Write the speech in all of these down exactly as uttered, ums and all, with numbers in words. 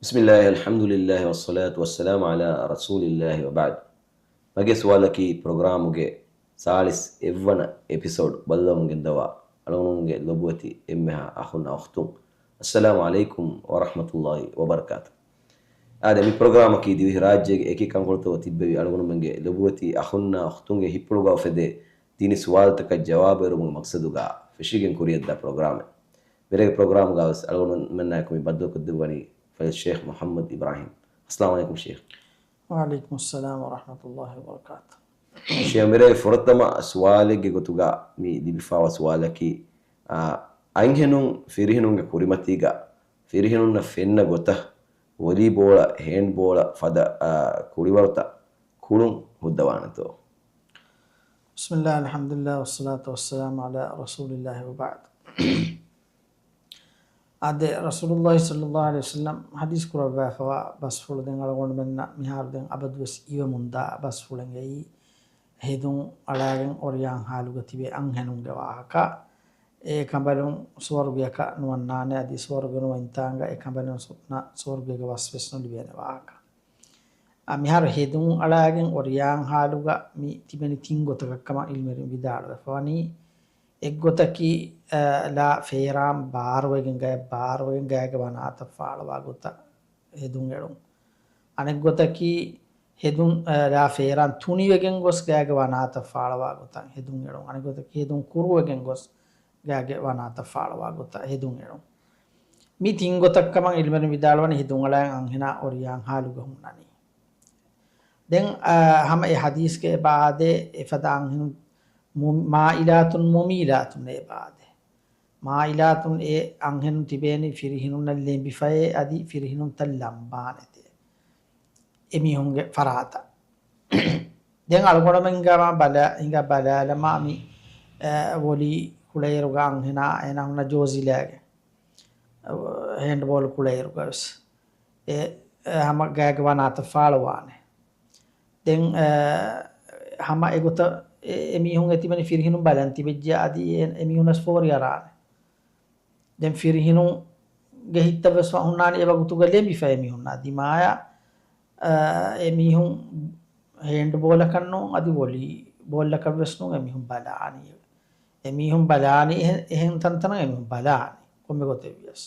بسم الله، الحمد لله، والصلاة والسلام على رسول الله، وبعد. މަގޭ ސުވާލަކީ، ޕްރޮގްރާމުގެ ސާޅީސް އެއްވަނަ އެޕިސޯޑް ބައްލަވަމުން ގެންދަވާ އަޅުގަނޑުމެންގެ ލޮބުވެތި އެންމެހާ އަޚުންނާ އުޚްތުން، އައްސަލާމު ޢަލައިކުމް ވަރަޙްމަތުﷲި ވަބަރަކާތު. އާދެ، މި ޕްރޮގްރާމަކީ ދިވެހިރާއްޖޭގެ އެކި ކަންކޮޅުތަކުގަ ތިއްބެވި އަޅުގަނޑުމެންގެ ލޮބުވެތި އަޚުންނާ އުޚްތުންގެ ހިތްޕުޅުގަ އުފެދޭ ދީނީ ސުވާލުތަކަށް ޖަވާބު އެރުމުގެ މަޤްޞަދުގަ ފެށިގެން ކުރިޔަށްދާ ޕްރޮގްރާމެއް. މިރޭގެ ޕްރޮގްރާމުގަވެސް އަޅުގަނޑުމެންނާއެކު މި ބައްދަލުކޮށްދެއްވަނީ ފަޟީލަތު ޝޭޚް މުޙައްމަދު އިބްރާހިމް. އައްސަލާމު ޢަލައިކުމް ޝޭޚް. ވަޢަލައިކުމުއްސަލާމް ވަރަޙްމަތުﷲި ވަބަރަކާތު. ޝޭޚް، މިރޭގެ ފުރަތަމަ ސުވާލެއްގެ ގޮތުގަ މި ލިބިފައިވާ ސުވާލަކީ، އާ، އަންހެނުން ފިރިހެނުންގެ ކުރިމަތީގަ ފިރިހެނުންނަށް ފެންނަ ގޮތަށް ވޮލީބޯޅަ، ހޭންޑްބޯޅަ ފަދަ، އާ، ކުޅިވަރުތައް ކުޅުން ހުއްދަވާނެތޯ؟ بسم الله، الحمد لله، والصلاة والسلام على رسول الله، وبعد. އާދެ، ރަސޫލުﷲި ޞައްލަﷲު ޢަލައިހި ވަސައްލަމް ޙަދީޘް ކުރައްވާފައިވާ ބަސްފުޅު ދެން އަޅުގަނޑުމެންނަށް މިހާރު ދެން އަބަދުވެސް އިވެމުންދާ ބަސްފުޅެއް އެއީ، ހެދުން އަޅާގެން އޮރިޔާން ޙާލުގަ ތިބޭ އަންހެނުންގެ ވާހަކަ. އެ ކަނބަލުން ސުވަރުގެއަކަށް ނުވަންނާނެ، އަދި ސުވަރުގެ ނުވަންތާނގަ އެ ކަނބަލުން ސު-، ނަ-، ސުވަރުގޭގެ ވަސްވެސް ނުލިބޭނެ ވާހަކަ. އަ، މިހާރު ހެދުން އަޅާގެން އޮރިޔާން ޙާލުގަ މި ތިބެނީ ތިން ގޮތަކަށް ކަމަށް ޢިލްމުވެރިން ވިދާޅުވެފަ ވަނީ. އެއްގޮތަކީ، އަ، ލާ ފޭރާން ބާރުވެގެން ގަޔަށް ބާރުވެގެން ގަޔަށް ވަނާތައް ފާޅުވާ ގޮތަށް ހެދުން އެޅުން. އަނެއްގޮތަކީ ހެދުން، އަ، ލާ ފޭރާން ތުނިވެގެން ގޮސް ގަޔަށް ވަނާތައް ފާޅުވާ ގޮތަށް ހެދުން އެޅުން. އަނެއްގޮތަކީ ހެދުން ކުރުވެގެން ގޮސް ގަޔަށް ވަނާތައް ފާޅުވާ ގޮތަށް ހެދުން އެޅުން. މި ތިން ގޮތަށް ކަމަށް ޢިލްމުވެރިން ވިދާޅުވަނީ ހެދުން އަޅާ އަންހެނާ އޮރިޔާން ޙާލުގަ ހުންނަނީ. ދެން، އަ، ހަމަ އެ ޙަދީޘްގެ އެބަ އާދޭ، އެފަދަ އަންހެނުން މު-، މާއިލާތުން މުމީލާތުން އެބަ އާދޭ. މާއިލާތުން އެ އަންހެނުން ތިބޭނީ ފިރިހެނުންނަށް ލެނބިފައޭ އަދި ފިރިހެނުންތައް ލަނބާނެތޭ އެމީހުންގެ ފަރާތަށް. ދެން އަޅުގަނޑުމެން ހިނގާ ބަލާ-، ހިނގާ ބަލާލަމާ މި، އަ، ވޮލީ ކުޅޭއިރުގަ އަންހެނާ އޭނާ ހުންނަ ޖޯޒިލާގެ ހޭންޑްބޯލް ކުޅޭއިރުގަވެސް އެ، އެ، ހަމަ ގާގެ ވަނާތައް ފާޅުވާނެ. ދެން، އެ، ހަމަ އެގޮތަށް އެ، އެމީހުން އެތިބެނީ ފިރިހެނުން ބަލަން ތިބެއްޖެ އަދި އެ، އެމީހުންނަސް ފޯރި އަރާނެ. ދެން ފިރިހެނުންގެ ހިތަށްވެސް ހުންނާނީ އެ ވަގުތުގަ ލެނބިފަ އެމީހުންނާ ދިމާޔަށް، އެ، އެމީހުން ހޭންޑްބޯލަކަށް ނޫން އަދި ވޮލީ ބޯލްއަކަށްވެސް ނޫން އެމީހުން ބަލާނީ. އެމީހުން ބަލާނީ އެހެން، އެހެން ތަންތަނަށް އެމީހުން ބަލާނީ ކޮންމެ ގޮތެއްވިޔަސް.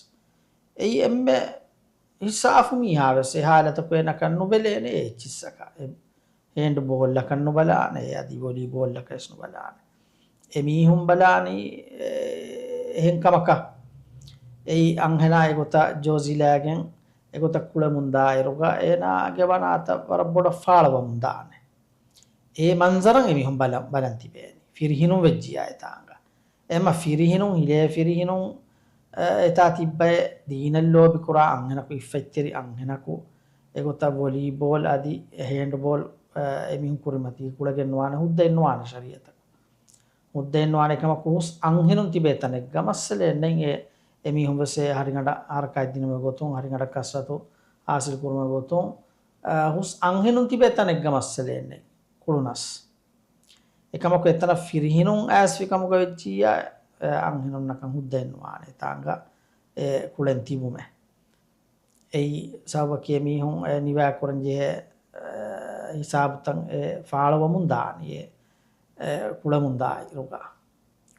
އެއީ އެންމެ ހިސާފު މީހާވެސް އެ ހާލަތަކު އޭނަކަށް ނުބެލޭނެ އެ އެއްޗިއްސަކަށް. އެ ހޭންޑް ބޯލްއަކަށް ނުބަލާނެ، އަދި ވޮލީ ބޯލްއަކަށްވެސް ނުބަލާނެ. އެމީހުން ބަލާނީ އެ އެހެން ކަމަކަށް. އެއީ އަންހެނާ އެގޮތަށް ޖޯޒިލާގެން އެގޮތަށް ކުޅެމުން ދާއިރުގަ އޭނާގެ ވަނާތައް ވަރަށް ބޮޑަށް ފާޅުވަމުން ދާނެ. އެ މަންޒަރަށް އެމީހުން ބަލަން، ބަލަން ތިބޭނީ. ފިރިހެނުން ވެއްޖިއްޔާ އެތާނގަ. އެމަ ފިރިހެނުން، ހިލޭ ފިރިހެނުން، އަ، އެތާ ތިއްބައޭ ދީނަށް ލޯބިކުރާ އަންހެނަކު، އިއްފަތްތެރި އަންހެނަކު، އެގޮތަށް ވޮލީބޯލް އަދި ހޭންޑްބޯލް، އަ، އެމީހުން ކުރިމަތީގަ ކުޅެގެން ނުވާނެ، ހުއްދައެއް ނުވާނެ ޝަރީއަތަކު. ހުއްދައެއް ނުވާނެ ކަމަކު ހުސް އަންހެނުން ތިބޭ ތަނެއްގަ މައްސަލައެއް ނެތް. އެ އެމީހުން ވެސް އެ ހަރިގަނޑަށް ހަރަކާތް ދިނުމުގެ ގޮތުން، ހަރިގަނޑަށް ކަސްރަތު ހާސިލް ކުރުމުގެ ގޮތުން، އަ، ހުސް އަންހެނުން ތިބޭ ތަނެއްގަ މައްސަލައެއް ނެތް ކުޅުނަސް. އެކަމަކު އެތަނަށް ފިރިހެނުން އައިސްފި ކަމުގަ ވެއްޖިއްޔާ، އެ، އަންހެނުންނަކަށް ހުއްދައެއް ނުވާނެ ތާނގަ އެ ކުޅެން ތިބުމެއް. އެއީ ސަބަބަކީ އެމީހުން އެ ނިވާކުރަން ޖެހޭ، އެ، ހިސާބުތައް އެ ފާޅުވަމުން ދާނީ އެ، އެ، ކުޅެމުން ދާއިރުގަ.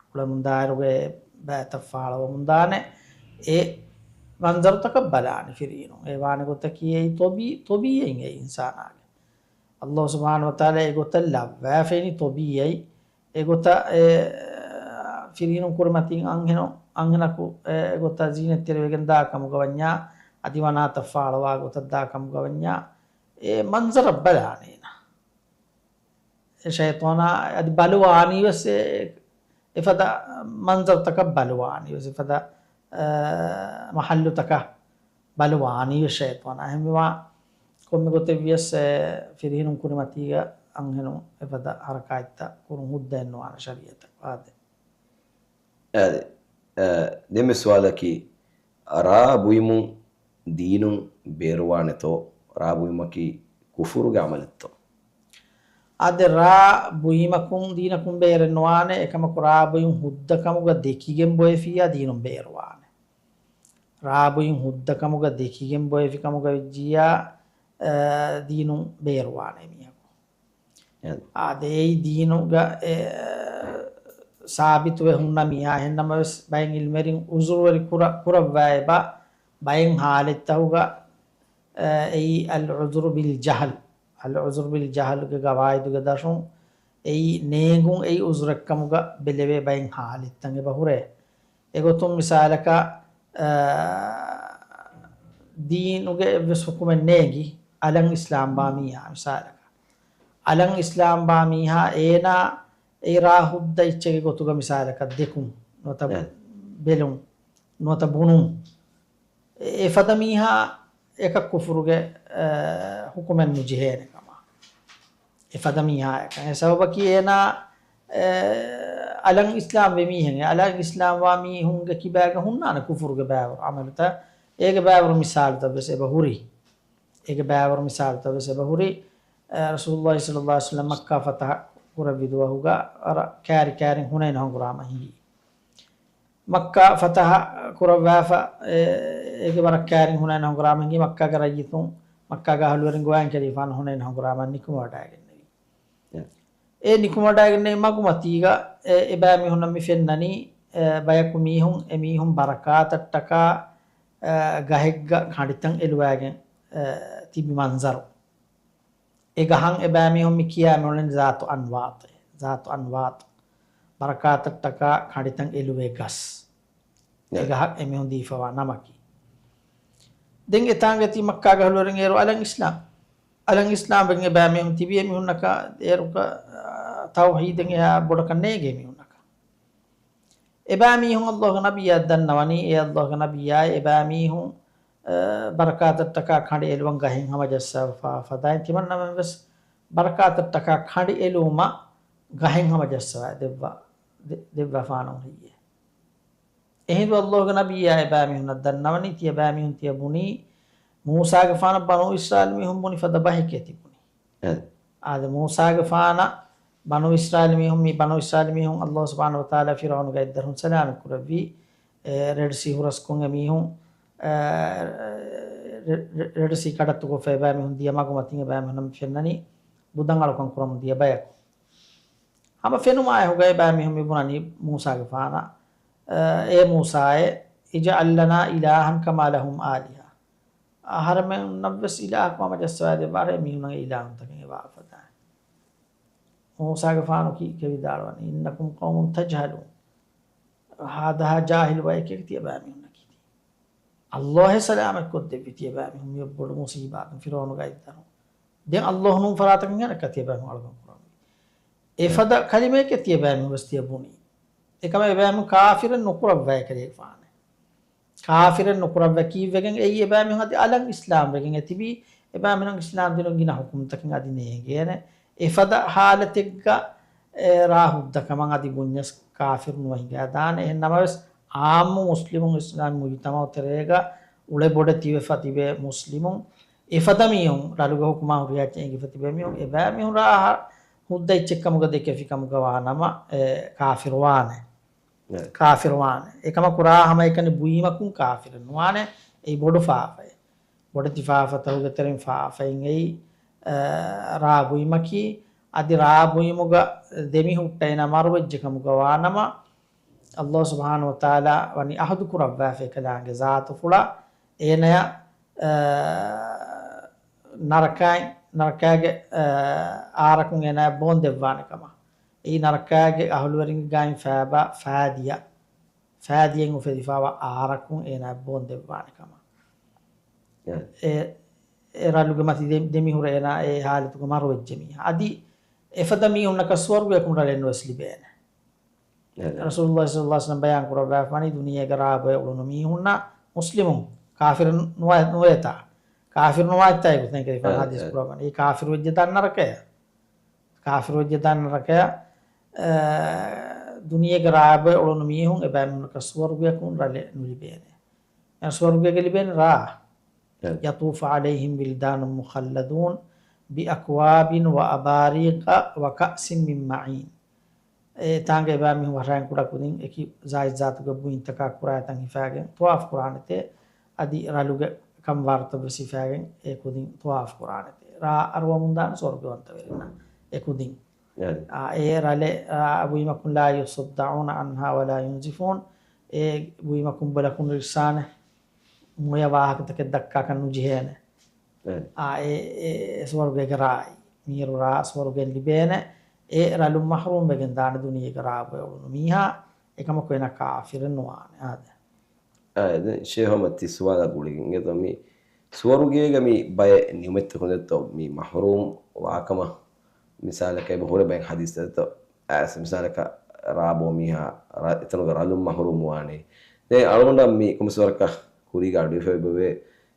ކުޅެމުން ދާއިރުގަ އެ ބައިތައް ފާޅުވަމުން ދާނެ އެ މަންޒަރުތަކަށް ބަލާނީ ފިރިހެނުން. އެ ވާނެ ގޮތަކީ އެއީ ތޮބީ-، ތޮބީއަތް އެ އިންސާނާގެ. އައްލާހު ސުބްޙާނަހު ވަތަޢާލާ އެގޮތަށް ލައްވާފައިނީ ތޮބީއަތް. އެގޮތަށް އެ ފިރިހެނުން ކުރިމަތިން އަންހެނު-، އަންހެނަކު އެގޮތަށް ޒީނަތްތެރިވެގެން ދާ ކަމުގަ ވަންޏާ، އަދި ވަނާތައް ފާޅުވާ ގޮތަށް ދާ ކަމުގަ ވަންޏާ، އެ މަންޒަރަށް ބަލާނީ އޭނާ. އެ ޝައިޠާނާ އަދި ބަލުވާނީ ވެސް އެ އެފަދަ މަންޒަރުތަކަށް ބަލުވާނީ ވެސް، އެފަދަ، އަ، މަޙައްލުތަކަށް ބަލުވާނީ ވެސް ޝައިޠާނާ. އެހެންވީމާ، ކޮންމެ ގޮތެއް ވިޔަސް، އެ، ފިރިހެނުން ކުރިމަތީގަ އަންހެނުން އެފަދަ ހަރަކާތްތައް ކުރުން ހުއްދައެއް ނުވާނެ ޝަރީޢަތަށް ވާދެ. އާދެ، އަ، ދެންމެ ސުވާލަކީ، ރާ ބުއިމުން ދީނުން ބޭރުވާނެތޯ؟ ރާ ބުއިމަކީ ކުފުރުގެ ޢަމަލެއްތޯ؟ އާދެ، ރާ ބުއިމަކުން ދީނަކުން ބޭރެއް ނުވާނެ. އެކަމަކު ރާ ބުއިމުން ހުއްދަ ކަމުގަ ދެކިގެން ބޮއެފިއްޔާ ދީނުން ބޭރުވާނެ. ރާބުއިން ހުއްދަކަމުގަ ދެކިގެން ބޮއެފިކަމުގަ ވެއްޖިއްޔާ، އަ، ދީނުން ބޭރުވާނެ މީހަކު. އެ. އާދެ، އެއީ ދީނުގަ، އެ، ސާބިތުވެ ހުންނަ މީހާ. އެހެންނަމަވެސް، ބައެއް އިލްމުވެރިން ޢުޛުރުވެރި ކުރަ-، ކުރައްވާ އެބަ، ބައެއް ޙާލަތްތަކުގަ، އެ، އެއީ އަލް ޢުޛުރު ބިލް ޖަހަލް. އަލް ޢުޛުރު ބިލް ޖަހަލްގެ ގަވާއިދުގެ ދަށުން އެއީ ނޭނގުން އެއީ ޢުޛުރެއްކަމުގަ ބެލެވޭ ބައެއް ޙާލަތްތައް އެބަ ހުރޭ. އެގޮތުން މިސާލަކަށް، އާ، ދީނުގެ އެއްވެސް ޙުކުމެއް ނޭނގި، އަލަށް އިސްލާމްވާ މީހާ މިސާލަކަށް. އަލަށް އިސްލާމްވާ މީހާ އޭނާ އެ ރާ ހުއްދަ އެއްޗެއްގެ ގޮތުގަ މިސާލަކަށް ދެކުން، ނުވަތަ އެ. ބެލުން، ނުވަތަ ބުނުން. އެ ފަދަ މީހާ އެކަ ކުފުރުގެ، އަ، ޙުކުމެއް ނުޖެހޭނެ ކަމަށް. އެ ފަދަ މީހާ އެކަން. އެ ސަބަބަކީ އޭނާ، އެ، އަލަށް އިސްލާމް ވެ މީހެއް. އެ އަލަށް އިސްލާމް ވާ މީހުންގެ ކިބާގަ ހުންނާނެ ކުފުރުގެ ބައިވަރު ޢަމަލުތައް. އޭގެ ބައިވަރު މިސާލުތައް ވެސް އެބަ ހުރި. އޭގެ ބައިވަރު މިސާލުތައް ވެސް އެބަ ހުރި. އެ، ރަސޫލުﷲ ޞައްލަﷲ ޢަލައިހި ވަސައްލަމް މައްކާ ފަތަޙަ ކުރެއްވި ދުވަހުގަ ވަރަށް ކާރި ކާރިން ހުނައިނަށް ހަނގުރާމަ ހިނގި. މައްކާ ފަތަޙަ ކުރައްވާފަ، އެ، އޭގެ ވަރަށް ކާރިން ހުނައިނަށް ހަނގުރާމަ ހިނގި. މައްކާގެ ރައްޔިތުން، މައްކާގެ އަހުލުވެރިން ގޮވާން ކެރިފާނު ހުނައިން ހަނގުރާމަ ނިކުމެވަޑައިގެންނެވި. އެ. އެ ނިކުމެވަޑައިގެންނެވި މަގުމަތީގަ، އެ، އެބައިމީހުންނަށް މި ފެންނަނީ، އެ، ބަޔަކު މީހުން، އެ މީހުން ބަރަކާތަށްޓަކާ، އެ، ގަހެއްގަ ކަނޑިތައް އެލުވާގެން، އެ، ތިބި މަންޒަރު. އެ ގަހަށް އެބައިމީހުން މި ކިޔާ މިއުޅެނީ ޒާތު އަންވާތު، ޒާތު އަންވާތު. ބަރަކާތަށްޓަކާ ކަނޑިތައް އެލުވޭ ގަސް. އެ ނަ. ގަހަށް އެމީހުން ދީފަވާ ނަމަކީ. ދެން އެތާނގަތީ މައްކާގެ އަހުލުވެރިން އޭރު އަލަށް އިސްލާމް. އަލަށް އިސްލާމް ވެގެން އެބައިމީހުން ތިބި އެމީހުންނަކަށް އޭރުގަ، އާ، ތައުޙީދެއް އެހާ ބޮޑަކަށް ނޭނގޭ މީހުންނަކަށް. އެބައިމީހުން ﷲގެ ނަބިއްޔާ ދަންނަވަނީ، އޭ ﷲގެ ނަބިއްޔާ، އެބައިމީހުން، އަ، ބަރަކާތަށްޓަކާ ކަނޑި އެލުވަން ގަހެއް ހަމަޖައްސަވާފަ ފަދައިން ތިމަންނަމެން ވެސް ބަރަކާތަށްޓަކާ ކަނޑި އެލުވުމަށް ގަހެއް ހަމަޖައްސަވާ ދެއްވާ، ދެ-، ދެއްވާފާނަމަ ހެއްޔޭ؟ އެހިނދު ﷲގެ ނަބިއްޔާ އެބައިމީހުންނަށް ދަންނަވަނީ، ތިޔަބައިމީހުން ތިޔަ ބުނީ، މޫސާގެފާނަށް ބަނޫ އިސްރާއީލް މީހުން ބުނި ފަދަ ބަހެކޭ ތި ބުނީ. އެ. އާދެ، މޫސާގެފާނަށް ބަނޫ އިސްރާއީލް މީހުން، މި ބަނޫ އިސްރާއީލް މީހުން ﷲ ސުބްޙާނަހޫ ވަތަޢާލާ ފިރްޢައުނުގެ އަތްދަށުން ސަލާމަތް ކުރެއްވީ، އެ، ރެޑް ސީ ހުރަސްކޮށް އެ މީހުން، އެ، ރެ-، ރެ-، ރެޑް ސީ ކަޑައްތުކޮށްފަ އެބައިމީހުން ދިޔަ މަގުމަތިން އެބައިމީހުން ފެންނަނީ ބުދަށް އަޅުކަން ކުރަމުން ދިޔަ ބަޔަކު. ހަމަ ފެނުމާ އެހުގަ އެބައިމީހުން މިބުނަނީ މޫސާގެފާނަށް، އެ، އޭ މޫސާއޭ، اجعل لنا إلها كما لهم آلهة. އަހަރެމެންނަށްވެސް އިލާހަކު ހަމަޖައްސަވާދެއްވާށޭ، މީހުންނަށް އިލާހުންތަކެއް އެބާ ފަދައިން. މޫސާގެފާނު ކީ ކެވިދާޅުވަނީ، إنكم قوم تجهلون. ހާދަހާ ޖާހިލު ބައެކޭ ތިޔަބައިމީހުންނަކީ. ﷲ އެ ސަލާމަތްކޮށްދެއްވި ތިޔަބައިމީހުން މި ބޮޑު މުސީބާތުން ފިރްޢައުނުގެ އަތްދަށުން. ދެން ﷲ ނޫން ފަރާތަކުން އަނެއްކާ ތިޔަބައިމީހުން އަޅުކަން ކުރަނީ. އެ ފަދަ ކަލިމައެކޭ ތިޔަބައިމީހުން ވެސް ތިޔަ ބުނީ. އެކަމަށް އެބައިމީހުން ކާފިރެއް ނުކުރައްވައި ކަލޭގެފާނެ. ކާފިރެއް ނުކުރައްވަ ކީއްވެގެން އެއީ އެބައިމީހުން އަދި އަލަށް އިސްލާމް ވެގެން އެ ތިބީ، އެބައިމީހުން އިސްލާމް ދީނުން ގިނަ ޙުކުމްތަކެއް އަދި ނޭނގޭނެ. އެފަދަ ޙާލަތެއްގަ އެ ރާ ހުއްދަކަމަށް އަދި ބުންޏަސް ކާފިރު ނުވަ ހިނގާދާނެ. އެހެން ނަމަވެސް، އާއްމު މުސްލިމުން އިސްލާމީ މުޖުތަމަޢު ތެރޭގަ އުޅެ ބޮޑެތިވެފަ ތިބޭ މުސްލިމުން، އެފަދަ މީހުން ރަލުގެ ޙުކުމާ ހުރިހާ އެއްޗެއް އެނގިފަ ތިބޭ މީހުން، އެބައިމީހުން ރާ ހުއްދަ އެއްޗެއްކަމުގަ ދެކެފިކަމުގަ ވާނަމަ، އެ ކާފިރުވާނެ. އެ. ކާފިރުވާނެ. އެކަމަކު ރާ ހަމައެކަނި ބުއީމަކުން ކާފިރެއް ނުވާނެ. އެއީ ބޮޑު ފާފައެއް. ބޮޑެތި ފާފަތަކުގެ ތެރެއިން ފާފައިން އެއީ، އަ، ރާ ބުއިމަކީ. އަދި ރާ ބުއިމުގަ ދެމިހުއްޓައިނަ މަރުވެއްޖެކަމުގަ ވާނަމަ، ﷲ ސުބްޙާނަހޫ ވަތަޢާލާ ވަނީ އަހުދު ކުރައްވާފަ އެކަލާނގެ ޒާތުފުޅަށް އޭނަޔަށް، އަ، ނަރަކައިން، ނަރަކައިގެ، އަ، އާރަކުން އޭނަޔަށް ބޯން ދެއްވާނެ ކަމަށް. އެއީ ނަރަކައިގެ އަހުލުވެރިންގެ ގާތް ފާބާ ފާދިޔަ، ފާދިޔައިން އުފެދިފާވާ އާރަކުން އޭނަޔަށް ބޯން ދެއްވާނެ ކަމަށް. އެ، އެ ރަލުގެ މަތި ދެ-، ދެމިހުރެ އޭނާ އެ ހާލަތުގަ މަރުވެއްޖެ މީހާ. އަދި އެފަދަ މީހުންނަކަށް ސުވަރުގެއަކުން ރަލެއް ނުވެސް ލިބޭނެ. އެ. ރަސޫލުﷲ ޞައްލަﷲ ޢަލައިހި ވަސައްލަމް ބަޔާން ކުރައްވާފަ ވަނީ ދުނިޔޭގަ ރާ ބޮއެ އުޅުނު މީހުންނަށް މުސްލިމުން، ކާފިރު ނުވަ-، ނުވޭތާ. ކާފިރު ނުވާތާ އެގޮތުން ކެރިފާނު އެ، ހަދީސް އެ. ކުރައްވަނީ. އެ ކާފިރު ވެއްޖެ ދާން ނަރަކަޔަށް. ކާފިރު ވެއްޖެ ދާން ނަރަކަޔަށް، އެ، ދުނިޔޭގަ ރާ ބޮއެ އުޅުނު މީހުން އެބައިމީހުންނަކަށް ސުވަރުގެއަކުން ރަލެއް ނުލިބޭނެ. އެ ސުވަރުގޭގަ ލިބޭނެ ރާ. އެ. يطوف عليهم ولدان مخلدون بأكواب وأباريق وكأس من معين. އެ ތާނގަ އެބައިމީހުން ވަށާއިން ކުޑަކުދިން އެކި ޒާތްޒާތުގެ ބުއިންތަކާ ކުރާތަން ހިފާގެން ޠަވާފު ކުރާނެތޭ. އަދި ރަލުގެ ކަންވާރުތައް ވެސް ހިފާގެން އެ ކުދިން ޠަވާފު ކުރާނެތޭ. ރާ އަރުވަމުން ދާނެ ސުވަރުގަވަންތަވެރިންނަށް އެ ކުދިން. އާ، އާ، އެ ރަލެއް، އާ، ބުއިމަކުން ލާ ޔުޞައްދަޢޫނަ ޢަންހާ ވަލާ ޔުންޒިފޫން. އެ ބުއިމަކުން ބޮލަކުން ރިއްސާނެ މޮޔަ ވާހަކަތަކެއް ދައްކާކަށް ނުޖެހޭނެ. އެ. އާ، އެ، އެ، އެ ސުވަރުގޭގެ ރާއި. މީރު ރާ ސުވަރުގެން ލިބޭނެ. އެ ރަލުން މަޙްރޫމް ވެގެން ދާނެ ދުނިޔޭގެ ރާ ބޮޔަ އުޅުނު މީހާ. އެކަމަކު އޭނަ ކާފިރެއް ނުވާނެ. އާދެ. އާ، ދެން ޝޭހް އަޙްމަދު ތި ސުވާލަށް ގުޅިގެން އެދޯ މި ސުވަރުގޭގަ މި ބައެއް ނިޢުމަތްތަކުން ދެއްތޯ މި މަޙްރޫމް ވާކަމަށް މިސާލަކަށް އެބަ ހުރެ ބައެއް ޙަދީޘްތައް ދެއްތޯ. އައިސް މިސާލަކަށް ރާ ބޯ މީހާ ރަ-، އެތަނުގަ ރަލުން މަޙްރޫމް ވާނެ. ދެން އަޅުގަނޑަށް މި ކޮންމެސް ވަރަކަށް ކުރީގަ އަޑުއިވިފައި ބެވޭ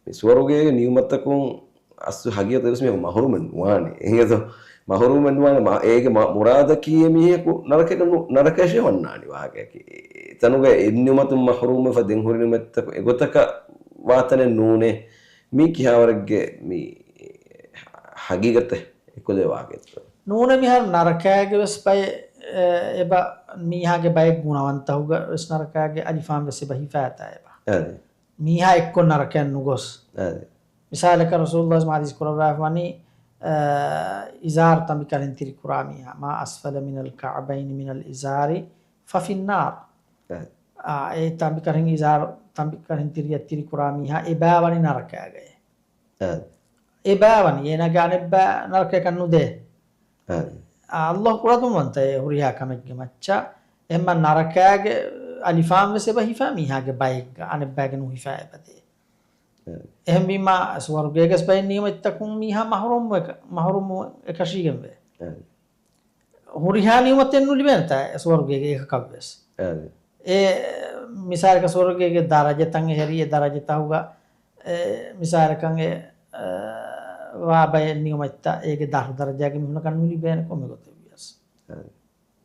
މި ސުވަރުގޭގެ ނިޢުމަތްތަކުން އަސްލު ހަގީގަތަށް ވެސް މީހަކު މަޙްރޫމެއް ނުވާނެ. އެހެން އެދޯ މަޙްރޫމެއް ނުވާނެ. މަ-، އޭގެ މަ-، މުރާދަކީ އެ މީހަކު ނަރަކައިގަ ނު-، ނަރަކަޔަށޭ ވަންނާނީ ވާގެއަކީ. އެ-، އެތަނުގަ އެއް ނިޢުމަތުން މަޙްރޫމްވެފަ ދެން ހުރި ނިޢުމަތްތަކު އެގޮތަކަށް ވާތަނެއް ނޫނޭ. މީ ކިހާވަރެއްގެ މި ހަގީގަތެއް އެކުލެވާގެތޯ؟ ނޫނެ މިހާރު ނަރަކައިގެ ވެސް ބައެއް، އެ، އެބަ މީހާގެ ބައެއް ގުނަވަންތަހުގަ ވެސް ނަރަކައިގެ އަލިފާން ވެސް އެބަ ހިފާތާ އެބަ. އަދި. މީހާ އެއްކޮށް ނަރަކައަށް ނުގޮސް. އަދި. މިސާލަކަށް ރަސޫލުﷲ ޙަދީޘް ކުރައްވާފަ ވަނީ، އަ، އިޒާރު ތަނބިކަރިން ތިރިކުރާ މީހާ، ما أسفل من الكعبين من الإزار ففي النار. އަދި. އާ، އެ ތަނބިކަރިން އިޒާރު ތަނބިކަރިން ތިރިއަށް ތިރިކުރާ މީހާ އެބައިވަނީ ނަރަކައިގައޭ. އަދި. އެބައިވަނީ އޭނާގެ އަނެއްބައި ނަރަކަޔަކަށް ނުދޭ. އަދި. އާ، ﷲ ކުޅަދުންވަންތައޭ ހުރިހާ ކަމެއްގެ މައްޗަށް. އެހެންމަ ނަރަކައިގެ އަލިފާން ވެސް އެބަ ހިފާ މީހާގެ ބައެއްގަ، އަނެއްބައިގެ ނުހިފާ އެބަދޭ. އެ. އެހެންވީމާ، ސުވަރުގޭގެސް ބައެއް ނިޢުމަތްތަކުން މީހާ މަޙްރޫމް އެކަ-، މަޙްރޫމް އެކަށީގެންވޭ. އެ. ހުރިހާ ނިޢުމަތެއް ނުލިބޭނެތާ ސުވަރުގޭގެ އެކަކަށްވެސް. އެ. އެ، މިސާލަކަށް ސުވަރުގޭގެ ދަރަޖަތައް އެހެރީ، އެ ދަރަޖަތަހުގަ، އެ، މިސާލަކަށް އެ، އެ، ވާ ބައެއް ނިޢުމަތްތައް އޭގެ ދަށު ދަރަޖާގެ މީހުނަކަށް ނުލިބޭނެ ކޮންމެ ގޮތެއްވިޔަސް. އެ.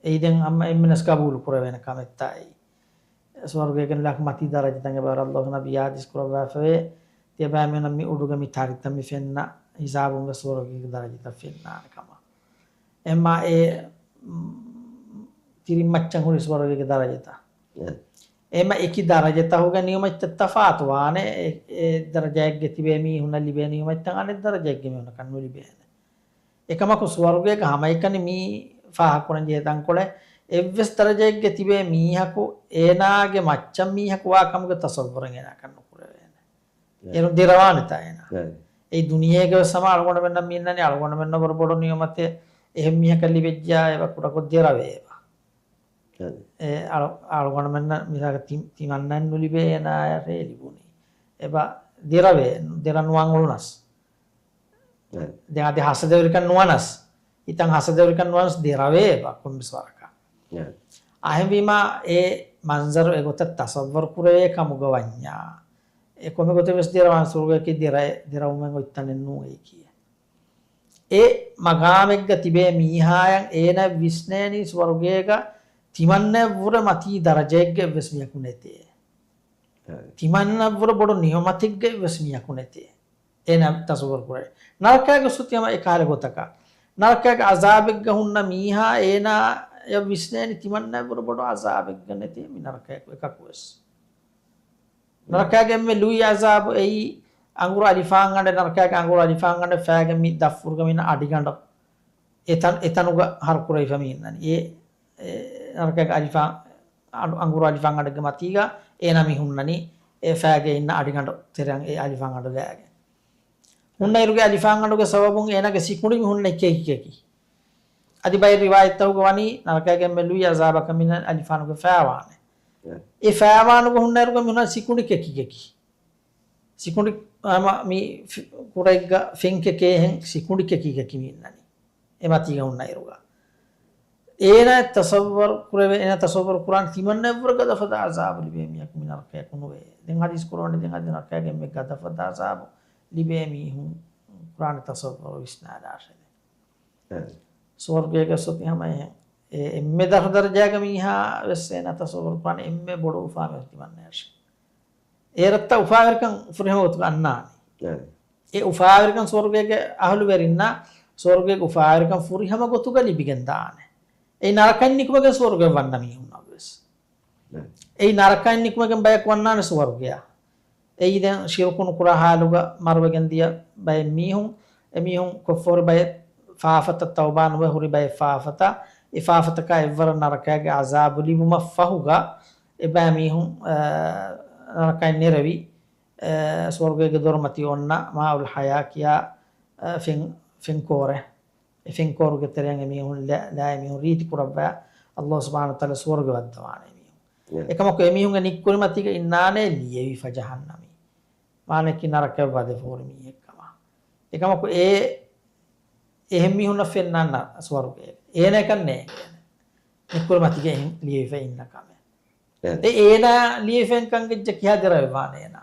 އެއީ ދެން އަންމަ އެންމެނަސް ގަބޫލު ކުރެވޭނެ ކަމެއްތާ އެއީ. ސުވަރުގޭގެ ނިލާކު މަތީ ދަރަޖަތައް އެބަ ﷲ ނަބިއްޔާ ޙަދީޘް ކުރައްވާފައިވޭ. ތިޔަބައިމީހުންނަށް މި އުޑުގެ މި ތަރިތައް މި ފެންނަ ހިސާބުން ވެސް ސުވަރުގޭގެ ދަރަޖަތައް ފެންނާނެ ކަމަށް. އެމާ އެ، މް، ތިރިން މައްޗަށް ހުރި ސުވަރުގޭގެ ދަރަޖަތައް. އެ. އެމަ އެކި ދަރަޖަތަހުގެ ނިޢުމަތްތައް ތަފާތު ވާނެ. އެ، އެ ދަރަޖައެއްގެ ތިބޭ މީހުންނަށް ލިބޭ ނިޢުމަތްތައް އަނެއް ދަރަޖައެއްގެ މީހުންނަކަށް ނުލިބޭނެ. އެކަމަކު ސުވަރުގޭގަ ހަމައެކަނި މީ ފާހަގަކުރަން ޖެހޭ ތަންކޮޅެއް، އެއްވެސް ދަރަޖައެއްގެ ތިބޭ މީހަކު އޭނާގެ މައްޗަށް މީހަކު ވާ ކަމުގެ ތަޞައްވުރެއް އޭނާކަށް ނުކުރެވޭނެ. އެ. އޭރުން ދެރަވާނެތާ އޭނާ. އެ. އެއީ ދުނިޔޭގަ ވެސް ހަމަ އަޅުގަނޑުމެންނަށް މި އިންނަނީ އަޅުގަނޑުމެންނަށް ވަރު ބޮޑު ނިޢުމަތެއް އެހެން މީހަކަށް ލިބެއްޖާ އެބަ ކުޑަކޮށް ދެރަވޭ އެބަ. އެ. އެ އަޅު-، އަޅުގަނޑުމެންނަށް މިސާލަކަށް ތި-، ތިމަންނައެއް ނުލިބޭ އޭނާޔަށް ރޭ ލިބުނީ. އެބަ ދެރަވޭ، ދެރަ ނުވާން އުޅުނަސް. އެ. ދެން އަދި ހަސަދަވެރިކަން ނުވަނަސް، ހިތަށް ހަސަދަވެރިކަން ނުވަނަސް ދެރަވޭ އެބަ ކޮންމެސް ވަރަކަށް. އެ. އެހެންވީމާ އެ މަންޒަރު އެގޮތަށް ތަޞައްވަރު ކުރެވޭ ކަމުގަ ވަންޏާ، އެ ކޮންމެ ގޮތެއް ވެސް ދެރަވާން ސުވަރުގެއަކީ ދެރަ-، ދެރަވުމެއް އޮތް ތަނެއް ނޫން އެއީކީ. އެ މަގާމެއްގަ ތިބޭ މީހާޔަށް އޭނަ ވިސްނޭނީ ސުވަރުގޭގަ ތިމަންނައަށްވުރެ މަތީ ދަރަޖައެއްގަ އެއްވެސް މީހަކު ނެތޭ. އެ. ތިމަންނައަށްވުރެ ބޮޑު ނިޢުމަތެއްގަ އެއްވެސް މީހަކު ނެތޭ. އޭނަ ތަޞައްވަރު ކުރޭ. ނަރަކައިގެ ސުތި ހަމަ އެކަހަލަ ގޮތަކަށް. ނަރަކައިގެ ޢަޒާބެއްގަ ހުންނަ މީހާ އޭނާޔަށް ވިސްނޭނީ ތިމަންނައަށްވުރެ ބޮޑު ޢަޒާބެއްގަ ނެތޭ މި ނަރަކައަކު އެކަކުވެސް. ނަރަކައިގެ އެންމެ ލުއި ޢަޒާބު އެއީ އަނގުރު އަލިފާންގަނޑެއް، ނަރަކައިގެ އަނގުރު އަލިފާންގަނޑެއް ފައިގެން މި ދަށްފުރުގަ މިނަ އަޑިގަނޑު. އެތަން-، އެތަނުގަ ހަރުކުރެވިފަ މި އިންނަނީ. އެ، އެ، ނަރަކައިގެ އަލިފާން އަނގު-، އަނގުރު އަލިފާންގަނޑެއްގެ މަތީގަ އޭނަ މި ހުންނަނީ، އެ ފައިގެ އިންނަ އަޑިގަނޑު ތެރެއަށް އެ އަލިފާންގަނޑު ގާގެ. ހުންނައިރުގެ އަލިފާންގަނޑުގެ ސަބަބުން އޭނާގެ ސިކުނޑި މި ހުންނަ ކެކި ކެކި. އަދި ބައެއް ރިވާޔަތްތަކުގަ ވަނީ، ނަރަކައިގެ އެންމެ ލުއި ޢަޒާބަކަށް މިނަ އަލިފާނުގެ ފައިވާނެ. އެ. އެ ފައިވާނުގަ ހުންނައިރުގަ މި ހުންނަ ސިކުނޑި ކެކި ކެކި. ސިކުނޑި ހަމަ މި ފި-، ކުރައެއްގަ ފެން ކެކޭހެން ސިކުނޑި ކެކި ކެކި މި އިންނަނީ. އެ މަތީގަ ހުންނައިރުގަ. އޭނާ ތަޞައްވަރު ކުރެވޭ، އޭނާ ތަޞައްވަރު ކުރާނެ ތިމަންނައަށްވުރެ ގަދަފަދަ ޢަޒާބު ލިބޭ މީހަކު މި ނަރަކަޔަކު ނުވޭ. ދެން ޙަދީޘް ކުރައްވަނީ ދެން އަދި ނަރަކައިގެ އެންމެ ގަދަފަދަ ޢަޒާބު ލިބޭ މީހުން ކުރާނެ ތަޞައްވަރު ވިސްނާލާށޭ. އެ. ސުވަރުގޭގެ ސޮތި ހަމަ އެހެން. އެ އެންމެ ދަށު ދަރަޖާގެ މީހާ ވެސް އޭނާ ތަޞައްވަރު ކުރާނެ އެންމެ ބޮޑު އުފާވެރި ތިމަންނައަށޭ. އޭރަށްތައް އުފާވެރިކަން ފުރިހަމަ ގޮތުގަ އަންނާނެ. އެ. އެ އުފާވެރިކަން ސުވަރުގޭގެ އަހުލުވެރިންނަށް ސުވަރުގޭގެ އުފާވެރިކަން ފުރިހަމަ ގޮތުގަ ލިބިގެން ދާނެ. އެއީ ނަރަކައިން ނިކުމެގެން ސުވަރުގެ ވަންނަ މީހުންނަށް ވެސް. އެ. އެއީ ނަރަކައިން ނިކުމެގެން ބަޔަކު ވަންނާނެ ސުވަރުގެއަށް. އެއީ ދެން ޝިރުކު ނުކުރާ ހާލުގަ މަރުވެގެން ދިޔަ ބައެއް މީހުން، އެމީހުން ކޮށްފަ ހުރި ބައެއް ފާފަތައް، ތައުބާ ނުވެ ހުރި ބައެއް ފާފަތައް، އެ ފާފަތަކާ އެއްވަރަށް ނަރަކައިގެ ޢަޒާބު ލިބުމަށް ފަހުގަ، އެބައިމީހުން، އަ، ނަރަކައިން ނެރެވި، އަ، ސުވަރުގޭގެ ދޮރުމަތީ އޮންނަ މާއުލް ޙަޔާ ކިޔާ، އަ، ފެން، ފެންކޯރެއް. އެ ފެންކޯރުގެ ތެރެއިން އެމީހުން ލަ-، ލާ އެމީހުން ރީތި ކުރައްވާ، ﷲ ސުބްޙާނަހޫ ވަތަޢާލާ ސުވަރުގެ ވައްދަވާނެ އެމީހުން. އެކަމަކު އެމީހުންގެ ނިއްކުރިމަތީގަ އިންނާނެ ލިޔެވިފަ ޖަހަންނަމީ. މާނައަކީ ނަރަކައަށް ވަދެފަ ހުރި މީހެއްކަމަށް. އެކަމަކު އެ އެހެން މީހުންނަށް ފެންނާން ސުވަރުގޭގަ. އޭނައަކަށް ނޭނގޭނެ. ނިއްކުރިމަތީގަ އެހެން ލިޔެވިފަ އިންނަ ކަމެއް. އެ އޭނާ ލިޔެފެންކަން ގެއްޖެ ކިހާ ދެރަވެވާނެ އޭނާ؟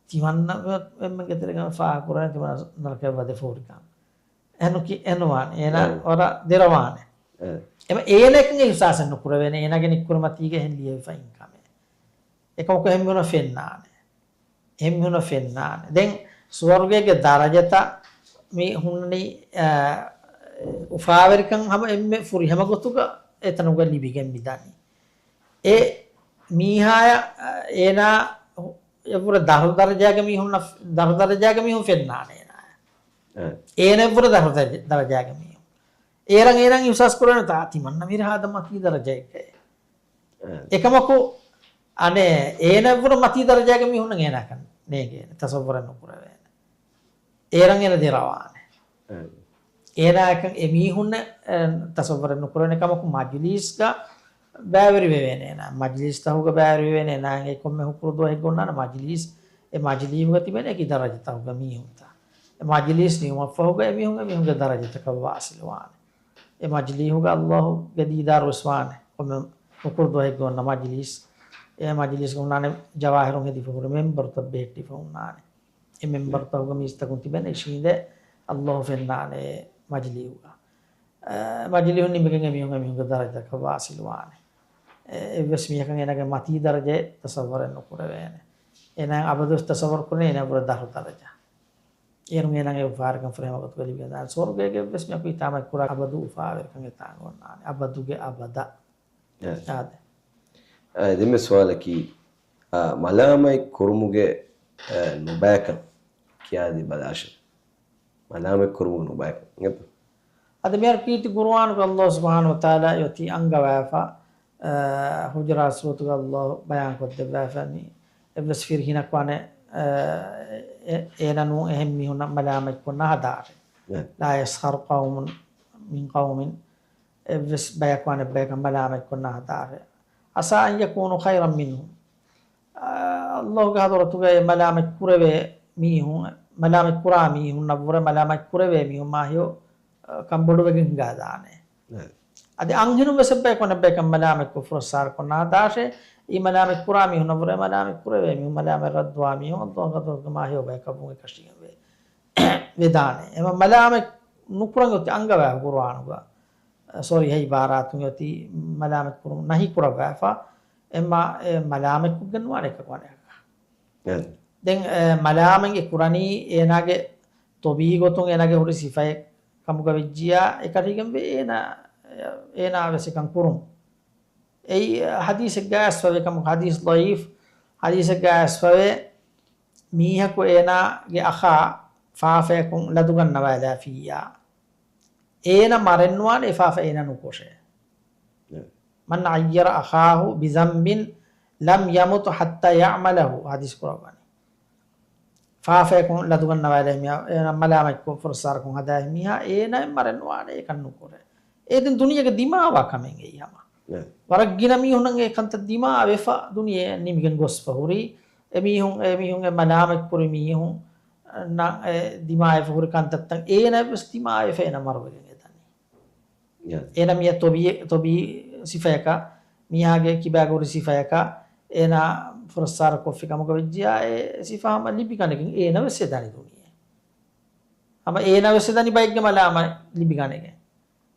ތިމަންނަ އެންމެންގެ ތެރޭގަ ފާހަގަކުރާނެ ތިމަންނަ ނަރަކައަށް ވަދެފަ ހުރިކަން. އެހެން ނުކި-، އެހެން ނުވާނެ. އޭނާ އެ. ވަރަށް ދެރަވާނެ. އެ. އެމަ އޭނައަކަށް އިޙްސާސެއް ނުކުރެވޭނެ. އޭނާގެ ނިއްކުރިމަތީގަ އެހެން ލިޔެވިފަ އިން ކަމެއް. އެކަމަކު އެހެން މީހުންނަށް ފެންނާނެ. އެހެން މީހުންނަށް ފެންނާނެ. ދެން ސުވަރުގޭގެ ދަރަޖަތައް މި ހުންނަނީ، އާ، އުފާވެރިކަން ހަމަ އެންމެ ފުރިހަމަ ގޮތުގަ އެތަނުގަ ލިބިގެން މިދަނީ. އެ މީހާޔަށް، އާ، އޭނާ އެއްވުރެ ދަށު ދަރަޖާގެ މީހުންނަށް، ދަށު ދަރަޖާގެ މީހުން ފެންނާނެ އޭނާޔަށް. އެ. އޭނަ އެއްވުރެ ދަށު ދަރަ-، ދަރަޖާގެ މީހުން. އޭރަށް އޭނަ އިޙްސާސް ކުރަން ތާ ތިމަންނަ މިރަހާ ދަ މަތީ ދަރަޖައެއްގައޭ. އެ. އެކަމަކު، އަނެއް، އޭނަ އެއްވުރެ މަތީ ދަރަޖާގެ މީހުންނަށް އޭނާއަކަށް ނޭނގޭނެ، ތަޞައްވަރެއް ނުކުރެވޭނެ. އޭރަށް އޭނަ ދެރަވާނެ. އެ. އޭނާއަކަށް އެމީހުންނަށް، އެ، ތަޞައްވަރެއް ނުކުރެވޭނެ ކަމަކު މަޖިލީސްގަ ބައިވެރިވެވޭނެ އޭނާ. މަޖިލީސްތަހުގަ ބައިވެރިވެވޭނެ އޭނާ އެނގޭ ކޮންމެ ހުކުރު ދުވަހެއްގަ އޮންނާނެ މަޖިލީސް، އެ މަޖިލީހުގަ ތިބޭނެ އެކި ދަރަޖަތަހުގަ މީހުންތައް. އެ މަޖިލީސް ނިމުމަށްފަހުގަ އެމީހުން އެމީހުންގެ ދަރަޖަތަކަށް ވާސިލުވާނެ. އެ މަޖިލީހުގަ ﷲގެ ދީދާރުވެސް ވާނެ. ކޮންމެ ހުކުރު ދުވަހެއްގަ އޮންނަ މަޖިލީސް، އެ މަޖިލީސްގަ ހުންނާނެ ޖަވާހިރުން ހެދިފަ ހުރި މެންބަރުތައް ބެހެއްޓިފަ ހުންނާނެ. އެ މެންބަރުތަކުގެ މީސްތަކުން ތިބެން އެ ޝީނދެ ﷲ ފެންނާނެ މަޖިލީހުގަ. އަ، މަޖިލީހުން ނިމިގެން އެމީހުން އެމީހުންގެ ދަރަޖަތަކަށް ވާސިލުވާނެ. އެ، އެއްވެސް މީހަކަށް އޭނާގެ މަތީ ދަރަޖައެއް ތަޞައްވަރެއް ނުކުރެވޭނެ. އޭނާ އަބަދުވެސް ތަޞައްވަރު ކުރޭ އޭނާ ވުރެ ދަށު ދަރަޖަ. އޭރުން އޭނާގެ އުފާވެރިކަން ފުރިހަމަ ގޮތުގަ ލިބިގެންދާނެ. ސުވަރުގޭގެ އެއްވެސް މީހަކު ހިތާމައެއް ކުރާ އަބަދު އުފާވެރިކަން އެތާނގަ އޮންނާނެ. އަބަދުގެ އަބަދަށް. އެ. އާދެ. އާ، ދެންމެ ސުވާލަކީ، އާ، މަލާމަތް ކުރުމުގެ، އާ، ނުބައިކަން ކިޔާދީ ބަލާށެވެ. މަލާމަތް ކުރުމުގެ ނުބައިކަން. އިނގޭތޯ؟ އަދި މިހާރު ކީރިތި ގުރުއާނުގަ ﷲ ސުބްޙާނަހޫ ވަތަޢާލާ އޮތީ އަންގަވާފަ، އާ، ހުޖުރާތް ސޫރަތުގަ ﷲ ބަޔާންކޮށްދެއްވާފަ މި އެއްވެސް ފިރިހެނަކު އަނެއް، އާ، އެ-، އޭނަ ނޫން އެހެން މީހުންނަށް މަލާމަތްކޮށް ނަހަދާށޭ. އެ. لا يسخر قوم من قوم، އެއްވެސް ބަޔަކު އަނެއް ބަޔަކަށް މަލާމަތްކޮށް ނަހަދާށޭ. عسى أن يكونوا خيرا منهم. އާ، ﷲގެ ޙަޟްރަތުގައި މަލާމަތް ކުރެވޭ މީހުން، މަލާމަތް ކުރާ މީހުންނަށްވުރެ މަލާމަތް ކުރެވޭ މީހުން މާ ހެޔޮ، އާ، ކަންބޮޑުވެގެން ހިނގާދާނެ. އެ. އަދި އަންހެނުން ވެސް އެއްބަޔަކު އަނެއްބަޔަކަށް މަލާމަތްކޮށް ފުރައްސާރަކޮށް ނާދާށޭ. އެ މަލާމަތް ކުރާ މީހުންނަށްވުރެ މަލާމަތް ކުރެވޭ މީހުން މަލާމަތް ރައްދުވާ މީހުން ﷲގެ ޙަޟްރަތުގަ މާ ހެޔޮ ބަޔަކަށްވުން އެކަށީގެން ވެ-، ވެދާނެ. އެމަ މަލާމަތް ނުކުރަން އޮތީ އަންގަވާ ގުރުއާނުގަ. ސޮރިހަ ޢިބާރާތުން އޮތީ މަލާމަތް ކުރުން ނަހީ ކުރައްވާފަ. އެމަ އެ މަލާމަތްކޮށްގެން ނުވާނެ އެކަކު އަނެކަކަށް. އެ. ދެން، އެ، މަލާމަތް އެ ކުރަނީ އޭނާގެ ޠަބީޢީ ގޮތުން އޭނާގެ ހުރި ސިފައެއް ކަމުގަ ވެއްޖިއްޔާ އެކަށީގެން ވެ އޭނާ، އޭނާ ވެސް އެކަން ކުރުން. އެއީ ޙަދީޘެއްގަ އައިސްފަވޭ ކަމަކު ޙަދީޘް ޟަޢީފް، ޙަދީޘެއްގަ އައިސްފަވޭ މީހަކު އޭނާގެ އަޚާ ފާފަޔަކުން ލަދުގަންނަވާލާފިއްޔާ، އޭނަ މަރެއްނުވާނެ އެ ފާފަ އޭނަ ނުކޮށޭ. އެ. من عير أخاه بذنب لم يمت حتى يعمله، ޙަދީޘް ކުރައްވަނީ. ފާފަޔަކުން ލަދުގަންނަވާލެވި މީހާ، އޭނަ މަލާމަތްކޮށް ފުރައްސާރަކުން ހަދާފި މީހާ، އޭނައެއް މަރެއްނުވާނެ އެކަން ނުކުރޭ. އެ ދެން ދުނިޔޭގެ ދިމާވާ ކަމެއް އެއީ ހަމަ. އެ. ވަރަށް ގިނަ މީހުންނަށް އެ ކަންތައް ދިމާވެފަ ދުނިޔެ ނިމިގެން ގޮސްފަ ހުރީ. އެ މީހުން، އެ މީހުން އެ މަލާމަތްކުރި މީހުން، ނަ-، އެ ދިމާވެފަ ހުރި ކަންތައްތައް އޭނައަށްވެސް ދިމާވެފަ އޭނަ މަރުވެގެން އެދަނީ. ޔާ. އޭނަ މިއަށް ތޮބީ-، ތޮބީ ސިފަޔަކަށް، މީހާގެ ކިބާގަ ހުރި ސިފަޔަކަށް އޭނަ ފުރައްސާރަ ކޮށްފި ކަމުގަ ވެއްޖިއްޔާ، އެ ސިފަ ހަމަ ލިބިގަނެގެން އޭނަ ވެސް އެދަނީ ދުނިޔެ. ހަމަ އޭނަ ވެސް އެދަނީ ބައެއްގެ މަލާމަތް ލިބިގަނެގެން.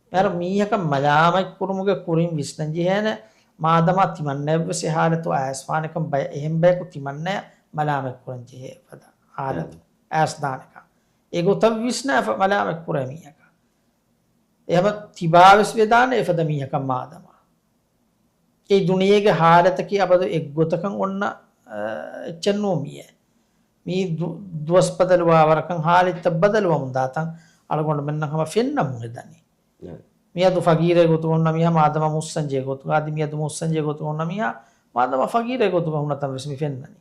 މިހާރު މީހަކަށް މަލާމަތް ކުރުމުގެ ކުރިން ވިސްނަން ޖެހޭނެ، މާދަމާ ތިމަންނައަށްވެސް އެ ހާލަތު އައިސްފާނެކަން ބައެއް، އެހެން ބަޔަކު ތިމަންނައަށް މަލާމަތް ކުރަން ޖެހޭ ފަދަ ހާލަތު އައިސްދާނެކަން. އެގޮތަށް ވިސްނާފަ މަލާމަތް ކުރޭ މީހަކަށް. އެ ހަމަ ތިބާވެސް ވެދާނެ އެފަދަ މީހަކަށް މާދަމާ. އެ ދުނިޔޭގެ ހާލަތަކީ އަބަދު އެއްގޮތަކަށް އޮންނަ، އަ، އެއްޗެއް ނޫން މިއެއް. މީ ދު-، ދުވަސް ބަދަލުވާ ވަރަކަށް ހާލަތްތައް ބަދަލުވަމުން ދާތަން އަޅުގަނޑުމެންނަށް ހަމަ ފެންނަމުން އެދަނީ. މިއަދު ފަގީރެއް ގޮތުގަ ހުންނަ މީހާ މާދަމާ މުއްސަންޖެއް ގޮތުގަ، އަދި މިއަދު މުއްސަންޖެއް ގޮތުގަ ހުންނަ މީހާ މާދަމާ ފަގީރެއް ގޮތުގަ ހުންނަތަން ވެސް މި ފެންނަނީ.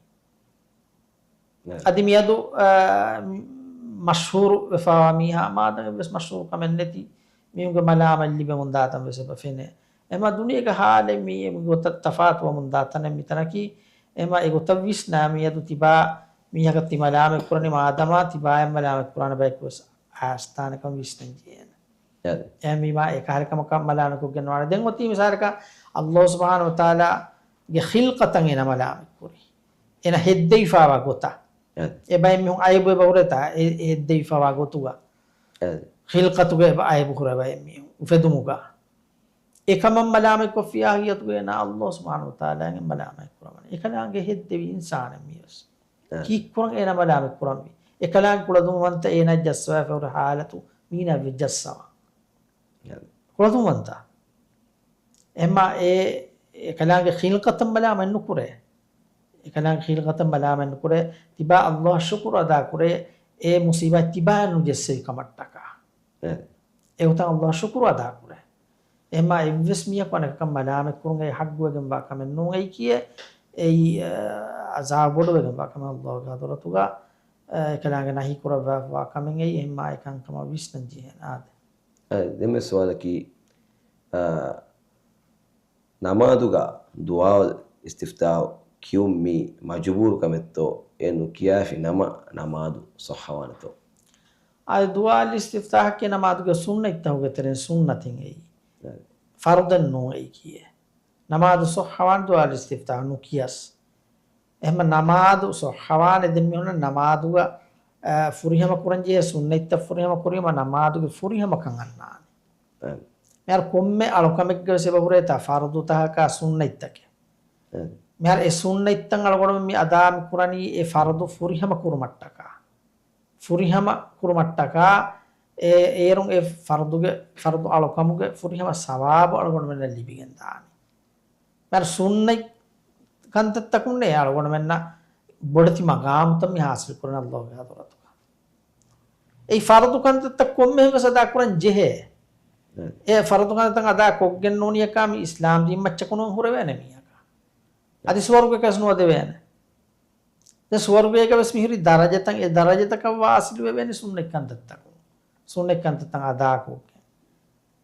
އަދި މިއަދު، އާ، މަޝްހޫރު ވެފަވާ މީހާ މާދަމާ އެއްވެސް މަޝްހޫރު ކަމެއް ނެތި މީހުންގެ މަލާމަތް ލިބެމުން ދާތަން ވެސް އެބަ ފެނޭ. އެމަ ދުނިޔޭގެ ހާލެއް މީ އެ ގޮތަށް ތަފާތުވަމުން ދާ ތަނެއް މިތަނަކީ. އެމަ އެ ގޮތަށް ވިސްނާ މިއަދު ތިބާ މީހަކަށް ތި މަލާމަތް ކުރަނީ މާދަމާ ތިބާއަށް މަލާމަތް ކުރާނެ ބަޔަކު ވެސް އައިސްތާނެކަން ވިސްނަން ޖެހޭނެ. އެ މީ މާ އެކަހަލަ ކަމަކަށް މަލާމަތްކޮށްގެން ނުވާނެ. ދެން އޮތީ މިސާލަކަށް އައްލާހު ސުބްޙާނަހޫ ވަތަޢާލާގެ ޚިލްޤަތަށް އޭނަ މަލާމަތް ކުރީ. އޭނަ ހެއްދެވިފާވާ ގޮތަށް. އެ ބައެއް މީހުން އައިބު އެބަ ހުރޭތާ އެ، އެ ހެއްދެވިފާވާ ގޮތުގަ. ޚިލްޤަތުގަ އެބަ އައިބު ހުރޭ ބައެއް މީހުން އުފެދުމުގަ. އެކަމަށް މަލާމަތްކޮށްފިއްޔާ ހަގީގަތުގަ އޭނާ އައްލާހު ސުބްޙާނަހޫ ވަތަޢާލާގެ މަލާމަތް ކުރަމަނީ. އެކަލާނގެ ހެއްދެވި އިންސާނެއް މިވެސް. ކީއްކުރަން އޭނާ މަލާމަތް ކުރަންވީ؟ އެކަލާނގެ ކުޅަދުންވަންތަ އޭނާ ޖައްސަވާފަ ހުރި ހާލަތު މީނާ ވެ ޖައްސަވާ. ކުޅަދުންވަންތަ. އެމާ އެ، އެކަލާނގެ ޚިލްޤަތަށް މަލާމަތް ނުކުރޭ. އެކަލާނގެ ޚިލްޤަތަށް މަލާމަތް ނުކުރޭ. ތިބާ އައްލާހަށް ޝުކުރު އަދާކުރޭ. އެ މުޞީބާތް ތިބާއަށް ނުޖެއްސެވި ކަމަށްޓަކާ. އެގޮތަށް އައްލާހަށް ޝުކުރު އަދާކުރޭ. އެމާ އެއްވެސް މީހަކު އަނެކަކަށް މަލާމަތްކުރުން އެ ޙައްޤުވެގެންވާ ކަމެއް ނޫން. އެއީ ކިޔޭ، އެއީ، އަ، ޢަޒާބު ބޮޑުވެގެންވާ ކަމެއް އައްލާހުގެ ޙަޟްރަތުގަ، އަ، އެކަލާނގެ ނަހީ ކުރައްވާފަވާ ކަމެއް. އެއީ އެހެންމާ އެކަންކަމަށް ވިސްނަން ޖެހޭނެ. އާދެ. އަ، ދެންމެ ސުވާލަކީ، އަ، ނަމާދުގަ ދުޢާ އިސްތިފްތާޙު ކިޔުން މީ މަޖުބޫރު ކަމެއްތޯ؟ އެ ނުކިޔާފި ނަމަ ނަމާދު ޞައްޙަވާނެތޯ؟ އާދެ، ދުޢާ އިސްތިފްތާޙަކީ ނަމާދުގެ ސުންނަތްތަކުގެ ތެރެއިން ސުންނަތެއް އެއީ. އާދެ. ފަރުޟެއް ނޫން އެއީ ކިޔޭ. ނަމާދު ޞައްޙަވާން ދުޢާ އިސްތިފްތާޙު ނުކިޔަސް. އެހެންމަ ނަމާދު ޞައްޙަވާނެ ދެން މިހުންނަ ނަމާދުގަ، އަ، ފުރިހަމަ ކުރަންޖެހޭ ސުންނަތްތައް ފުރިހަމަ ކުރީމަ ނަމާދުގެ ފުރިހަމަކަން އަންނާނެ. އެ. މިހާރު ކޮންމެ އަޅުކަމެއްގެ ވެސް އެބަ ހުރޭތާ ފަރުޟުތަކަކާ ސުންނަތްތަކެއް. އެ. މިހާރު އެ ސުންނަތްތައް އަޅުގަނޑުމެން މި އަދާ މި ކުރަނީ އެ ފަރުޟު ފުރިހަމަ ކުރުމަށްޓަކާ. ފުރިހަމަ ކުރުމަށްޓަކާ، އެ، އޭރުން އެ ފަރުޟުގެ، ފަރުޟު އަޅުކަމުގެ ފުރިހަމަ ސަވާބު އަޅުގަނޑުމެންނަށް ލިބިގެން ދާނެ. މިހާރު ސުންނަތް ކަންތައްތަކުންނޭ އަޅުގަނޑުމެންނަށް ބޮޑެތި މަގާމުތައް މި ހާސިލް ކުރަން އައްލާހުގެ ޙަޟްރަތުގަ. އެއީ ފަރުޟު ކަންތައްތައް ކޮންމެހެން ވެސް އަދާ ކުރަން ޖެހޭ. އެ ފަރުޟު ކަންތައް އަދާ ކޮށްގެން ނޫނިއްޔާ މި އިސްލާމް ދީން މައްޗަކު ނޫން ހުރެވޭނެ މީހަކަށް. އަދި ސުވަރުގެކަށް ނުވަދެވޭނެ. ދެން ސުވަރުގޭގަ ވެސް މިހުރި ދަރަޖަތައް، އެ ދަރަޖަތަކަށް ވާސިލު ވެވޭނެ ސުންނަތް ކަންތައްތަކުން. ސުންނަތް ކަންތައްތައް އަދާކޮށްގެން.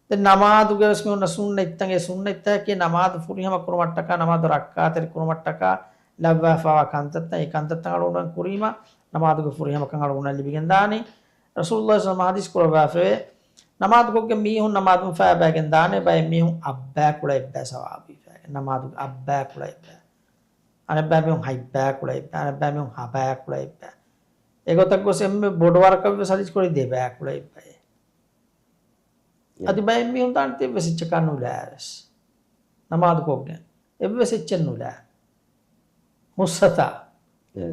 ދެން ނަމާދުގެ ވެސް މި އޮންނަ ސުންނަތްތައް، އެ ސުންނަތްތަކަކީ ނަމާދު ފުރިހަމަ ކުރުމަށްޓަކާ، ނަމާދު ރައްކާތެރި ކުރުމަށްޓަކާ ލައްވާފަވާ ކަންތައްތައް، އެ ކަންތައްތައް އަޅުގަނޑު ކުރީމަ، ނަމާދުގެ ފުރިހަމަކަން އަޅުގަނޑަށް ލިބިގެން ދާނީ. ރަސޫލުﷲ ޞައްލަﷲު ޢަލައިހި ވަސައްލަމަ ޙަދީޘް ކުރައްވާފައިވޭ، ނަމާދު ކޮށްގެން މީހުން ނަމާދުން ފައިބައިގެން ދާނެ، ބައެއް މީހުން އައްބައި ކުޅަ އެއްބައި ސަވާބު ހިފައިގެން، ނަމާދުގެ އައްބައި ކުޅަ އެއްބައި. އަނެއްބައި މީހުން ހަތްބައި ކުޅަ އެއްބައި، އަނެއްބައި މީހުން ހަބައި ކުޅަ އެއްބައި. އެގޮތަށް ގޮސް އެންމެ ބޮޑު ވަރަކަށް ވެސް ޙަދީޘް ކުރީ ދެބައި ކުޅަ އެއްބައި. އެ. އަދި ބައެއް މީހުން ދާނެ އެއްވެސް އެއްޗަކާ ނުލާ ވެސް. ނަމާދު ކޮށްގެން އެއްވެސް އެއްޗެއް ނުލާ. ހުސްއަތާ. އެ.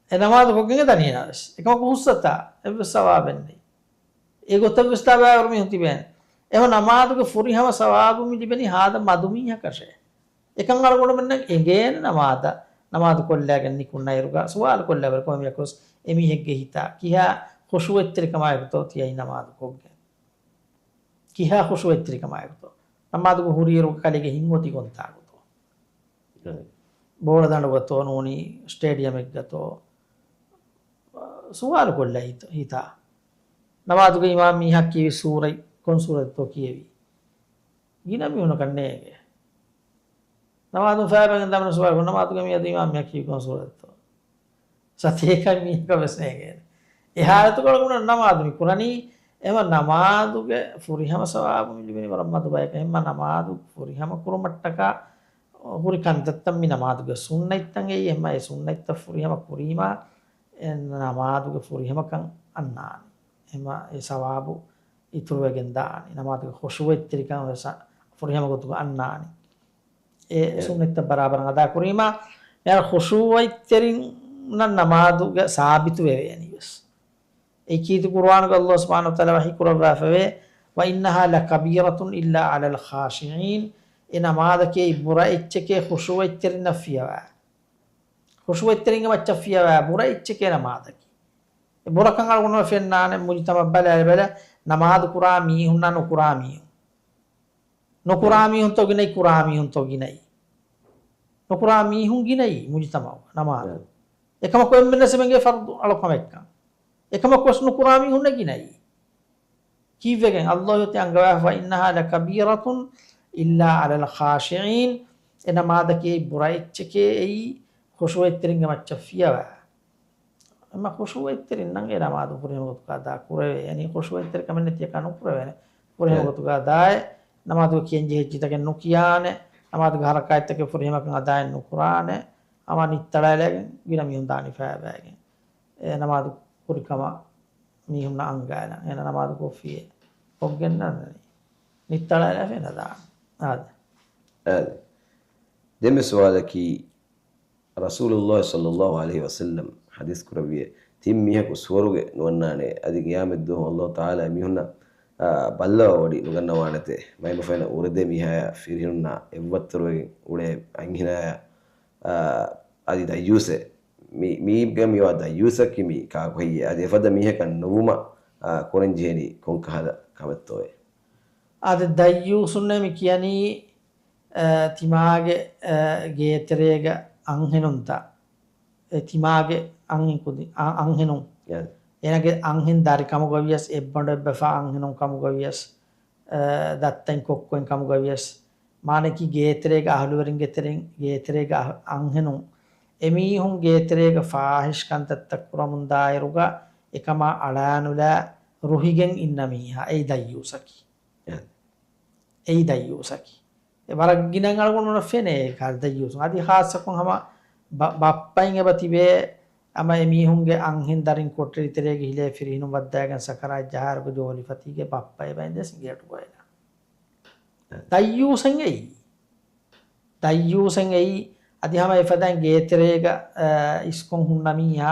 އެ ނަމާދު ކޮށްގެން ދަނީ ނަވެސް. އެކަމަކު ހުސްއަތާ އެއްވެސް ސަވާބެއް ނެތް. އެ ގޮތަށް ވެސް ތާ ބައިވަރު މީހުން ތިބޭނެ. އެހެން ނަމާދުގެ ފުރިހަމަ ސަވާބު މި ލިބެނީ ހާދަ މަދު މީހަކަށޭ. އެކަން އަޅުގަނޑުމެންނަށް އެނގޭނެ ނަމާދަށް. ނަމާދު ކޮށްލާގެން ނިކުންނައިރުގަ ސުވާލު ކޮށްލާ ބަލަ ކޮންމެއަކަސް އެމީހެއްގެ ހިތާ ކިހާ ޚުޝޫޢަތްތެރިކަމާއެކުތޯ ތިޔައީ ނަމާދު ކޮށްގެން. ކިހާ ޚުޝޫޢަތްތެރިކަމާއެކުތޯ. ނަމާދުގަ ހުރިއިރު ކަލޭގެ ހިތް އޮތީ ކޮންތާކުތޯ. ރައިޓް. ބޯޅަ ދަނޑުގަތޯ ނޫނީ ސްޓޭޑިއަމެއްގަތޯ. ސުވާލު ކޮށްލަ ހިތ-، ހިތާ. ނަމާދުގަ އިމާމް މީހާ ކިޔެވި ސޫރަތް، ކޮން ސޫރަތްތޯ ކިޔެވީ؟ ގިނަ މީހުންނަކަށް ނޭނގެ. ނަމާދުން ފައިބައިގެން ދާނެ ސުވާލު ކުރުން، ނަމާދުގަ މިއަދު އިމާމް މިއަށް ކީ ކޮން ސޫރަތްތޯ؟ ސަތޭކަ މީހަކަށް ވެސް ނޭނގޭނެ. އެ ހާލަތުގަ ނަމާދު މި ކުރަނީ، އެމަ ނަމާދުގެ ފުރިހަމަ ސަވާބު މި ލިބެނީ ވަރަށް މަދު ބަޔަކަށް. އެމަ ނަމާދު ފުރިހަމަ ކުރުމަށްޓަކާ ހުރި ކަންތައްތައް މި ނަމާދުގެ ސުންނަތްތައް އެއީ، އެމަ އެ ސުންނަތްތައް ފުރިހަމަ ކުރީމާ، އެ ނަމާދުގެ ފުރިހަމަކަން އަންނާނެ. އެމަ އެ ސަވާބު އިތުރުވެގެން ދާނެ. ނަމާދުގެ ޚުޝޫޢަތްތެރިކަން ވެސް ފުރިހަމަ ގޮތުގަ އަންނާނެ. އެ އެ. ސުންނަތްތައް ބަރާބަރަށް އަދާ ކުރީމާ، މިހާރު ޚުޝޫޢަތްތެރިންނަށް ނަމާދުގެ ސާބިތު ވެވޭނީ ވެސް. އެއީ ކީރިތި ޤުރުއާނުގަ ﷲ ސުބްޙާނަހޫ ވަތަޢާލާ ވަޙީ ކުރައްވާފަވޭ، "وإنها لكبيرة إلا على الخاشعين." އެ ނަމާދަކީ ބުރަ އެއްޗެކޭ ޚުޝޫޢަތްތެރިންނަށް ފިޔަވާ. ޚުޝޫޢަތްތެރިންގެ މައްޗަށް ފިޔަވާ ބުރަ އެއްޗެކޭ ނަމާދަކީ. އެ ބުރަކަން އަޅުގަނޑު ފެންނާނެ މުޖުތަމަޢަށް ބަލާލިބަލަ، ނަމާދު ކުރާ މީހުންނާ ނުކުރާ މީހުން. ނުކުރާ މީހުންތޯ ގިނައީ، ކުރާ މީހުންތޯ ގިނައީ. ނުކުރާ މީހުން ގިނައީ މުޖުތަމަޢުގަ ނަމާދު. އެކަމަކު އެންމެންނަށް އެނގޭ ފަރުޟު އަޅުކަމެއްކަން. އެކަމަކުވެސް ނުކުރާ މީހުންނެއް ގިނައީ. ކީއްވެގެން؟ ﷲ އޮތީ އަންގަވާފަ، "وإنها لكبيرة إلا على الخاشعين." އެ ނަމާދަކީ ބުރަ އެއްޗެކޭ އެއީ ޚުޝޫޢަތްތެރިންގެ މައްޗަށް ފިޔަވާ. އެމަ ޚުޝޫޢަތްތެރިންނަށް އެ ނަމާދު ފުރިހަމަ ގޮތުގަ އަދާ ކުރެވޭ. ޔަޢުނީ ޚުޝޫޢަތްތެރިކަމެއް ނެތިއަކާ ނުކުރެވޭނެ. ފުރިހަމަ ގޮތުގަ އަދާއެއް ނަމާދުގަ ކިޔަންޖެހޭ އެއްޗިތަކެއް ނުކިޔާނެ. ނަމާދުގެ ހަރަކާތްތަކެއް ފުރިހަމަކަށް އަދާއެއް ނުކުރާނެ. ހަމަ ނިއްތަޅައިލައިގެން ގިނަ މީހުން ދާނި ފައިބައިގެން. އެ ނަމާދު ކުރި ކަމަށް މީހުންނަށް އަންގާނެ. އޭނަ ނަމާދު ކޮށްފިއޭ. ކޮށްގެން ނަންނަނީ. ނިއްތަޅައިލައިފަ އޭނަ ދާނެ. އާދެ. އާދެ. ދެންމެ ސުވާލަކީ، ރަސޫލުﷲ ޞައްލަﷲ ޢަލައިހި ވަސައްލަމް ޙަދީޘް ކުރެއްވިއޭ، ތިން މީހަކު ސުވަރުގެ ނުވަންނާނެ، އަދި ޤިޔާމަތްދުވަހު ﷲ ތަޢާލާ މީހުންނަށް، އާ، ބައްލަވާ ވޮޑި ނުގަންނަވާނެތޭ، މައިންބަފައިންނަށް އުރެދޭ މީހާޔާ ފިރިހެނުންނާ އެއްވައްތަރުވެގެން އުޅޭ އަންހެނާޔާ، އާ، އަދި ދައްޔޫސޭ. މި، މީގަ މިވާ ދައްޔޫސަކީ މީ ކާކު ހެއްޔޭ؟ އަދި އެފަދަ މީހަކަށް ނުވުމަށް، އާ، ކުރަންޖެހެނީ ކޮންކަހަލަ ކަމެއްތޯއޭ؟ އާދެ، ދައްޔޫސުންނޭ މި ކިޔަނީ، އަ، ތިމާގެ، އަ، ގޭތެރޭގަ އަންހެނުންތައް، އެ ތިމާގެ އަންހެން ކުދި، އަ، އަންހެނުން. އޭނަގެ އަންހެން ދަރި ކަމުގަ ވިޔަސް، އެއްބަނޑު އެއްބަފާ އަންހެނުން ކަމުގަ ވިޔަސް، އަ، ދައްތައިން ކޮއްކޮއިން ކަމުގަ ވިޔަސް، މާނައަކީ ގޭތެރޭގަ އަހުލުވެރިންގެ ތެރެއިން، ގޭތެރޭގަ އަހު، އަންހެނުން، އެމީހުން ގޭތެރޭގަ ފާޙިޝް ކަންތައްތައް ކުރަމުން ދާއިރުގަ އެކަމާ އަޅާނުލާ ރުހިގެން އިންނަ މީހާ، އެއީ ދައްޔޫސަކީ. އެ. އެއީ ދައްޔޫސަކީ. އެ ވަރަށް ގިނަ އަޅުގަނޑުމެންނަށް ފެނޭ އެ ކަހަލަ ދައްޔޫސުން. އަދި ޚާއްޞަކޮށް ހަމަ ބަ، ބައްޕައިން އެބަ ތިބޭ، ހަމަ އެމީހުންގެ އަންހެން ދަރިން ކޮޓަރި ތެރޭގަ ހިލޭ ފިރިހެނުން ވައްދާގެން ސަކަރާތް ޖަހާއިރުގަ ޖޯލިފަތީގެ ބައްޕަ އެބަ އިނދެ ސިނގޭޓު ބޮއެލާ. އެ. ދައްޔޫސެއް އެއީ. ދައްޔޫސެއް އެއީ، އަދި ހަމަ އެފަދައިން ގޭތެރޭގަ، އަ، އިސްކޮން ހުންނަ މީހާ،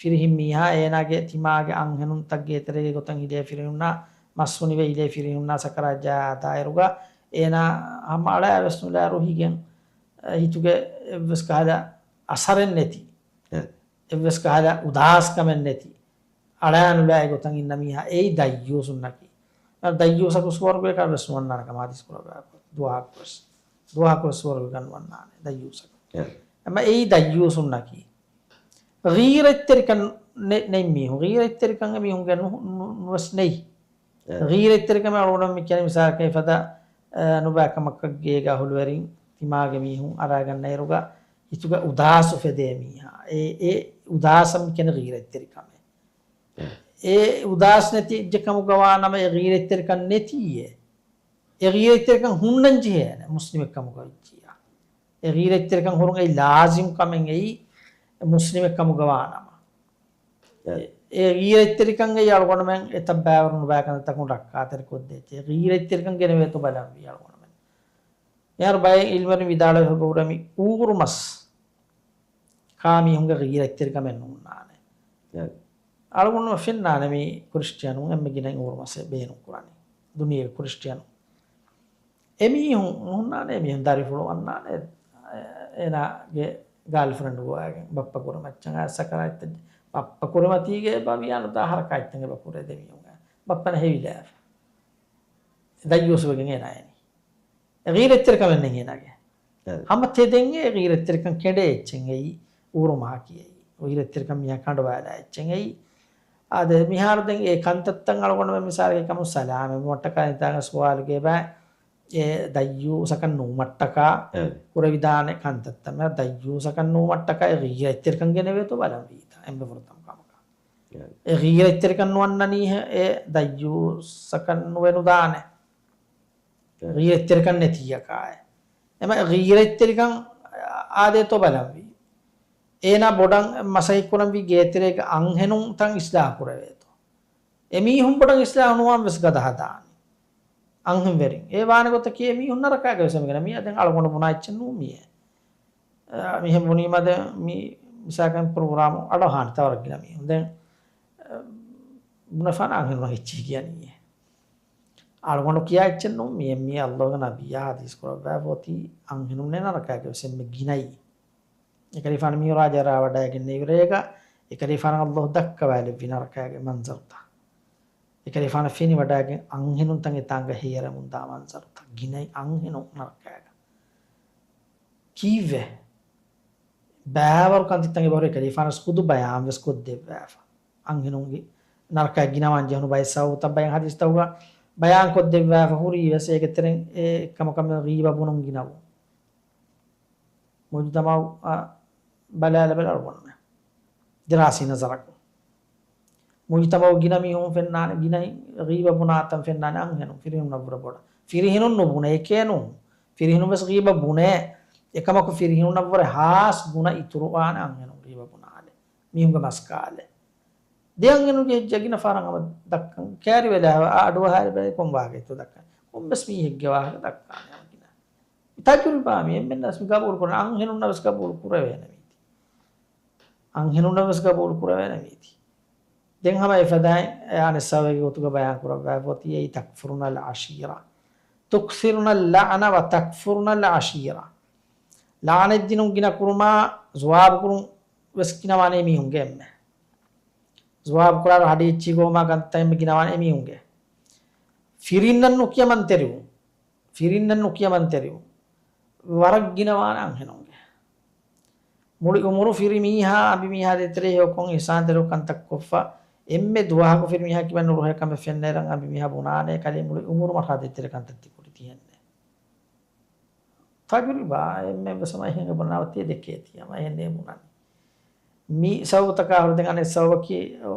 ފިރިހެން މީހާ، އޭނާގެ ތިމާގެ އަންހެނުންތައް ގޭތެރޭގެ ގޮތަށް ހިލޭ ފިރިހެނުންނާ، މަސް ހުނިވެ ހިލޭ ފިރިހެނުންނާ ސަކަރާތް ޖަހާ އަދާއިރުގަ، އޭނާ ހަމަ އަޅާ ވެސް ނުލާ ރުހިގެން، އަ، ހިތުގެ އެއްވެސް ކަހަލަ އަސަރެއް ނެތި. އެ. އެއްވެސް ކަހަލަ އުދާސްކަމެއް ނެތި. އަޅާނުލާ އެގޮތަށް އިންނަ މީހާ އެއީ ދައްޔޫސުންނަކީ. ދައްޔޫސަކު ސުވަރުގޭ ކަށް ވެސް ނުވަންނާނެ ކަމަށް ޙަދީޘް ކުރައްވާ، ދުވަހަކު ވެސް. ދުވަހަކު ވެސް ސުވަރުގޭ ކަށް ނުވަންނާނެ ދައްޔޫސަކު. އެ. އެމަ އެއީ ދައްޔޫސުންނަކީ. ޣީރަތްތެރިކަން ނެ، ނެތް މީހުން. ޣީރަތްތެރިކަން އެމީހުންގެ ނު، ނު، ނުވެސް ނެތް. އެ. ޣީރަތްތެރިކަމެއް އަޅުގަނޑު މި ކިޔަނީ މިސާލަކަށް އެފަދަ، އަ، ނުބައި ކަމަކަށް ގޭގަ އަހުލުވެރިން ތިމާގެ މީހުން އަރާގަންނައިރުގަ ހިތުގަ އުދާސް އުފެދޭ މީހާ. އެ، އެ އުދާސަށް މި ކިޔަނީ ޣީރަތްތެރިކަމެއް. އެ އުދާސް ނެތި އެއްޗެއް ކަމުގަ ވާނަމަ، އެ ޣީރަތްތެރިކަން ނެތީއޭ. އެ ޣީރަތްތެރިކަން ހުންނަން ޖެހޭނެ މުސްލިމެއް ކަމުގަ ވެއްޖިއްޔާ. އެ ޣީރަތްތެރިކަން ހުރުން އެއީ ލާޒިމް ކަމެއް އެއީ މުސްލިމެއް ކަމުގަ ވާނަމަ. އެ. އެ ޣީރަތްތެރިކަން އެއީ އަޅުގަނޑުމެން އެތައް ބައިވަރު ނުބައި ކަންތައްތަކުން ރައްކާތެރިކޮށްދޭ އެއްޗެއް. ޣީރަތްތެރިކަން ގެނެވޭތޯ ބަލަންވީ އަޅުގަނޑުމެން. އެހާރު ބައެއް ޢިލްމުވެރިން ވިދާޅުވެފަ ހުރެ މި އޫރުމަސް ކާ މީހުންގެ ޣީރަތްތެރިކަމެއް ނޫންނާނެ. އެ. އަޅުގަނޑު ފެންނާނެ މި ކްރިސްޓިއަނުން އެންމެ ގިނައިން އޫރުމަސް ބޭނުން ކުރަނީ. ދުނިޔޭގެ ކްރިސްޓިއަނުން. އެމީހުން ނުހުންނާނެ، އެމީހުން ދަރިފުޅު އަންނާނެ، އޭނާގެ ގާލްފްރެންޑް ގޮވާގެން ބައްޕަ ކުރިމައްޗަށް އައި ސަކަރާތްތައް، ބައްޕަ ކުރިމަތީގެ އެބަ ވިޔާނުދާ ހަރަކާތްތައް އެބަ ކުރޭ ދެމީހުން. ބައްޕަ ނަހެވިލާފަ. ދައްޔޫސްވެގެން އޭނާ އެނީ. އެ ޣީރަތްތެރިކަމެއް ނެތް އޭނާގެ. އެ. ހަމަ ތެދެއް އެ ޣީރަތްތެރިކަން ކެނޑޭ އެއްޗެއް އެއީ، އޫރުމާ ކިޔައީ. ޣީރަތްތެރިކަން މީހާ ކަނޑުވާލާ އެއްޗެއް އެއީ. އާދެ، މިހާރު ދެން އެ ކަންތައްތައް އަޅުގަނޑުމެން މިސާލެއް ކަމުން ސަލާމަތް މޮޓަކާ ނިތާގަ ސުވާލުގެ ބާ، އެ ދައްޔޫސަކަށް ނޫމަށްޓަކާ އެ. ކުރެވިދާނެ ކަންތައްތައް. މި ދައްޔޫސަކަށް ނޫމަށްޓަކާ އެ ޣީރަތްތެރިކަން ގެނެވޭތޯ ބަލަން ވީތާ. އެންމެ ފުރަތަމަ ކަމަކަށް. އެ. އެ ޣީރަތްތެރިކަން ނުވަންނަނީ އެ ދައްޔޫސަކަށް ނުވެ ނުދާނެ. އެ. ޣީރަތްތެރިކަން ނެތިއްޔަކާއެ. އެމަ އެ ޣީރަތްތެރިކަން އާދޭތޯ ބަލަންވީ. އޭނާ ބޮޑަށް މަސައްކަތްކުރަންވީ ގޭތެރޭގެ އަންހެނުންތައް އިސްލާހު ކުރެވޭތޯ. އެމީހުން ބޮޑަށް އިސްލާހު ނުވާން ވެސް ގަދަ ހަދާނީ. އަންހެންވެރިން. އެ ވާނެ ގޮތަކީ އެމީހުން ނަރަކާގެ ވެސް އެމީހުން މި އަދެން އަޅުގަނޑު ބުނާ އެއްޗެއް ނޫން މިއެ. އަ، މިހެން ބުނީމަ ދެން މި މިސާކަން ޕްރޮގްރާމު އަޑު އަހާނެ ތަވަރަށް ގިނަ މީހުން. ދެން، އަ، ބުނެފާނަ އަންހެނުން އެއްޗެހި ކިޔަނީ. އަޅުގަނޑު ކިޔާ އެއްޗެއް ނޫން މިއެއް، މީ ﷲގެ ނަބިއްޔާ ޙަދީޘް ކުރައްވާފަ އޮތީ އަންހެނުންނޭ ނަރަކާގެ ވެސް އެންމެ ގިނައީ. އެކަލޭގެފާނު މިޢުރާޖަށް ރާވަޑައިގެންނެވި ރޭގަ، އެކަލޭގެފާނަށް ﷲ ދައްކަވާލެއްވި ނަރަކާގެ މަންޒަރުތައް. އެކަލޭގެފާނަށް ފެނިވަޑައިގެން އަންހެނުންތައް އެތާނގަ ހޭރަމުންދާ މަންޒަރުތައް. ގިނައިން އަންހެނުން ނަރަކާގަ. ކީއްވެ؟ ބައިވަރު ކަންތައްތައް އެބަހުރި އެކަލޭގެފާނަށް ޚުދު ބަޔާންވެސް ކޮށްދެއްވާފަ. އަންހެނުންގެ ނަރަކައަށް ގިނަވާން ޖެހުނު ބައެއް ސަބަބުތައް ބައެއް ޙަދީޘްތަކުގަ ބަޔާން ކޮށްދެއްވާފަ ހުރީ ވެސް އޭގެ ތެރެއިން އެއް ކަމަކަށް ޣީބަ ބުނުން ގިނަވުން. މުޖުތަމަޢު ބަލާލަބަލަ އަޅުގަނޑުމެން ދިރާސީ ނަޒަރަކުން. މުޖުތަމަޢު ގިނަ މީހުން ފެންނާނެ، ގިނައިން ޣީބަ ބުނާތަން ފެންނާނެ އަންހެނުން، ފިރިހެނުންނަށްވުރެ ބޮޑަށް. ފިރިހެނުން ނުބުނެ އެކޭ ނޫން. ފިރިހެނުން ވެސް ޣީބަ ބުނޭ. އެކަމަކު ފިރިހެނުންނަށްވުރެ ހާސް ގުނަ އިތުރުވާނެ އަންހެނުން ޣީބަ ބުނާލެ. މީހުންގެ މަސް ކާލެ. ދެ އަންހެނުންގެ ހިއްޖަ ގިނަ ފަހަރަށް ހަމަ ދައްކަން. ކައިރިވެލާ އަޑުއަހާލި ބަލަ ކޮން ވާހަކައެއްތޯ ދައްކަން. ކޮންމެސް މީހެއްގެ ވާހަކަ ދައްކާނެ ހަމަ ގިނަ. ތަޖުރިބާ މި އެންމެންނަށް މި ގަބޫލު ކުރަން، އަންހެނުންނަށް ވެސް ގަބޫލު ކުރެވޭނެ މީތި. އަންހެނުންނަށް ވެސް ގަބޫލު ކުރެވޭނެ މީތި. ދެން ހަމަ އެފަދައިން އަނެއް ސަބަބެއްގެ ގޮތުގަ ބަޔާން ކުރައްވާފަ އޮތީ އެއީ تكفرن العشيرة. تكثرن اللعن وتكفرن العشيرة. ލަޢުނަތްދިނުން ގިނަ ކުރުމާ ޒުވާބު ކުރުން ވެސް ގިނަވާނެ މީހުންގެ އެންމެ. ޒުވާބު ކުރާ ހަޑިއެއްޗި ގޮވުމާ ކަންތައް އެންމެ ގިނަވާނެ އެމީހުންގެ. ފިރިންނަށް ނުކިޔަމަންތެރިވުން. ފިރިންނަށް ނުކިޔަމަންތެރިވުން. ވަރަށް ގިނަވާނެ އަންހެނުންގެ. މުޅި އުމުރު ފިރިމީހާ އަނބިމީހާ ދޭތެރޭ ހެޔޮކޮށް އިޙްސާންތެރިކޮށް ކަންތައް ކޮށްފަ، އެންމެ ދުވަހަކު ފިރިމީހާ ކިބައިން ނުރުހޭ ކަމެއް ފެންނައިރަށް އަނބިމީހާ ބުނާނެ ކަލޭ މުޅި އުމުރު މަށާ ދޭތެރޭ ކަންތައް ތިކުރި ތިހެންނެ. ތަޖުރިބާ އެންމެން ވެސް ހަމަ އެހެން ބުނާ އޮތީ ދެކޭތީ ހަމަ އެހެންނޭ ބުނަނީ. މި ސަބަބުތަކާ ހުރެ ދެން އަނެއް ސަބަބަކީ، އަ،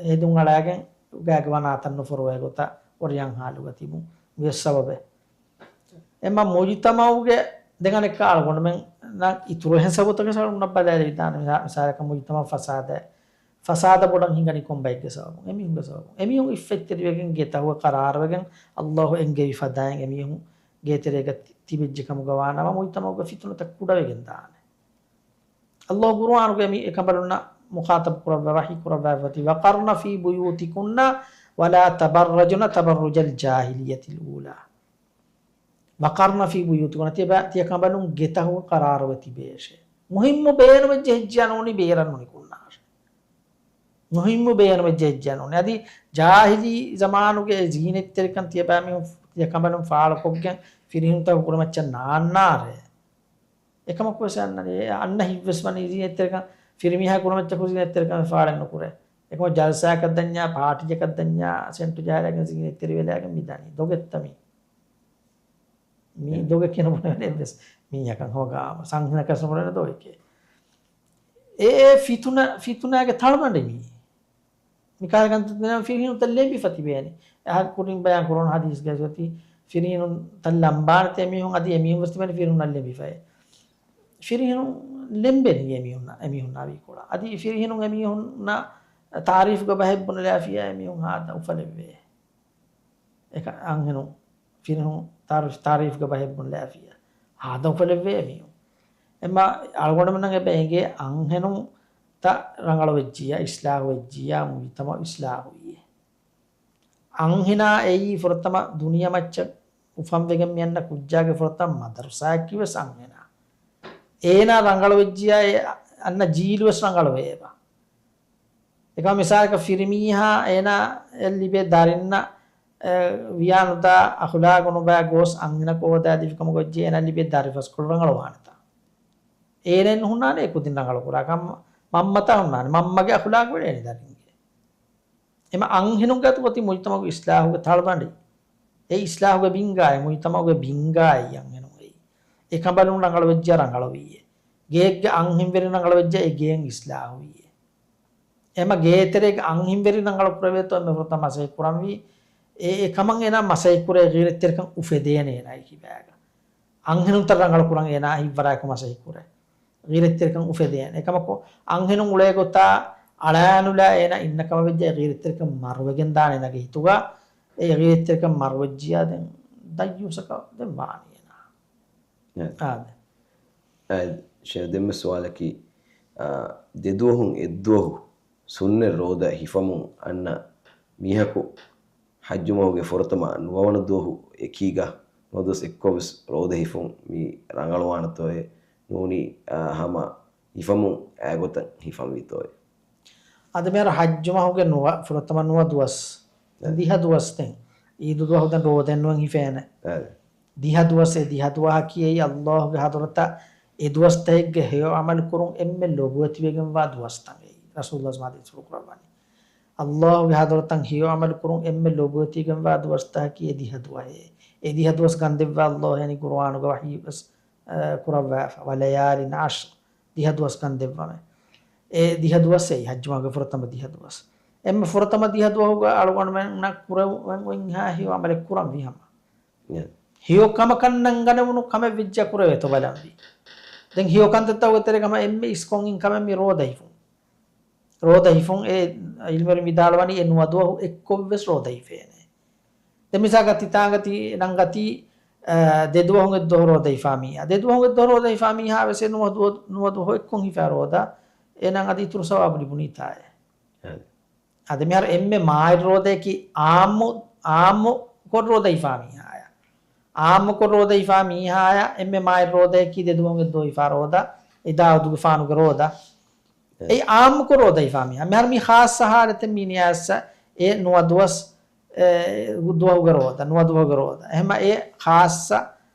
ހެދުން އަޅާގެން ގާގެ ވަނާތަން ނުފޮރުވޭ ގޮތަށް އޮރިޔަން ހާލުގަ ތިބުން މިވެސް ސަބަބެއް. އެމަ މުޖުތަމަޢުގެ ދެން އަނެއްކާ އަޅުގަނޑުމެންނަށް އިތުރު އެހެން ސަބަބުތަކެއް އަޅުގަނޑަށް ބަލާލެވިދާނެ. މިސާ-، މިސާލަކަށް މުޖުތަމަޢު ފަސާދަ، ފަސާދަ ބޮޑަށް ހިނގަނީ ކޮން ބައެއްގެ ސަބަބުން؟ އެމީހުންގެ ސަބަބުން. އެމީހުން އިއްފަތްތެރިވެގެން ގެތަހުގަ ޤަރާރުވެގެން އައްލާހު އެންގެވި ފަދައިން އެމީހުން ގޭތެރޭގަ ތި-، ތިބެއްޖެ ކަމުގަ ވާނަމަ މުޖުތަމަޢުގެ ފިތުނަތައް ކުޑަވެގެން ދާނެ. އައްލާހު ޤުރުއާނުގައި މި އެކަނބަލުންނަށް މުޚާޠަބު ކުރައްވާ ވަޙީ ކުރައްވާފައި އޮތީ، وقرن في بيوتكن ولا تبرجن تبرج الجاهلية الأولى. وقرن في بيوتكن، ތިޔަބަ-، ތިޔަ ކަނބަލުން ގެތަހުގަ ޤަރާރުވެ ތިބޭށޭ. މުހިއްމު ބޭނުމެއްޖެ ހެއްޖެއްޔާ ނޫނީ ބޭރަށް ނުނިކުންނާށޭ. މުހިއްމު ބޭނުމެއްޖެ ހެއްޖެއްޔާ ނޫނީ. އަދި ޖާހިލީ ޒަމާނުގެ އެ ޒީނަތްތެރިކަން ތިޔަބައިމީހުން ތިޔަ ކަނބަލުން ފާޅުކޮށްގެން ފިރިހެނުންތަކު ކުރިމައްޗަށް ނާންނާރޭ. އެކަމަކުވެސް އަންނަނީ، އެ އަންނަ ހިތްވެސް ވަނީ ޒީނަތްތެރިކަން، ފިރިމީހާ ކުރިމައްޗަކު ޒީނަތްތެރިކަމެއް ފާޅެއް ނުކުރޭ. އެކަމަކު ޖަލްސާއަކަށް ދަންޏާ، ޕާޓީއަކަށް ދަންޏާ، ސެންޓު ޖަހާލައިގެން ޒީނަތްތެރިވެލައިގެން މިދަނީ. ދޮގެއްތަ މީ؟ މީ ދޮގެއް ކިޔަން ބުނެވޭނެ އެއްވެސް މީހަކަށް ހޯގާ ސަންހިނަކަށް ނުބުނެވޭނެ ދޮގެކޭ. އެ، އެ ފިތުނަ، ފިތުނާގެ ތަޅުގަނޑެއް މީ. މިކަހަލަ ކަންތައް ފިރިހެނުންތައް ލެނބިފަ ތިބޭނެ. އަހަރު ކުރިން ބަޔާން ކުރުނު ހަދީސްގައި އޮތީ، ފިރިހެނުންތައް ލަނބާނެތޭ މީހުން އަދި އެމީހުން ވެސް ތިބޭނެ ފިރިހެނުންނަށް ލެނބިފައޭ. ފިރިހެނުން ލެނބެނީ އެމީހުންނަށް، އެމީހުންނާ ވީ ކޮޅަށް. އަދި ފިރިހެނުން އެމީހުންނަށް ތާރީފްގެ ބަހެއް ބުނެލާފިޔާ އެމީހުން ހާދަ އުފަލެއްވޭ. އެކަ-، އަންހެނުން ފިރިހެނުން ތާރީފް، ތާރީފްގެ ބަހެއް ބުނެލާފިޔާ ހާދަ އުފަލެއްވޭ އެމީހުން. އެމަ އަޅުގަނޑުމެންނަށް އެބަ އެނގޭ އަންހެނުން ތައް ރަނގަޅުވެއްޖިއްޔާ، އިސްލާހުވެއްޖިއްޔާ، މުޖުތަމަޢު އިސްލާހުވިއޭ. އަންހެނާ އެއީ ފުރަތަމަ ދުނިޔެމައްޗަށް އުފަންވެގެން މިއަންނަ ކުއްޖާގެ ފުރަތަމަ މަދަރުސާއަކީ ވެސް އަންހެނާ. އޭނާ ރަނގަޅުވެއްޖިއްޔާ އެ އަންނަ ޖީލު ވެސް ރަނގަޅުވެއެބަ. އެކަމަ މިސާލަކަށް ފިރިމީހާ އޭނާ އެ ލިބޭ ދަރިންނަށް، އެ، ވިޔާނުދާ އަޚުލާގު ނުބާ ގޯސް އަންހެނަކު ހޯދާދީފި ކަމަކު ވެއްޖެ އޭނާ ލިބޭ ދަރިފަސްކޮޅު ރަނގަޅުވާނެތާ. އޭނައެއް ނުހުންނާނެ އެ ކުދިން ރަނގަޅު ކުރާ ކަމަށް މަންމަތާ ހުންނާނެ. މަންމަގެ އަޚުލާގު ވެ އޭނަ ދަރިންގެ. އެމަ އަންހެނުންގެ އަތުގަ އޮތީ މުޖުތަމަޢުގެ އިސްލާހުގެ ތަޅުގަނޑި. އެ އިސްލާހުގެ ބިންގާއެއް، މުޖުތަމަޢުގެ ބިންގާއެއް އަންހެނުން އެއީ. އެ ކަނބަލުން ރަނގަޅުވެއްޖެ ރަނގަޅުވީއޭ. ގެއެއްގެ އަންހެންވެރިން ރަނގަޅުވެއްޖެ އެ ގެއިން އިސްލާހުވީއޭ. އެމަ ގޭތެރޭގެ އަންހެންވެރިން ރަނގަޅު ކުރެވޭތޯ އެންމެ ފުރަތަމަ މަސައްކަތް ކުރަންވީ. އެ، އެ ކަމަށް އޭނާ މަސައްކަތް ކުރޭ ޣީރަތްތެރިކަން އުފެދޭނެ އޭނާގެ ކިބާގަ. އަންހެނުންތައް ރަނގަޅު ކުރަން އޭނާ ހިތްވަރާއެކު މަސައްކަތް ކުރޭ. ޣީރަތްތެރިކަން އުފެދޭނެ. އެކަމަކު އަންހެނުން އުޅޭ ގޮތާ އަޅާނުލާ އޭނާ އިންނަ ކަމަށް ވެއްޖެ އެ ޣީރަތްތެރިކަން މަރުވެގެން ދާނެ އޭނާގެ ހިތުގަ. އެ ޣީރަތްތެރިކަން މަރުވެއްޖިޔާ ދެން ދައްޔޫސަކަށް ދެން ވާނީ އޭނާ. އެ. އާދެ. އައި، ޝޭ ދެންމެ ސުވާލަކީ، އާ، ދެދުވަހުން އެއްދުވަހު ސުންނަތް ރޯދަ ހިފަމުން އަންނަ މީހަކު ޙައްޖު މަހުގެ ފުރަތަމަ ނުވަވަނަ ދުވަހު އެކީގަ ނުވަދުވަސް އެއްކޮށް ވެސް ރޯދަ ހިފުން މި ރަނގަޅުވާނެތޯއޭ؟ ނޫނީ، އާ، ހަމަ ހިފަމުން އައިގޮތަށް ހިފަންވީތޯއޭ؟ އަދި މިހާރު ޙައްޖު މަހުގެ ނުވަ، ފުރަތަމަ ނުވަ ދުވަސް، އެ. ދިހަ ދުވަސް ދެން. ޢީދު ދުވަހު ދެން ރޯދައެއް ނުވެން ހިފޭނެ. އެ. ދިހަ ދުވަސް، އެ ދިހަ ދުވަހަކީ އެއީ ﷲ ގެ ޙަޟްރަތަށް އެ ދުވަސްތަކެއްގެ ހެޔޮ ޢަމަލު ކުރުން އެންމެ ލޮބުވެތިވެގެންވާ ދުވަސްތައް އެއީ. ރަސޫލުﷲ މާ ދިސްފުޅު ކުރައްވަނީ. ﷲ ގެ ޙަޟްރަތަށް ހެޔޮ ޢަމަލު ކުރުން އެންމެ ލޮބުވެތިވެގެންވާ ދުވަސްތަކަކީ އެ ދިހަ ދުވަހޭ. އެ ދިހަ ދުވަސް ގަންދެއްވާ ﷲ އެނި ޤުރުއާނުގެ ވަޙީ ވެސް، އަ، ކުރައްވާފަ. وَلَيَالٍ عَشْرٍ. ދިހަ ދުވަސް ގަންދެއްވަމޭ. އެ ދިހަ ދުވަސް އެއީ ޙައްޖު މަހުގެ ފުރަތަމަ ދިހަ ދުވަސް. އެންމެ ފުރަތަމަ ދިހަ ދުވަހުގަ އަޅުގަނޑުމެންނަށް ކުރެވެން އޮތްހާ ހެޔޮ ޢަމަލެއް ކުރަންވީ ހަމަ. އެ. ހެޔޮ ކަމަކަށް ނަންގަނެވުނު ކަމެއް ވެއްޖެ ކުރެވޭތޯ ބަލަންވީ. ދެން ހެޔޮ ކަންތައްތަކުގެ ތެރޭގަ ހަމަ އެންމެ އިސްކޮށް އިން ކަމެއް މި ރޯދަ ހިފުން. ރޯދަ ހިފުން އެ ޢިލްމުވެރިން ވިދާޅުވަނީ އެ ނުވަ ދުވަހު އެއްކޮށް ވެސް ރޯދަ ހިފޭނެ. ދެން މިސާލަކަށް ތިތާނގަތީ ނަންގަތީ، އަ، ދެ ދުވަހުން އެއް ދުވަހު ރޯދަ ހިފާ މީހާ. ދެ ދުވަހުން އެއް ދުވަހު ރޯދަ ހިފާ މީހާ ވެސް އެ ނުވަ ދުވަ-، ނުވަ ދުވަހު އެއްކޮށް ހިފާ ރޯދަ އޭނާ އަދި އިތުރު ސަވާބު ލިބުނީތާއޭ. އަދި މިހާރު އެންމެ މާތް ރޯދައަކީ ޢާއްމު، ޢާއްމު ކޮށް ރޯދަ ހިފާ މީހާޔަށް. ޢާއްމު ކޮށް ރޯދަ ހިފާ މީހާޔަށް އެންމެ މާތް ރޯދައަކީ ދެ ދުވަހުން އެއް ދުވަހު ހިފާ ރޯދަ، އެ ދާއޫދުގެފާނުގެ ރޯދަ. އެ. އެއީ ޢާއްމުކޮށް ރޯދަ ހިފާ މީހާ. މިހާރު މީ ޚާއްޞަ ޙާލަތެއް މީ ނިޔާސް އެ ނުވަ ދުވަސް، އެ، ދުވަހުގެ ރޯދަ، ނުވަ ދުވަހުގެ ރޯދަ. އެހެންމަ އެ ޚާއްޞަ،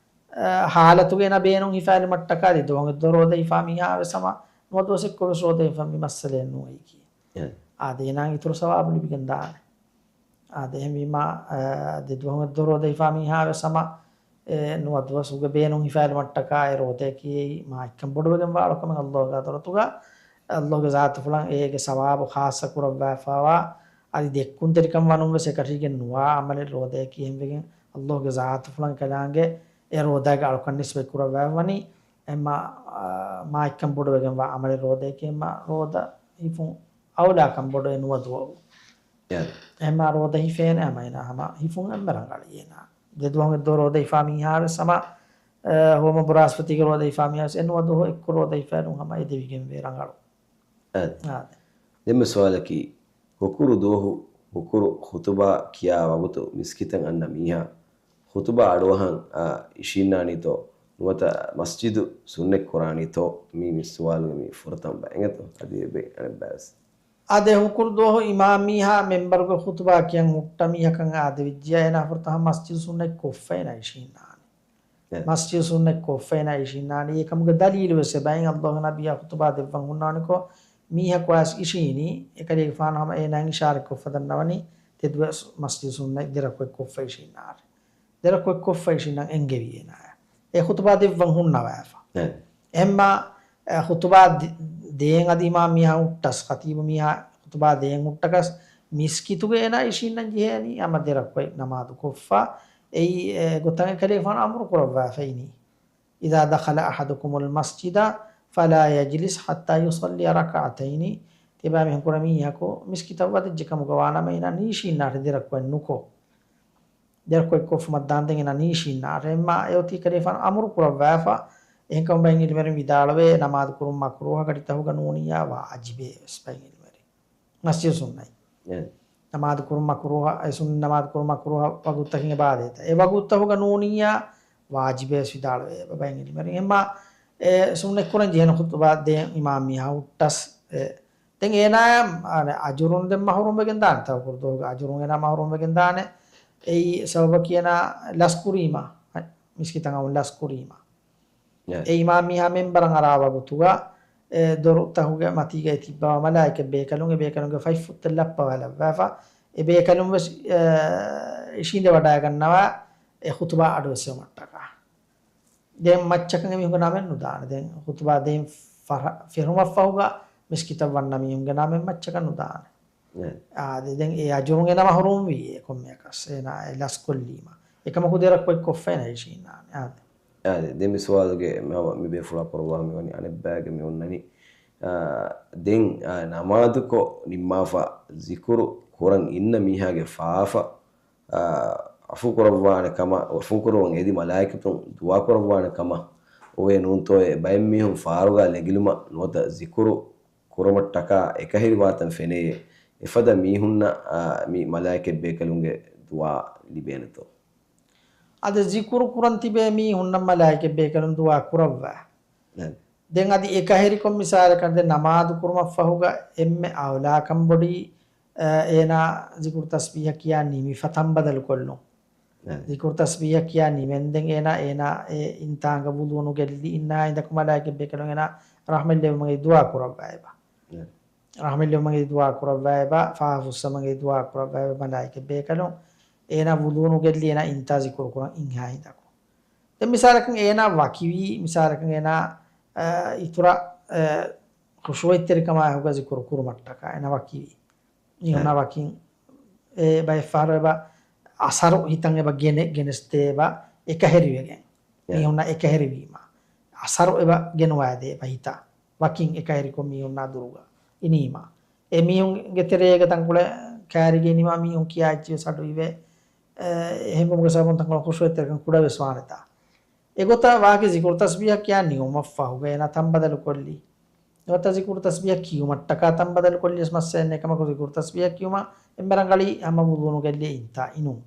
އެ، ޙާލަތުގަ އޭނާ ބޭނުން ހިފާލުމަށްޓަކާ ދެ ދުވަހުން އެއް ދުވަހު ރޯދަ ހިފާ މީހާ ވެސް ހަމަ ނުވަ ދުވަސް އެއްކޮށް ވެސް ރޯދަ ހިފަން މި މައްސަލައެއް ނޫން އެއީކީ. އެ. އާދެ، އޭނާ އިތުރު ސަވާބު ލިބިގެން ދާނެ. އާދެ، އެހެންވީމާ، އަ، ދެ ދުވަހު އެއް ދުވަހު ރޯދަ ހިފާ މީހާ ވެސް ހަމަ، އެ، ނުވަ ދުވަސް އުގެ ބޭނުން ހިފާލުމަށްޓަކާ އެ ރޯދައަކީ އެއީ މާތްކަން ބޮޑުވެގެންވާ އަޅުކަމެއް ﷲ ގެ ޙަޟްރަތުގަ. ﷲ ގެ ޒާތުފުޅަށް އޭގެ ސަވާބު ޚާއްޞަ ކުރައްވާފަވާ، އަދި ދެއްކުންތެރިކަން ވަނުން ވެސް އެކަށީގެން ނުވާ ޢަމަލެއް ރޯދައަކީ. އެހެންވެގެން ﷲ ގެ ޒާތުފުޅަށް ކަލާނގެ އެ ރޯދާގެ އަޅުކަން ނިސްބަތް ކުރައްވާފަވަނީ އެމާ، އާ، މާތްކަން ބޮޑުވެގެންވާ ޢަމަލެއް ރޯދައަކީ. އެމާ ރޯދަ ހިފުން އައުލާކަން ބޮޑު އެ ނުވަ ދުވަހު. އެ. އެމާ ރޯދަ ހިފޭނެ ހަމަ އޭނާ ހަމަ ހިފުން އެންމެ ރަނގަޅީ އޭނާ. ދެ ދުވަހު އެއް ދުވަހު ރޯދަ ހިފާ މީހާ ވެސް ހަމަ، އަ، ހުވަމަ ބުރާސްފަތީގެ ރޯދަ ހިފާ މީހާ ވެސް އެ ނުވަ ދުވަހު އެއްކޮށް ރޯދަ ހިފޭނުން ހަމަ އެދެވިގެންވޭ ރަނގަޅު. އާދެ. އާދެ. ދެންމެ ސުވާލަކީ، ހުކުރު ދުވަހު ހުކުރު ޚުތުބާ ކިޔާ ވަގުތު މިސްކިތަށް އަންނަ މީހާ ޚުތުބާ އަޑުއަހަން، އާ، އިށީންނާނީތޯ؟ ނުވަތަ މަސްޖިދު ސުންނަތް ކުރާނީތޯ؟ މީ މި ސުވާލުގެ މި ފުރަތަމަ ބައި އިނގޭތޯ؟ އަދި އެބައި އަނެއްބައި ވެސް. އާދެ، ހުކުރު ދުވަހު އިމާމް މީހާ މެންބަރުގެ ޚުތުބާ ކިޔަން ހުއްޓަ މީހަކަށް އާދެވިއްޖެޔާ އޭނާ ފުރަތަމަ މަސްޖިދު ސުންނަތް ކޮށްފަ އޭނާ އިށީންނާނެ. އެ. މަސްޖިދު ސުންނަތް ކޮށްފަ އޭނާ އިށީންނާނީ. އެކަމުގެ ދަލީލު ވެސް އެބައިން ﷲ ގެ ނަބިއްޔާ ޚުތުބާ ދެއްވަން ހުންނާނެކޮށް، މީހަކު އައިސް އިށީނީ، އެކަލޭގެފާނު ހަމަ އޭނާއަށް އިޝާރަތް ކޮށްފަ ދަންނަވަނީ، ތެދުވެސް މަސްޖިދު ސުންނަތް ދެ ރަކުޢަތް ކޮށްފަ އިށީންނާރެ. ދެ ރަކުޢަތް ކޮށްފަ އިށީންނަން އެންގެވީ އޭނާއަށް. އެ ޚުތުބާ ދެއްވަން ހުންނަވައިފަ. އެ. އެހެންމާ، އެ، ޚުތުބާ ދި-، ދޭން އަދި އިމާމް މީހާ ހުއްޓަސް، ޚަތީބު މީހާ ޚުތުބާ ދޭން ހުއްޓަކަސް، މިސްކިތުގަ އޭނާ އިށީންނަން ޖެހޭނީ ހަމަ ދެ ރަކުޢަތް ނަމާދު ކޮށްފަ. އެއީ، އެ، ގޮތަށް އެކަލޭގެފާނު އަމުރު ކުރައްވާފައިނީ. إذا دخل أحدكم المسجد فلا يجلس حتى يصلي ركعتين. ތިބާ މީހުން ކުރެ މީހަކު މިސްކިތަށް ވަދެއްޖެ ކަމުގަ ވާނަމަ އޭނާ ނީށީންނާށޭ ދެ ރަކުޢަތް ނުކޮށް. ދެ ރަކުޢަތް ކޮށްފުމަށް ދާންދެން އޭނާ ނީށީންނާށޭ. އެމާ އެއޮތީ ކަލޭގެފާނު އަމުރު ކުރައްވާފަ. އެހެންކަމުން ބައެއް ޢިލްމުވެރިން ވިދާޅުވޭ، ނަމާދު ކުރުން މަކްރޫހަ ގަޑިތަކުގަ ނޫނިއްޔާ ވާޖިބޭ ވެސް ބައެއް ޢިލްމުވެރިން. މަސްޖިދު ސުންނަތް. އެ. ނަމާދު ކުރުން މަކްރޫހަ، އެ ސުން-، ނަމާދު ކުރުން މަކްރޫހަ ވަގުތުތަކުގެ އިބާދަތްތައް. އެ ވަގުތުތަކުގަ ނޫނިއްޔާ ވާޖިބޭ ވެސް ވިދާޅުވޭ ބައެއް ޢިލްމުވެރިން. އެމާ އެ ސުންނަތް ކުރަން ޖެހޭނެ ޚުތުބާ ދޭން އިމާމް މީހާ ހުއްޓަސް، އެ ދެން އޭނާއަށް އަނެއް އަޖުރުން ދެން މަޙްރޫމް ވެގެން ދާނެ. ތަ ހުކުރު ދުވަހުގެ އަޖުރުން އޭނާ މަޙްރޫމް ވެގެން ދާނެ. އެއީ ސަބަބަކީ އޭނާ ލަސްކުރީމަ، މިސްކިތަށް އައުން ލަސްކުރީމަ. އެ. އެ އިމާމް މީހާ މެންބަރަށް އަރާ ވަގުތުގަ، އެ ދޮރުތަކުގެ މަތީގައި ތިއްބަވާ މަލާއިކަ ބޭކަލުން، އެ ބޭކަލުންގެ ފަތްފުށްތައް ލައްޕަވާލައްވާފަ، އެ ބޭކަލުން ވެސް، އެ، އިށީނދެވަޑައިގަންނަވާ އެ ޚުތުބާ އަޑުއެއްސެވުމަށްޓަކާ. ދެން މައްޗަކަށް އެމީހުންގެ ނަމެއް ނުދާނެ. ދެން ޚުތުބާ ދޭން ފަރ-، ފެށުމަށްފަހުގަ މިސްކިތަށް ވަންނަ މީހުންގެ ނަމެއް މައްޗަކަށް ނުދާނެ. އެ. އާދެ، ދެން އެ އަޖުރުން އޭނާ މަޙްރޫމްވީ އެ ކޮންމެއަކަސް. އޭނާ އެ ލަސްކޮށްލީމަ. އެކަމަކު ދެ ރަކުޢަތް ކޮށްފަ އޭނާ އިށީންނާނެ. އާދެ. އާދެ، ދެން މި ސުވާލުގެ މި ބޭފުޅާ ކުރައްވާ މިވަނީ އަނެއްބައިގެ މި އޮންނަނީ. އާ، ދެން، އާ، ނަމާދުކޮށް ނިންމާފަ ޒިކުރު ކުރަން އިންނަ މީހާގެ ފާފަ އާ، ޢަފޫ ކުރައްވާނެ ކަމަށް، ޢަފޫ ކުރުވަން އެދި މަލާއިކަތުން ދުޢާ ކުރައްވާނެ ކަމަށް އޮވޭ ނޫންތޯއޭ؟ ބައެއް މީހުން ފާރުގަ ލެނގިލުމަށް ނުވަތަ ޒިކުރު ކުރުމަށްޓަކާ އެކަހެރިވާތަން ފެނެޔޭ. އެފަދަ މީހުންނަށް، އާ، މި މަލާއިކަތް ބޭކަލުންގެ ދުޢާ ލިބޭނެތޯ؟ އަދި ޒިކުރު ކުރަން ތިބޭ މީހުންނަށް މަލާއިކަތް ބޭކަލުން ދުޢާ ކުރައްވާ. ނަ. ދެން އަދި އެކަހެރިކޮށް މިސާލަކަށް ދެން ނަމާދު ކުރުމަށްފަހުގަ އެންމެ އައުލާކަން ބޮޑީ، އަ، އޭނާ ޒިކުރު ތަސްބީހަ ކިޔާ ނިމިފަ ތަންބަދަލު ކޮށްލުން. ނައި. ޒިކުރު ތަސްބީހަ ކިޔާ ނިމެންދެން އޭނާ، އޭނާ އެ އިންތާނގަ ވުޟޫ ނުގެއްލި އިންނާ ހިނދަކު މަލާއިކަ ބޭކަލުން އޭނާ ރަޙްމަތް ލެއްވުމަށް ދުޢާ ކުރައްވާ އެބަ. ނައި. ރަޙްމަތް ލެއްވުމަށް ދުޢާ ކުރައްވާ އެބަ، ފާފަ ފުއްސަމަށް ދުޢާ ކުރައްވާ އެބަ މަލާއިކަ ބޭކަލުން އޭނާ ވުޟޫ ނުގެއްލި އޭނާ އިންތާ ޒިކުރު ކުރަން އިންހާ ހިނދަކު. ދެން މިސާލަކަށް އޭނާ ވަކިވީ، މިސާލަކަށް އޭނާ، އަ، އިތުރަށް، އަ، ޚުޝޫޢަތްތެރިކަމާ އެކުގަ ޒިކުރު ކުރުމަށްޓަކާ އޭނާ ވަކިވީ. މީހުންނާ އެ. ވަކިން އެ ބައެއްފަހަރު އެބަ އަސަރު ހިތަށް އެބަ ގެނެ-، ގެނެސްދޭ އެބަ އެކަހެރިވެގެން. އެ. މީހުންނާ އެކަހެރިވީމަ. އަސަރު އެބަ ގެނުވާދޭ އެބަ ހިތަށް. ވަކިން އެކަހެރިކޮށް މީހުންނާ ދުރުގަ އިނީމަ. އެ މީހުންގެ ތެރޭގަ ތަންކޮޅެއް ކައިރިގެން ނިމާ މީހުން ކިޔާ އެއްޗެއް ވެސް އަޑު އިވޭ. އެ، އެހެންވުމުގެ ސަބަބުން ތަންކޮޅެއް ޚުޝޫޢަތްތެރިކަން ކުޑަވެސް ވާނެތާ. އެގޮތަށް ވާގި ޒިކުރު ތަސްބީހަ ކިޔާ ނިމުމަށް ފަހުގަ އޭނާ ތަންބަދަލު ކޮށްލީ. ނުވަތަ ޒިކުރު ތަސްބީހަ ކިޔުމަށްޓަކާ ތަންބަދަލު ކޮށްލިޔަސް މައްސަލައެއް ނެތް. އެކަމަކު ޒިކުރު ތަސްބީހަ ކިޔުމަށް އެންމެ ރަނގަޅީ ހަމަ ވުޟޫ ނުގެއްލި އިންތާ އިނުން.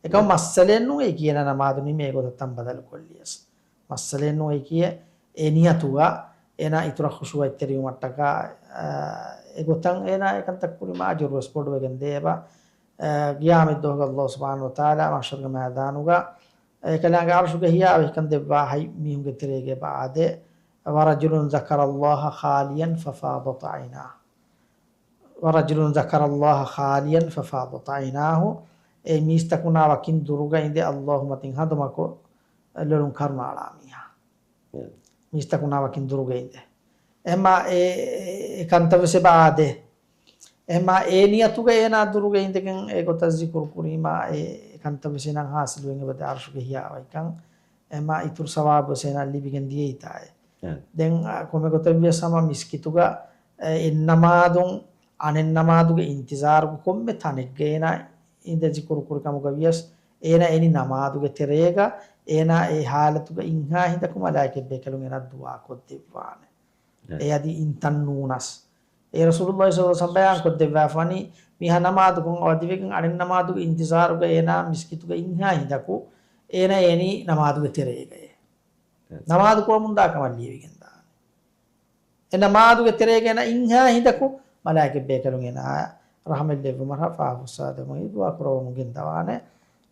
އެކަމަ ނަ. މައްސަލައެއް ނޫން އެ ކިޔޭ ނަމާދު ނިމޭ ގޮތަށް ތަންބަދަލު ކޮށްލިޔަސް. މައްސަލައެއް ނޫން އެ ކިޔޭ އެ ނިޔަތުގަ އޭނާ އިތުރަށް ޚުޝޫޢަތްތެރިވުމަށްޓަކާ، އާ، އެގޮތަށް އޭނާ އެކަންތައް ކުރީމާ އަޖުރު ވެސް ބޮޑުވެގެން ދޭ އެބަ. އާ، ގިޔާމަތް ދުވަހުގަ ﷲ ސުބްޙާނަހޫ ވަތަޢާލާ މަޙްޝަރުގެ މައިދާނުގަ އެކަލާނގެ ޢަރުޝުގެ ހިޔާވަހިކަން ދެއްވާ ހަތް މީހުންގެ ތެރޭގަ އެބަ އާދޭ. ورجل ذكر الله خاليا ففاضت عيناه. ورجل ذكر الله خاليا ففاضت عيناه. އެ މީސްތަކުންނާ ވަކިން ދުރުގަ އިނދެ ﷲ މަތިން ހަނދުމަކޮށް ލޮލުން ކަރުނަ އަޅާ މީހާ. އެ. މީސްތަކުންނާ ވަކިން ދުރުގަ އިނދެ. އެހެންމާ އެ، އެ ކަންތައް ވެސް އެބަ އާދޭ. އެހެންމާ އެ ނިޔަތުގަ އޭނާ ދުރުގަ އިނދެގެން އެ ގޮތަށް ޒިކުރު ކުރީމާ އެ ކަންތައް ވެސް އޭނާ ހާސިލުވެގެން އެބަދޭ ޢަރުޝުގެ ހިޔާވަހިކަން. އެހެންމާ އިތުރު ސަވާބު ވެސް އޭނާ ލިބިގެން ދިޔައީތާއޭ. އެ. ދެން، އަ، ކޮންމެ ގޮތެއް ވިޔަސް ހަމަ މިސްކިތުގަ، އެ، އެއް ނަމާދުން އަނެއް ނަމާދުގެ އިންތިޒާރުގަ ކޮންމެ ތަނެއްގަ އޭނާ އިނދެ ޒިކުރު ކުރި ކަމުގަ ވިޔަސް، އޭނާ އެނި ނަމާދުގެ ތެރޭގަ އޭނާ އެ ޙާލަތުގަ އިންހާ ހިނދަކު މަލާއިކަތް ބޭކަލުން އޭނާ ދުޢާ ކޮށްދެއްވާނެ. އެ. އެ އަދި އިންތައް ނޫނަސް. އެ ރަސޫލުﷲ ޞައްލަﷲ ޢަލައިހި ވަސައްލަމަ ބަޔާން ކޮށްދެއްވާފަނީ، މީހާ ނަމާދުކޮށް އަވަދިވެގެން އަނެއް ނަމާދުގެ އިންތިޒާރުގަ އޭނާ މިސްކިތުގަ އިންހާ ހިނދަކު، އޭނާ އެނީ ނަމާދުގެ ތެރޭގައޭ. އެ. ނަމާދު ކުރަމުންދާ ކަމަށް ލިޔެވިގެން ދާނެ. އެ ނަމާދުގެ ތެރޭގަ އޭނާ އިންހާ ހިނދަކު، މަލާއިކަތް ބޭކަލުން އޭނާ ރަޙްމަތް ލެއްވުމަށް ފާފަ ފުއްސާދެމުން ދުޢާ ކުރައްވަމުން ގެންދަވާނެ.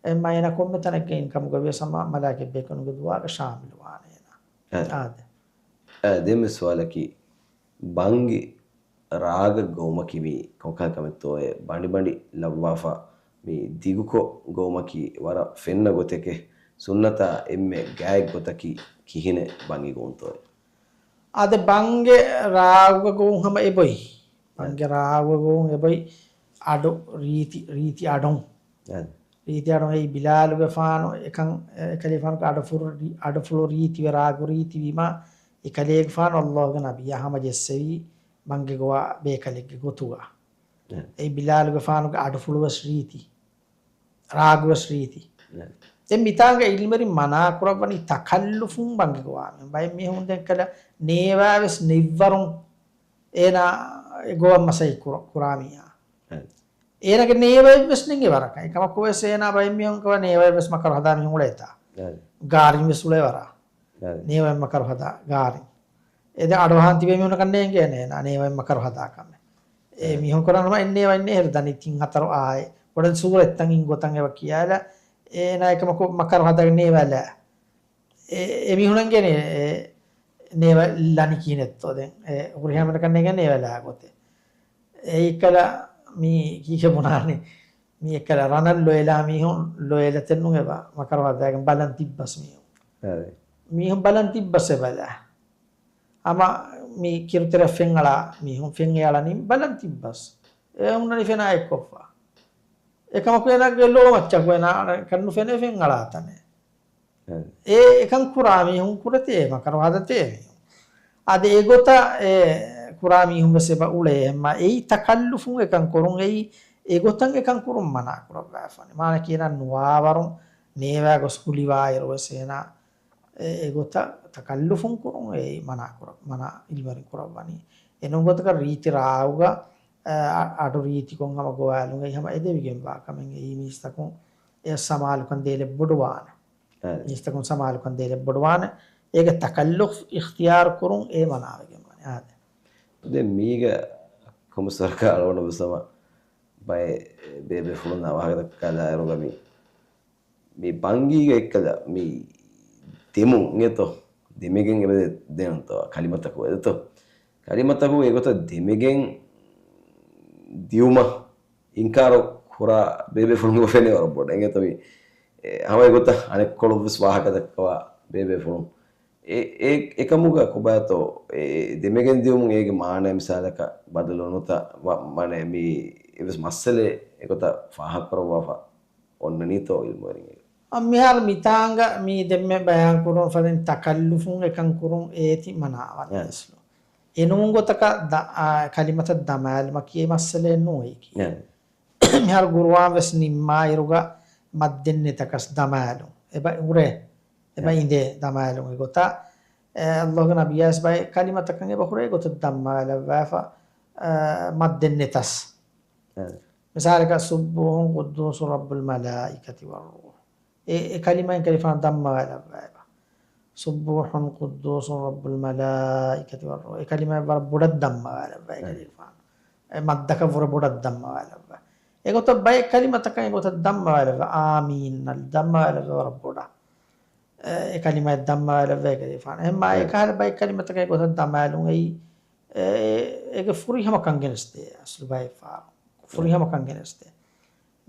އެ މައިނަ ކޮންމެ ތަނެއްގައި އިން ކަމުގަ ވިޔަސް ހަމަ މަލާއިކަތް ބޭކަލުންގެ ދުޢާގަ ޝާމިލުވާނެ އޭނާ. އެ. އާދެ. އެ، ދެން މި ސުވާލަކީ، ބަންގި ރާގަށް ގޮވުމަކީ މީ ކޮންކަހަލަ ކަމެއްތޯއޭ؟ ބަނޑި ބަނޑި ލައްވާފަ މި ދިގުކޮށް ގޮވުމަކީ ވަރަށް ފެންނަ ގޮތެކޭ. ސުންނަތާ އެންމެ ގާތް ގޮތަކީ ކިހިނެއް ބަންގި ގޮވުންތޯއޭ؟ އާދެ، ބަންގެ ރާގުގަ ގޮވުން ހަމަ އެބޮތް. ބަންގެ ރާގުގަ ގޮވުން އެބޮތް އަޑު ރީތި، ރީތި އަޑުން. އަދި. ރީތި އަޑުން އެއީ ބިލާލުގެފާނު އެކަން، އެކަލޭގެފާނުގެ އަޑުފުޅު ރީ-، އަޑުފުޅު ރީތިވެ ރާގު ރީތިވީމާ، އެކަލޭގެފާނު ﷲ ގެ ނަބިއްޔާ ހަމަ ޖެއްސެވީ ބަންގެ ގޮވާ ބޭކަލެއްގެ ގޮތުގަ. އެ. އެއީ ބިލާލުގެފާނުގެ އަޑުފުޅު ވެސް ރީތި. ރާގު ވެސް ރީތި. އެ. ދެން މިތާނގަ ޢިލްމުވެރިން މަނާ ކުރައްވަނީ ތަކައްލުފުން ބަންގި ގޮވާމެ. ބައެއް މީހުން ދެން ކަލަ ނޭވާ ވެސް ނެތްވަރުން އޭނާ ގޮވަން މަސައްކަތް ކުރ-، ކުރާ މީހާ. އެ. އޭނާގެ ނޭވައެއް ވެސް ނެތް އެވަރަކަށް. އެކަމަކު ވެސް އޭނާ ބައެއް މީހުން ކަމަށް ނޭވައެއް ވެސް މަކަރު ހަދާ މީހުން އުޅޭތާ. އެ. ގާރިން ވެސް އުޅޭ ވަރަށް. އެ. ނޭވައެއް މަކަރު ހަދާ ގާރިން. އެ ދެ އަޑުއަހާން ތިބޭ މީހުންނަކަށް ނޭނގޭނެ އޭނާ ނޭވައެއް މަކަރު ހަދާ ކަމެއް. އެ އެ. މީހުން ކުރާން ހަމަ އެއް ނޭވައެއް ނޭހިރު ދަނީ ތިން ހަތަރު އާއެ. ބޮޑެތި ސޫރަތްތައް އިން ގޮތަށް އެބަ ކިޔާލާ. އޭނާ އެކަމަކު މަކަރު ހަދާ ނޭވައެއް ލާ. އެ، އެ މީހުންނަށް އެނގޭނެ އެ ނޭވަ ލަނި ކިހިނެއްތޯ ދެން. އެ ހުރިހާ މީހުންނަކަށް ނޭނގޭ ނޭވަ ލާ ގޮތެއް. އެ އެއްކަލަ މީ ކީކޭ ބުނާނީ؟ މީ އެއްކަލަ ރަނަށް ލޮއެލާ މީހުން ލޮއެލަތެއް ނޫން އެބަ މަކަރު ހަދާގެން ބަލަން ތިއްބަސް މީހުން. އެ. މީހުން ބަލަން ތިއްބަސް އެބަލާ. ހަމަ މި ކިރުތެރެ ފެންއަޅާ މީހުން ފެން އެއަޅަނީ ބަލަން ތިއްބަސް. އެ ހުންނަނީ ފެނާ އެއްކޮށްފަ. އެކަމަކު އޭނާގެ ލޯ މައްޗަކު އޭނާ ނުފެނޭ ފެން އަޅާ ތަނެއް. އެ. އެ އެކަން ކުރާ މީހުން ކުރެތޭ، މަކަރު ހަދަތޭ މީހުން. އަދި އެގޮތަށް އެ ކުރާ މީހުން ވެސް އެބަ އުޅޭ. އެހެންމާ އެއީ ތަކައްލުފުން އެކަން ކުރުން އެއީ އެގޮތަށް އެކަން ކުރުން މަނާ ކުރައްވާފަނި. މާނަ ކިޔަން ނުވާވަރުން ނޭވާ ގޮސް ހުލިވާއިރު ވެސް އޭނާ އެ، އެގޮތަށް ތަކައްލުފުން ކުރުން އެއީ މަނާ ކުރަ-، މަނާ އިލްމުވެރިން ކުރައްވަނީ. އެނޫން ގޮތަކަށް ރީތި ރާގުގަ، އަ، އަ، އަޑު ރީތިކޮށް ހަމަ ގޮވާލުން އެއީ ހަމަ އެދެވިގެންވާ ކަމެއް. އެއީ މީސްތަކުން އެ ސަމާލުކަން ދޭލެއް ބޮޑުވާނެ. އެ. މީސްތަކުން ސަމާލުކަން ދޭލެއް ބޮޑުވާނެ. އޭގެ ތަކައްލުފް އިޚްތިޔާރު ކުރުން އޭ މަނާވެގެން ވާނެ. އާދެ. ދެން މީގަ ކޮންމެސް ވަރަކަށް އަޅުގަނޑު ވެސް ހަމަ ބައެއް ބޭބޭފުޅުންނާ ވާހަކަ ދައްކާލާއިރުގަ މި، މި ބަންގީގަ އެއްކަލަ މި ދެމުން އެތޯ، ދެމެގެން އެބަދެ ދެންތޯ، ކަލިމަތަކު އެދެތޯ. ކަލިމަތަކު އެގޮތަށް ދެމެގެން ދިއުމަށް އިންކާރު ކުރާ ބޭބޭފުޅުން ފެނޭ ވަރަށް ބޮޑަށް. އެނގޭތޯ މި، އެ، ހަމަ އެގޮތަށް އަނެއްކޮޅުން ވެސް ވާހަކަ ދައްކަވާ ބޭބޭފުޅުން. އެ، އެ، އެކަމުގަ ކޮބާތޯ، އެ، ދެމެގެން ދިއުމުން އޭގެ މާނަ މިސާލަކަށް ބަދަލު ނުތަ، ވަ، މަނެ މި އެވެސް މައްސަލެއް އެގޮތަށް ފާހަގަކުރައްވާފަ އޮންނަނީތޯ އިލްމުވެރިން. އަ، މިހާރު މިތާނގަ މީ ދެންމެ ބަޔާން ކުރުން ފަދައިން ތަކައްލުފުން އެކަން ކުރުން އޭތި މަނާވަން އެ. އެސްލު. އެނޫން ގޮތަކަށް ދަ-، އާ، ކަލިމަތަށް ދަމާލުމަކީ އެ މައްސަލައެއް ނޫން އެކީ. އެ. މިހާރު ގުރުއާން ވެސް ނިންމާއިރުގަ މައްދެއް ނެތަކަސް ދަމާލުން. އެބަ އުރޭ. އެބަ އެ. އިނދޭ ދަމާލުން އެގޮތަށް. އެ، އައްލާހުގެ ނަބިއްޔާ ވެސް ބައެއް ކަލިމަތަކަށް އެބަ ހުރޭ ގޮތަށް ދަމާލައްވާފަ، އެ، މައްދެއް ނެތަސް. އެ. މިސާލަކަށް، "ސުއްބޫހުން ޤުއްދޫސުން ރައްބުލް މަލާއިކަތި ވައްރޫޙު." އެ، އެ ކަލިމައިން ކަލިފާނު ދަންމަވާލައްވާ އެބަ. "ސުއްބޫހުން ޤުއްދޫސުން ރައްބުލް މަލާއިކަތި ވައްރޫޙު." އެ ކަލިމައިން ވަރަށް ބޮޑަށް ދަންމަވާލައްވާ އެ އެ. ކަލިފާނު. އެ މައްދަކަށް ވުރެ ބޮޑަށް ދަންމަވާލައްވާ. އެގޮތަށް ބައެއް ކަލިމަތަކަށް އެގޮތަށް ދަންމަވާލައްވާ. އާމީން އަށް ދަންމަވާލައްވާ ވަރަށް ބޮޑަށް. އެ، އެ ކަލިމައަށް ދަންމަވާލައްވާ އެ ކަލިފާނު. އެހެންމާ އެ. އެކަހަލަ ބައެއް ކަލިމަތަކަށް އެގޮތަށް ދަންމަވާލުން އެއީ، އެ، އެ، އޭގެ ފުރިހަމަކަން ގެނެސްދޭ އަސްލު ބައެއް ފާރު. ފުރިހަމަކަން ގެނެސްދޭ.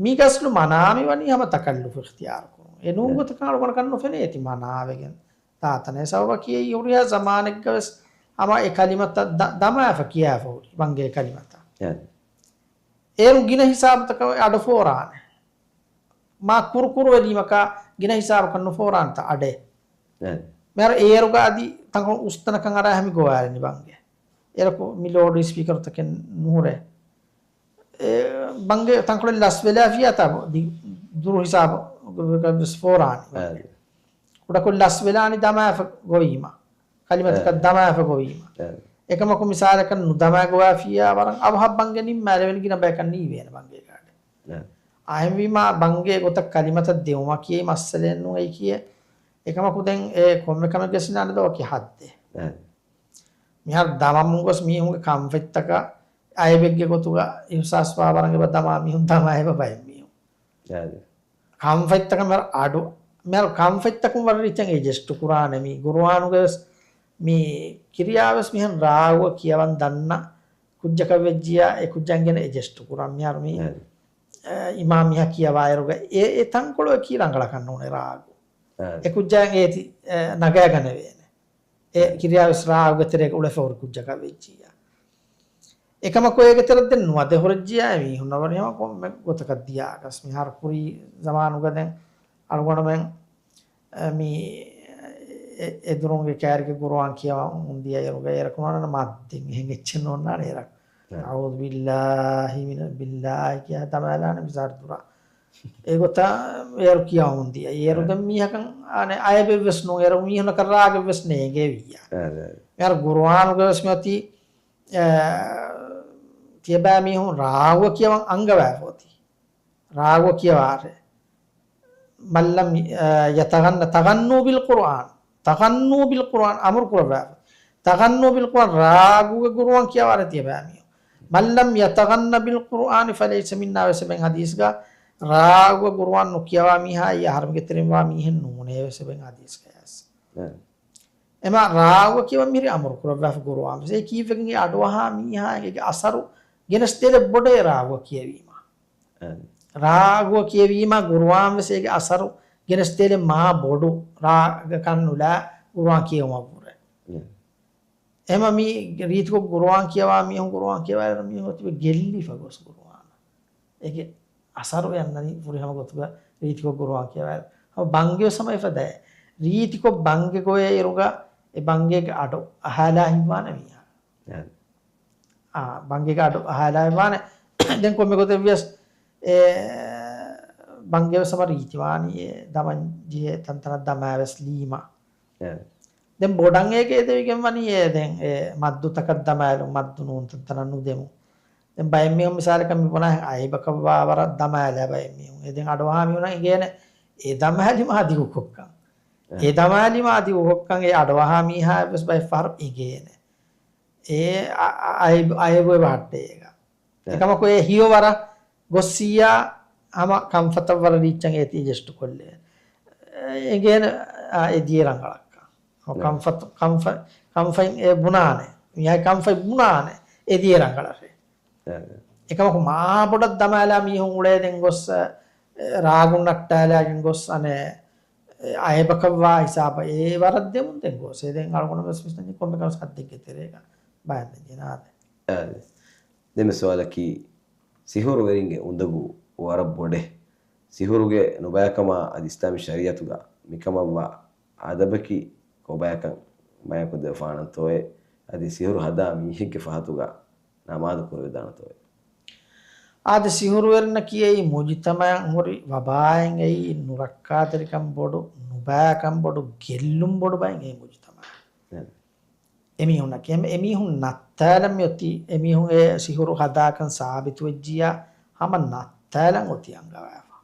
މީގެ އަސްލު މަނާ މިވަނީ ހަމަ ތަކައްލުފު އިޚްތިޔާރު ކުރުން. އެ ނޫން އެ. ގޮތަކަށް އަޅުގަނޑަކަށް ނުފެނޭ ތި މަނާވެގެން ދާތަނެ. ސަބަބަކީ އެއީ ހުރިހާ ޒަމާނެއްގަ ވެސް ހަމަ އެ ކަލިމަތައް ދަ-، ދަމާފަ ކިޔާފަ ހުރި ބަންގޭ ކަލިމަތައް. އެ. އޭރު ގިނަ ހިސާބުތަކަށް އަޑު ފޯރާނެ. މާ ކުރުކުރުވެލީމަކާ ގިނަ ހިސާބަކަށް ނުފޯރާނެތަ އަޑެއް. އެ. މިހާރު އޭރުގަ އަދި ތަންކޮޅު އުސްތަނަކަށް އަރާ ހަމި ގޮވާލެނީ ބަންގޭ. އޭރަކު މި ލޯޑް ސްޕީކަރުތަކެއް ނުހުރޭ. އެ، ބަންގޭ ތަންކޮޅެއް ލަސްވެލާފިއްޔާތާ ދި-، ދުރު ހިސާބު ވެސް ފޯރާނީ. އެ. ކުޑަކޮށް ލަސްވެލާނީ ދަމާފަ ގޮވީމަ. ކަލިމަތަކަށް އެ. ދަމާފަ ގޮވީމަ. އެ. އެކަމަކު މިސާލަކަށް ނުދަމާ ގޮވާފިއްޔާ ވަރަށް އަވަހަށް ބަންގެ ނިންމާލެވެނީ ގިނަ ބަޔަކަށް ނީވޭނެ ބަންގޭގަ އަޑެއް. އެ. އާ، އެހެންވީމާ ބަންގޭ ގޮތަށް ކަލިމަތަށް ދެވުމަކީ މައްސަލައެއް ނޫން އެއީކީ. އެކަމަކު ދެން އެ ކޮންމެ ކަމެއްގެ ސިނާނެ ދޯ ވަކި ހައްދެއް. އެ. މިހާރު ދަމަމުން ގޮސް މީހުންގެ ކަންފަތްތަކަށް އައިބެއްގެ ގޮތުގަ އިހުސާސްވާ ވަރަށް އެބަ ދަމާ މީހުން ދަމާ އެބަ ބައެއް މީހުން. އެ. ކަންފަތްތަކަށް މިހާރު އަޑު، މިހާރު ކަންފަތްތަކުން ވަރަށް ރީތިއަށް އެޖެސްޓު ކުރާނެ މީ. ގުރުއާނުގަވެސް މި ކިރިޔާވެސް މިހެން ރާގު ކިޔަވަން ދަންނަ ކުއްޖަކަށް ވެއްޖިޔާ އެ ކުއްޖާ އިނގޭނެ އެޖެސްޓު ކުރަން. މިހާރު މި، އެ. އެ، އިމާމް މިހާ ކިޔަވާއިރުގަ އެ، އެ ތަންކޮޅު އެކީ ރަނގަޅަކަށް ނޫނޭ ރާގު. އެ. އެ ކުއްޖާ އޭތި، އެ، ނަގާގަނެވޭނެ. އެ ކިރިޔާވެސް ރާގުގެ ތެރޭގަ އުޅެފަ ހުރި ކުއްޖަކަށް ވެއްޖިއްޔާ. އެކަމަކު އޭގެ ތެރެއަށް ދެން ނުވަދެ ހުރެއްޖިއްޔާ އެ މީހުންނަށް ވަނީ ހަމަ ކޮންމެ ގޮތަކަށް ދިޔާކަސް. މިހާރު ކުރީ ޒަމާނުގަ ދެން އަޅުގަނޑުމެން، އެ، މި އެ-، އެދުރުންގެ ކައިރިގެ ގުރުއާން ކިޔަވަން އުނދިޔައިރުގަ އޭރަކު ނޯންނާނެ މައްދެއް އެހެން އެއްޗެއް ނޯންނާނެ އޭރަކު. އައޫޛު ބިއްލާހި މިނަ ބިއްލާހި ކިޔާ ދަމާލާނެ މިސާރު ދުރާ. އެގޮތަށް އޭރު ކިޔަވަމުން ދިޔަ. އޭރު ދެން މީހަކަށް އާނެ އައިބެއްވެސް ނޫން. އޭރު މީހުންނަކަށް ރާގެއްވެސް ނޭނގެވިއްޔާ. އާނެ. މިހާރު ގުރުއާނުގަވެސް މިއޮތީ، އެ، ތިޔަބައިމީހުން ރާގު ކިޔަވަން އަންގަވާފަ އޮތީ. ރާގު ކިޔަވާށޭ. މައްލަމް، އަ، ޔަތަޣަންނަ، ތަޣަންނޫ ބިލް ޤުރުއާން. ތަޣަންނޫ ބިލް ޤުރުއާން އަމުރު ކުރައްވާފަ. ތަޣަންނޫ ބިލް ޤުރުއާން ރާގުގެ ގުރުއާން ކިޔަވާށޭ ތިޔަބައިމީހުން. މައްލަމް ޔަތަޣަންނަ ބިލް ޤުރުއާނި ފަލައިސަ މިންނާ ވެސް އެބައިން ހަދީސްގަ ރާގުގެ ގުރުއާން ނުކިޔަވާ މީހާ އެއީ އަހަރެމެންގެ ތެރެއިން ވާ މީހެއް ނޫނޭ ވެސް އެބައިން ހަދީސްގަޔަސް. އެ. އެމާ ރާގު ކިޔަވަން މިހިރީ އަމުރު ކުރައްވާފަ ގުރުއާން ވެސް. އެ ކީއްވެގެން އެ އަޑުއަހާ މީހާ އޭގެ އަސަރު ގެނެސްދޭނެ ބޮޑޭ ރާގު ކިޔެވީމަ. އެ. ރާގު ކިޔެވީމަ ގުރުއާން ވެސް އޭގެ އަސަރު ގެނެސްދޭނެ މާ ބޮޑު ރާގަކަށް ނުލާ ގުރުއާން ކިޔެވުމަށްވުރެ. އެ. އެހެމަ މި ރީތިކޮށް ގުރުއާން ކިޔަވާ މީހުން ގުރުއާން ކިޔަވާއިރު މީހުން އޮތީ ގެއްލިފަ ގޮސް ގުރުއާނަށް. އޭގެ އަސަރު އަންނަނީ ފުރިހަމަ ގޮތުގަ ރީތިކޮށް ގުރުއާން ކިޔަވާއިރު. ހަމަ ބަންގެވެސް ހަމަ އެފަދައި. ރީތިކޮށް ބަންގެ ގޮވޭއިރުގަ އެ ބަންގޭގެ އަޑު އަހާލާ ހިތްވާނެ މީހާ. އެ. އާ، ބަންގޭގެ އަޑު އަހާލާ ހިތްވާނެ. ދެން ކޮންމެ ގޮތެއްވިޔަސް އެ ބަންގެވެސް ހަމަ ރީތިވާނީ އެ ދަމަން ޖެހޭ ތަންތަނަށް ދަމާވެސް ލީމަ. އެ. ދެން ބޮޑަށް އޭގެ އެދެވިގެން ވަނީ އެ ދެން އެ މައްދުތަކަށް ދަމާލުން، މައްދު ނޫން ތަންތަނަށް ނުދެމުން. ދެން ބައެއް މީހުން މިސާލަކަށް މި ބުނާ އައިބަކަށްވާ ވަރަށް ދަމާލާ ބައެއް މީހުން. އެ ދެން އަޑުއަހާ މީހުނަށް އެނގޭނެ އެ ދަމާލީމަ ދިގުކޮށްކަން. އެ ދަމާލީމަ އަދި އުހޮއްކަން އެ އަޑުއަހާ މީހާ އެއްވެސް ބައެއް ފަހަރު އެނގޭނެ. އެ އަ-، އަ-، އައިބު، އައިބު އެބަ ހައްޓޭ އޭގަ. އެކަމަކު އެ ހިޔޮވަރަށް ގޮއްސިއްޔާ ހަމަ ކަންފަތަށް ވަރަށް ރީއްޗަށް އޭތި އެޖަސްޓު ކޮށްލޭ. އެނގޭނެ އާ، އެ ދިޔަ ރަނގަޅަކަށް. ކަންފަތު-، ކަންފަ-، ކަންފަތް އެ ބުނާނެ. މީހާ ކަންފަތް ބުނާނެ އެ ދިޔަ ރަނގަޅަށޭ. އެކަމަކު މާ ބޮޑަށް ދަމާލާ މީހުން އުޅޭ ދެން ގޮސް، އެ، ރާގުން ނައްޓާލާގެން ގޮސް އަނެއް، އެ، އައިބަކަށްވާ ހިސާބަށް އެ ވަރަށް ދެމުން ދެން ގޮސް. އެ ދެން އަޅުގަނޑު ވެސް ވިސްނަނީ ކޮންމެ ކަން ހައްދެއްގެ ތެރޭގަ ބަޔަން ދެން ޖެނާދެ. އާދެ. ދެންމެ ސުވާލަކީ، ސިހުރުވެރިންގެ އުނދަގޫ ވަރަށް ބޮޑޭ. ސިހުރުގެ ނުބައިކަމާ އަދި އިސްލާމީ ޝަރީއަތުގަ މިކަމަށްވާ އަދަބަކީ ކޮބާކަން ބަޔާންކޮށްދެވިފާނަންތޯއޭ؟ އަދި ސިހުރު ހަދާ މީހެއްގެ ފަހަތުގަ ނަމާދު ކުރެވިދާނެތޯއޭ؟ އާދެ، ސިހުރުވެރިންނަކީ އެއީ މުޖުތަމައަށް ހުރި ވަބާއެއް، އެއީ ނުރައްކާތެރިކަން ބޮޑު، ނުބައިކަން ބޮޑު، ގެއްލުން ބޮޑު ބައެއް އެ މުޖުތަމައަށް. އެ. އެމީހުންނަކީ، އެމީ-، އެމީހުން ނައްތާލަން މިއޮތީ، އެމީހުން އެ ސިހުރު ހަދާކަން ސާބިތުވެއްޖިއްޔާ ހަމަ ނައްތާލަން އޮތީ އަންގަވާފަ.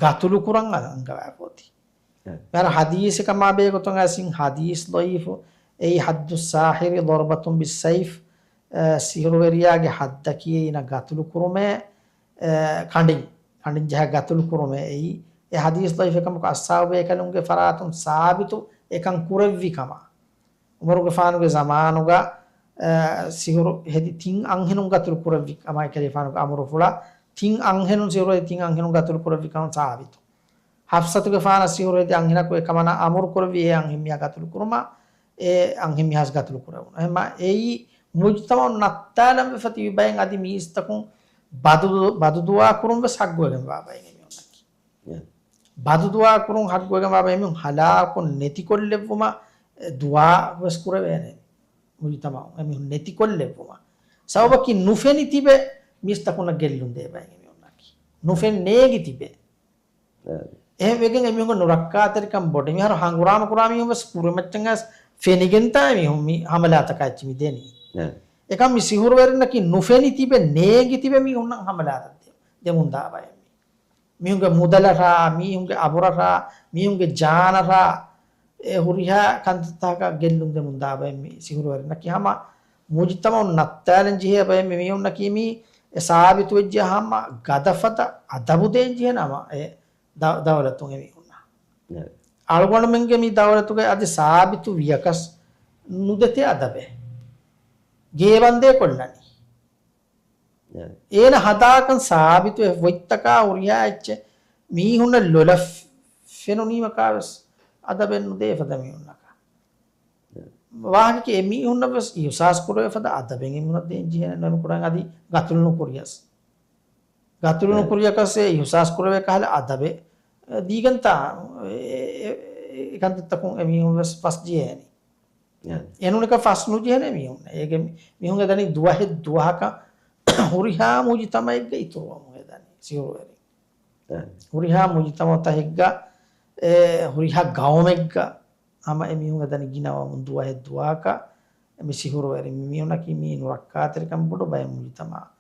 ގަތުލު ކުރަން އަ-، އަންގަވާފަ އޮތީ. އެ. މިހާރު ހަދީސެއް ކަމާ ބެހޭގޮތުން އައިސް ހަދީސް ޟަޢީފު، އެއީ حد الساحر ضربة بالسيف، އެ، ސިހުރުވެރިޔާގެ ހައްދަކީ އޭނަ ގަތުލު ކުރުމޭ، އެ، ކަނޑިން، ކަނޑިން ޖަހާ ގަތުލު ކުރުމޭ. އެއީ އެ ހަދީސް ޟަޢީފެއް ކަމަކު އަޞްޙާބު ބޭކަލުންގެ ފަރާތުން ސާބިތު އެކަން ކުރެއްވި ކަމަށް. ޢުމަރުގެފާނުގެ ޒަމާނުގަ، އަ، ސިހުރު ހެދި ތިން އަންހެނުން ގަތުލު ކުރެއްވި ކަމާއި ކަލޭފާނުގެ އަމުރުފުޅަށް ތިން އަންހެނުން ސިހުރު ހެދި ތިން އަންހެނުން ގަތުލު ކުރެއްވި ކަމަށް ސާބިތު. ޙަފްޞަތުގެފާނަށް ސިހުރު ހެދި އަންހެނަކު އެކަމަނާ އަމުރު ކުރެއްވި އެ އަންހެން މީހާ ގަތުލު ކުރުމަށް އެ އަންހެން މީހާސް ގަތުލު ކުރެވުނު. އެހެންމަ އެއީ މުޖުތަމަޢު ނައްތާލަން ވެފަ ތިބި ބައެއް އަދި މީސްތަކުން ބަދު-، ބަދުދުޢާ ކުރުން ވެސް ހައްގުވެގެންވާ ބައެއް އެމީހުންނަކީ. އެ. ބަދުދުޢާ ކުރުން ހައްގުވެގެންވާ ބައެއް މީހުން ހަލާކު ނެތިކޮށްލެއްވުމަށް ދުޢާ ވެސް ކުރެވޭނެ. މުޖުތަމަޢު އެމީހުން ނެތިކޮށްލެއްވުމަށް. ސަބަބަކީ ނުފެނި ތިބެ މީސްތަކުންނަށް ގެއްލުން ދޭ ބައެއް އެމީހުންނަކީ. ނުފެން ނޭގި ތިބެ. އެ. އެހެން ވެގެން އެމީހުންގެ ނުރައްކާތެރިކަން ބޮޑެ. މިހާރު ހަނގުރާމަ ކުރާ މީހުން ވެސް ކުރިމައްޗަށް އައިސް ފެނިގެންތާ އެމީހުން މި ހަމަލާތަކާ އެއްޗި މި ދެނީ. އެ. އެކަމް މި ސިހުރުވެރިންނަކީ ނުފެނި ތިބެ ނޭގި ތިބެ މީހުންނަށް ހަމަލާތައް ދެ-، ދެމުން ދާ ބައެއް މީ. މީހުންގެ މުދަލަށާ، މީހުންގެ އަބުރަށާ، މީހުންގެ ޖާނަށާ، އެ ހުރިހާ ކަންތައްތަކަށް ގެއްލުން ދެމުން ދާ ބައެއް މީ ސިހުރުވެރިންނަކީ. ހަމަ މުޖުތަމަޢުން ނައްތާލަން ޖެހޭ ބައެއް މި މީހުންނަކީ މީ އެ ސާބިތުވެއްޖެ ހަމަ ގަދަފަދަ އަދަބު ދޭން ޖެހޭ ނަމަ އެ ދަ-، ދައުލަތުން އެ މީހުންނަށް. އަޅުގަނޑުމެންގެ މި ދައުލަތުގައި އަދި ސާބިތު ވިޔަކަސް ނުދެތޭ އަދަބެއް. ގޭބަންދޭ ކޮށްލަނީ. އެ. އޭނަ ހަދާކަން ސާބިތު އެ ފޮތްތަކާ ހުރިހާ އެއްޗެއް މީހުންނަށް ލޮލަށް ފެނުނީމަކާވެސް އަދަބެއް ނުދޭ އެފަދަ މީހުންނަކަށް. އެ. ވާހަކަކީ އެ މީހުންނަށް ވެސް އިހުސާސް ކުރެވޭ ފަދަ އަދަބެއް އެމީހުންނަށް ދޭން ޖެހޭނެ ނަމަ ކުރަން އަދި ގަތުލު ނުކުރިޔަސް. ގަތުލު އެ. ނުކުރިޔަކަސް އެ އިހުސާސް ކުރެވޭ ކަހަލަ އަދަބެއް ދީގެންތާ އެ، އެ، އެ، އެ ކަންތައްތަކުން އެ މީހުން ވެސް ފަސް ޖެހޭނީ. އެ. އެނޫނެކަ ފަސް ނުޖެހޭނެ މީހުން. އޭގެ މި-، މީހުން އެދަނީ ދުވަހެއް ދުވަހަކަށް ހުރިހާ މުޖުތަމައެއްގަ އިތުރުވަމުން އެދަނީ ސިހުރުވެރިން. އެ. ހުރިހާ މުޖުތަމައުތަކެއްގަ، އެ، ހުރިހާ ގައުމެއްގަ ހަމަ އެ މީހުން އެދަނީ ގިނަވަމުން ދުވަހެއް ދުވަހަކަށް މި ސިހުރުވެރިން. މި މީހުންނަކީ މީ ނުރައްކާތެރިކަން ބޮޑު ބައެއް މުޖުތަމައަށް.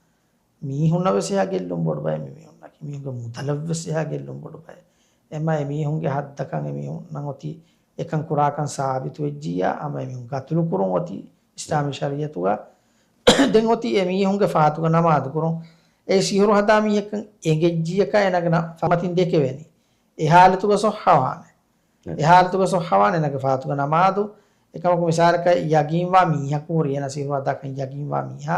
މީހުންނަށް ވެސް އެހާ ގެއްލުން ބޮޑު ބައެއް މި މީހުންނަކީ. މީހުންގެ މުދަލަށް ވެސް އެހާ ގެއްލުން ބޮޑު ބައެއް. އެމަ އެމީހުންގެ ހައްދަކަށް އެމީހުންނަށް އޮތީ އެކަން ކުރާކަން ސާބިތު ވެއްޖިއްޔާ، ހަމަ އެމީހުން ގަތުލު ކުރުން އޮތީ އިސްލާމީ ޝަރީއަތުގަ. ދެން އޮތީ އެމީހުންގެ ފަހަތުގަ ނަމާދު ކުރުން. އެ ސިހުރު ހަދާ މީހެއްކަން އެނގެއްޖިއްޔަކަށް އޭނަގެ ނަ-، ފަމަތިން ދެކެވެނީ. އެ ހާލަތުގަ ސޮއްހަވާނެ. އެ. އެ ހާލަތުގަ ސޮއްހަވާނެ އޭނަގެ ފަހަތުގަ ނަމާދު. އެކަމަކު މިސާލަކަށް ޔަގީންވާ މީހަކު ހުރި އޭނަ ސިހުރު ހަދާކަން ޔަގީންވާ މީހާ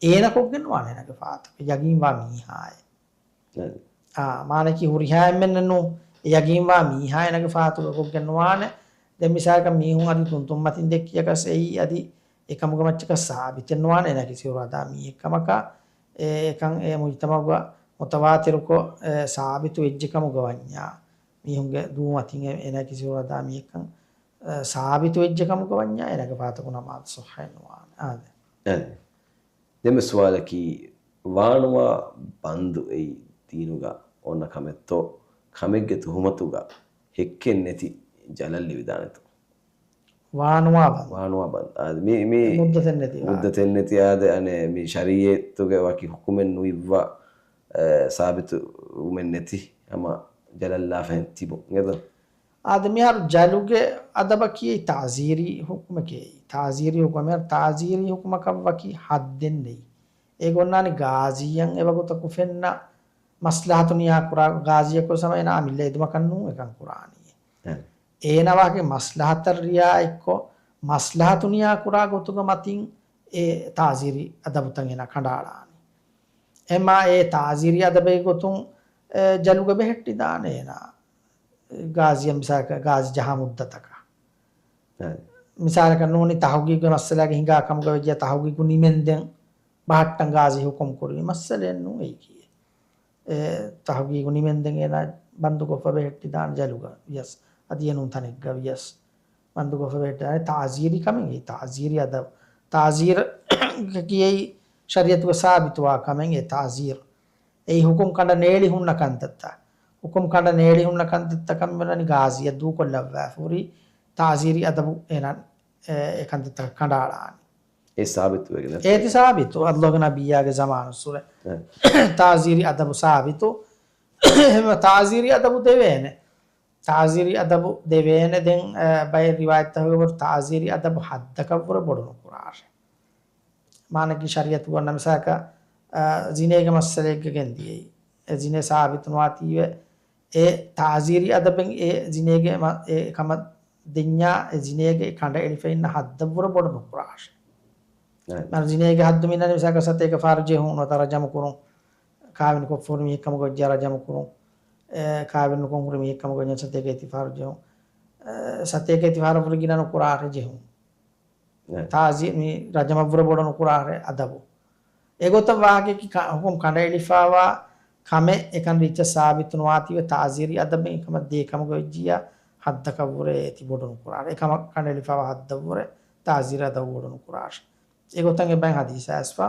އޭނަ ކޮށްގެން ނުވާނެ އޭނަގެ ފަހަތަކަށް ޔަގީންވާ މީހާއެއް. އެ. އާ، މާނައަކީ ހުރިހާ އެންމެންނެއް ނޫން. އެ ޔަގީންވާ މީހާ އޭނަގެ ފަހަތުގަ ކޮށްގެން ނުވާނެ. ދެން މިސާލަކަށް މީހުން އަދި ތުންތުން މަތިން ދެއްކިޔަކަސް އެއީ އަދި އެކަމުގެ މައްޗަކަށް ސާބިތެއް ނުވާނެ އޭނައަކީ ސިހުރު ހަދާ މީހެއް ކަމަކަށް. އެ، އެކަން އެ މުޖުތަމަޢުގަ މުތަވާތިރުކޮށް، އެ، ސާބިތު ވެއްޖެ ކަމުގަ ވަންޏާ. މީހުންގެ ދޫ މަތިން އެ، އޭނައަކީ ސިހުރު ހަދާ މީހެއްކަން، އެ، ސާބިތު ވެއްޖެ ކަމުގަ ވަންޏާ އޭނަގެ ފަހަތަކު ނަމާދު ސޮއްހައެއް ނުވާނެ. އާދެ. އެ. ދެންމެ ސުވާލަކީ، ވާނުވާ ބަންދު އެއީ ދީނުގަ އޮންނަ ކަމެއްތޯ؟ ކަމެއްގެ ތުހުމަތުގަ ހެއްކެއް ނެތި ޖަލަށް ލިބިދާނެތޯ؟ ވާނުވާ ބަންދު. ވާނުވާ ބަންދު. އާ، މި، މި މުއްދަތެއް ނެތި ވާ. މުއްދަތެއް ނެތި އާދެ، އަނެއް މި ޝަރީއަތުގެ ވަކި ހުކުމެއް ނުއިއްވާ، އެ، ސާބިތުވުމެއް ނެތި ހަމަ ޖަލަށް ލާފަ ހެން ތިބުން. އެދޯ؟ އާދެ، މިހާރު ޖަލުގެ އަދަބަކީ ތައުޒީރީ ހުކުމެކޭ. ތައުޒީރީ ހުކުމެއް، ތައުޒީރީ ހުކުމަކަށް ވަކި ހައްދެއް ނެތް. އޭގެ އޮންނާނީ ގާޒީއަށް އެވަގުތަކު ފެންނަ މަސްލަހަތު ނިޔާ ކުރާ، ގާޒީއަކު ސަމަ އޭނާ އަމިއްލަ އެދުމަކަށް ނޫން އެކަން ކުރާނީ. އެ. އޭނާ ވާހަކަ މަސްލަހަތަށް ރިއާ އެއްކޮށް، މަސްލަހަތު ނިޔާ ކުރާ ގޮތުގަ މަތިން އެ ތައުޒީރީ އަދަބުތައް އޭނާ ކަނޑައަޅާނީ. އެމާ އެ ތައުޒީރީ އަދަބެއް ގޮތުން، އެ، ޖަލުގަ ބެހެއްޓިދާނެ އޭނާ. ގާޒީއަށް މިސާލަކަށް ގާޒީ ޖަހާ މުއްދަތަކަށް. އެ. މިސާލަކަށް ނޫނީ ތަހުގީގުގެ މައްސަލާގެ ހިނގާ ކަމުގަ ވެއްޖެ ތަހުގީގު ނިމެންދެން ބަހައްޓަން ގާޒީ ހުކުމް ކުރީ މައްސަލައެއް ނޫން އެއީކީ. އެ، ތަހުގީގު ނިމެންދެން އޭނާ ބަންދުކޮށްފަ ބެހެއްޓިދާނެ ޖަލުގަ ވިޔަސް، އަދި އެނޫން ތަނެއްގަ ވިޔަސް ބަންދުކޮށްފަ ބެހެއްޓިދާނެ. ތައުޒީރީ ކަމެއް އެއީ، ތައުޒީރީ އަދަބު. ތައުޒީރު ކިޔައީ ޝަރީއަތުގަ ސާބިތުވާ ކަމެއް އެ ތައުޒީރު. އެއީ ހުކުމް ކަނޑަ ނޭޅި ހުންނަ ކަންތައްތައް. ހުކުމް ކަނޑަ ނޭޅި ހުންނަ ކަންތައްތަކަށް މިވަނީ ގާޒީއަށް ދޫކޮށްލައްވާފަ ހުރި ތައުޒީރީ އަދަބު އޭނާ، އެ، އެ ކަންތައްތަކަށް ކަނޑައަޅާނީ. އެ ސާބިތުވެގެން އޭތި ސާބިތު، އައްލޯގެ ނަބިއްޔާގެ ޒަމާނުއްސުރެ. އެ. ތައުޒީރީ އަދަބު ސާބިތު. އެހެންވެ ތައުޒީރީ އަދަބު ދެވޭނެ. ތައުޒީރީ އަދަބު ދެވޭނެ. ދެން، އަ، ބައެއް ރިވާޔަތްތަކުގަ ތައުޒީރީ އަދަބު ހައްދަކަށްވުރެ ބޮޑު ނުކުރާށޭ. މާނައަކީ ޝަރީއަތުގަ އޮންނަ މިސާލަކަށް، އަ، ޒިނޭގެ މައްސަލައެއްގަ ގެންދިޔައީ. އެ ޒިނޭ ސާބިތުނުވާތީވެ، އެ ތައުޒީރީ އަދަބެއް އެ ޒިނޭގެ މަ-، އެ ކަމަށް ދެންޏާ އެ ޒިނޭގެ ކަނޑައެޅިފައި އިންނަ ހައްދަށްވުރެ ބޮޑު ނުކުރާށޭ. އެ. މާނަ ޒިނޭގެ ހައްދު މިނަނީ މިސާލަކަށް ސަތޭކަ ފަހަރު ޖެހުނު ނުވަތަ ރަޖަމު ކުރުން، ކާވެނިކޮށްފަ ހުރި މީހެއް ކަމުގަ ވެއްޖެ ރަޖަމު ކުރުން، އެ، ކާވެނި ނުކޮށް ހުރި މީހެއް ކަމުގަ ވެއްޖެ ސަތޭކަ އެތި ފަހަރު ޖެހުން، އެ، ސަތޭކަ އެތި ފަހަރަށްވުރެ ގިނަ ނުކުރާށޭ ޖެހުން. އެ. ތާޒީ-، މި ރަޖަމަށްވުރެ ބޮޑު ނުކުރާށޭ އަދަބު. އެގޮތަށް ވާހަކައަކީ ކަ-، ހުކުމް ކަނޑައެޅިފައިވާ ކަމެއް އެކަން ރީއްޗަށް ސާބިތުނުވާތީވެ ތާޒީރީ އަދަބެއް އެކަމަށް ދޭ ކަމުގަ ވެއްޖިއްޔާ ހައްދަކަށްވުރެ އޭތި ބޮޑު ނުކުރާށޭ. އެކަމަށް ކަނޑައެޅިފައިވާ ހައްދަށްވުރެ ތާޒީރީ އަދަބު ބޮޑު ނުކުރާށޭ. އެގޮތަށް އެބައިން ހަދީސް އައިސްފަ.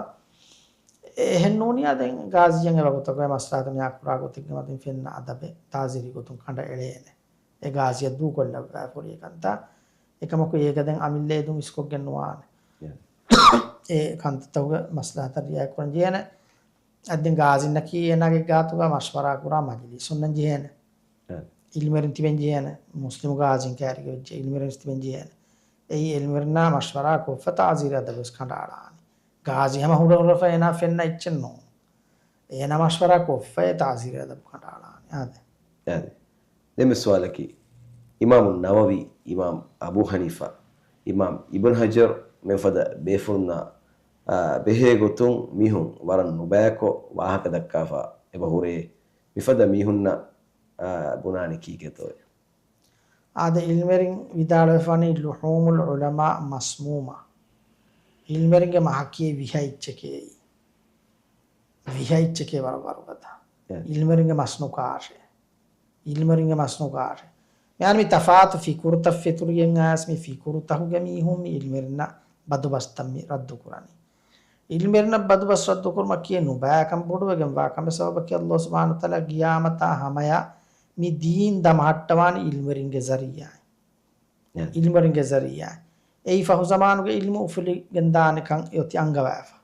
އެހެން ނޫނިއްޔާ ދެން ގާޒީއަށް އެވަގުތަކު އެ މަސްލަހަތު ނިޔާކުރާ ގޮތެއްގެ މަތިން ފެންނަ އަދަބެއް ތާޒީރީ ގޮތުން ކަނޑައެޅޭނެ. އެ ގާޒީއަށް ދޫކޮށްލައްވާފަ ހުރި އެކަންތައް. އެކަމަކު އޭގަ ދެން އަމިއްލަ އެދުން އިސްކޮށްގެން ނުވާނެ. އެ ކަންތައްތަކުގެ މަސްލަހަތަށް ރިއާޔަތްކުރަން ޖެހޭނެ. އަދި ގާޒީންނަކީ އޭނާގެ ގާތުގަ މަޝްވަރާ ކުރާ މަޖިލީސް އޮންނަން ޖެހޭނެ. އެ. އިލްމުވެރިން ތިބެން ޖެހޭނެ. މުސްލިމު ގާޒީން ކައިރީގަ ވެއްޖެ އިލްމުވެރިން ތިބެން ޖެހޭނެ. އެއީ އިލްމުވެރިންނާ މަޝްވަރާ ކޮށްފަ ތާޒީރީ އަދަބުވެސް ކަނޑައަޅާނީ. ގާޒީ ހަމަ ހުރަހުރަފަ އޭނާ ފެންނަ އެއްޗެއް ނޫން. އޭނާ މަޝްވަރާ ކޮށްފައޭ ތާޒީރީ އަދަބު ކަނޑައަޅާނީ. އާދެ. އާދެ. ދެން މި ސުވާލަކީ، އިމާމު ނަވަވީ، އިމާމް އަބޫ ޙަނީފާ، އިމާމް އިބްނު ޙަޖަރު މިފަދަ ބޭފުޅުންނާ، އާ، ބެހޭ ގޮތުން މީހުން ވަރަށް ނުބަޔަކޮށް ވާހަކަ ދައްކާފަ އެބަ ހުރޭ. މިފަދަ މީހުންނަށް، އާ، ބުނާނީ ކީކޭތޯއޭ؟ އާދެ، އިލްމުވެރިން ވިދާޅުވެފަވަނީ ލުޙޫމުލް ޢުލަމާ މަސްމޫމާ. އިލްމުވެރިންގެ މަހަކީ ވިހަ އެއްޗެކޭ. ވިހަ އެއްޗެކޭ ވަރަށް ވަރުގަދަ. އެ. އިލްމުވެރިންގެ މަސް ނުކާށޭ. އިލްމުވެރިންގެ މަސް ނުކާށޭ. މިހާރު މި ތަފާތު ފިކުރުތައް ފެތުރިގެން އައިސް މި ފިކުރުތަކުގެ މީހުން މި އިލްމުވެރިންނަށް ބަދުބަސްތައް މި ރައްދުކުރަނީ. އިލްމުވެރިންނަށް ބަދުބަސް ރައްދުކުރުމަކީ ނުބައިކަން ބޮޑުވެގެންވާ ކަމެއް. ސަބަބަކީ ﷲ ސުބްޙާނަހޫ ވަތަޢާލާ ޤިޔާމަތާ ހަމަޔަށް މި ދީން ދަމަހައްޓަވާނީ އިލްމުވެރިންގެ ޒަރީޢާއިން. އެ. އިލްމުވެރިންގެ ޒަރީޢާއިން. އެއީ ފަހު ޒަމާނުގެ އިލްމު އުފުލިގެންދާނެކަން އެއޮތީ އަންގަވާފަ.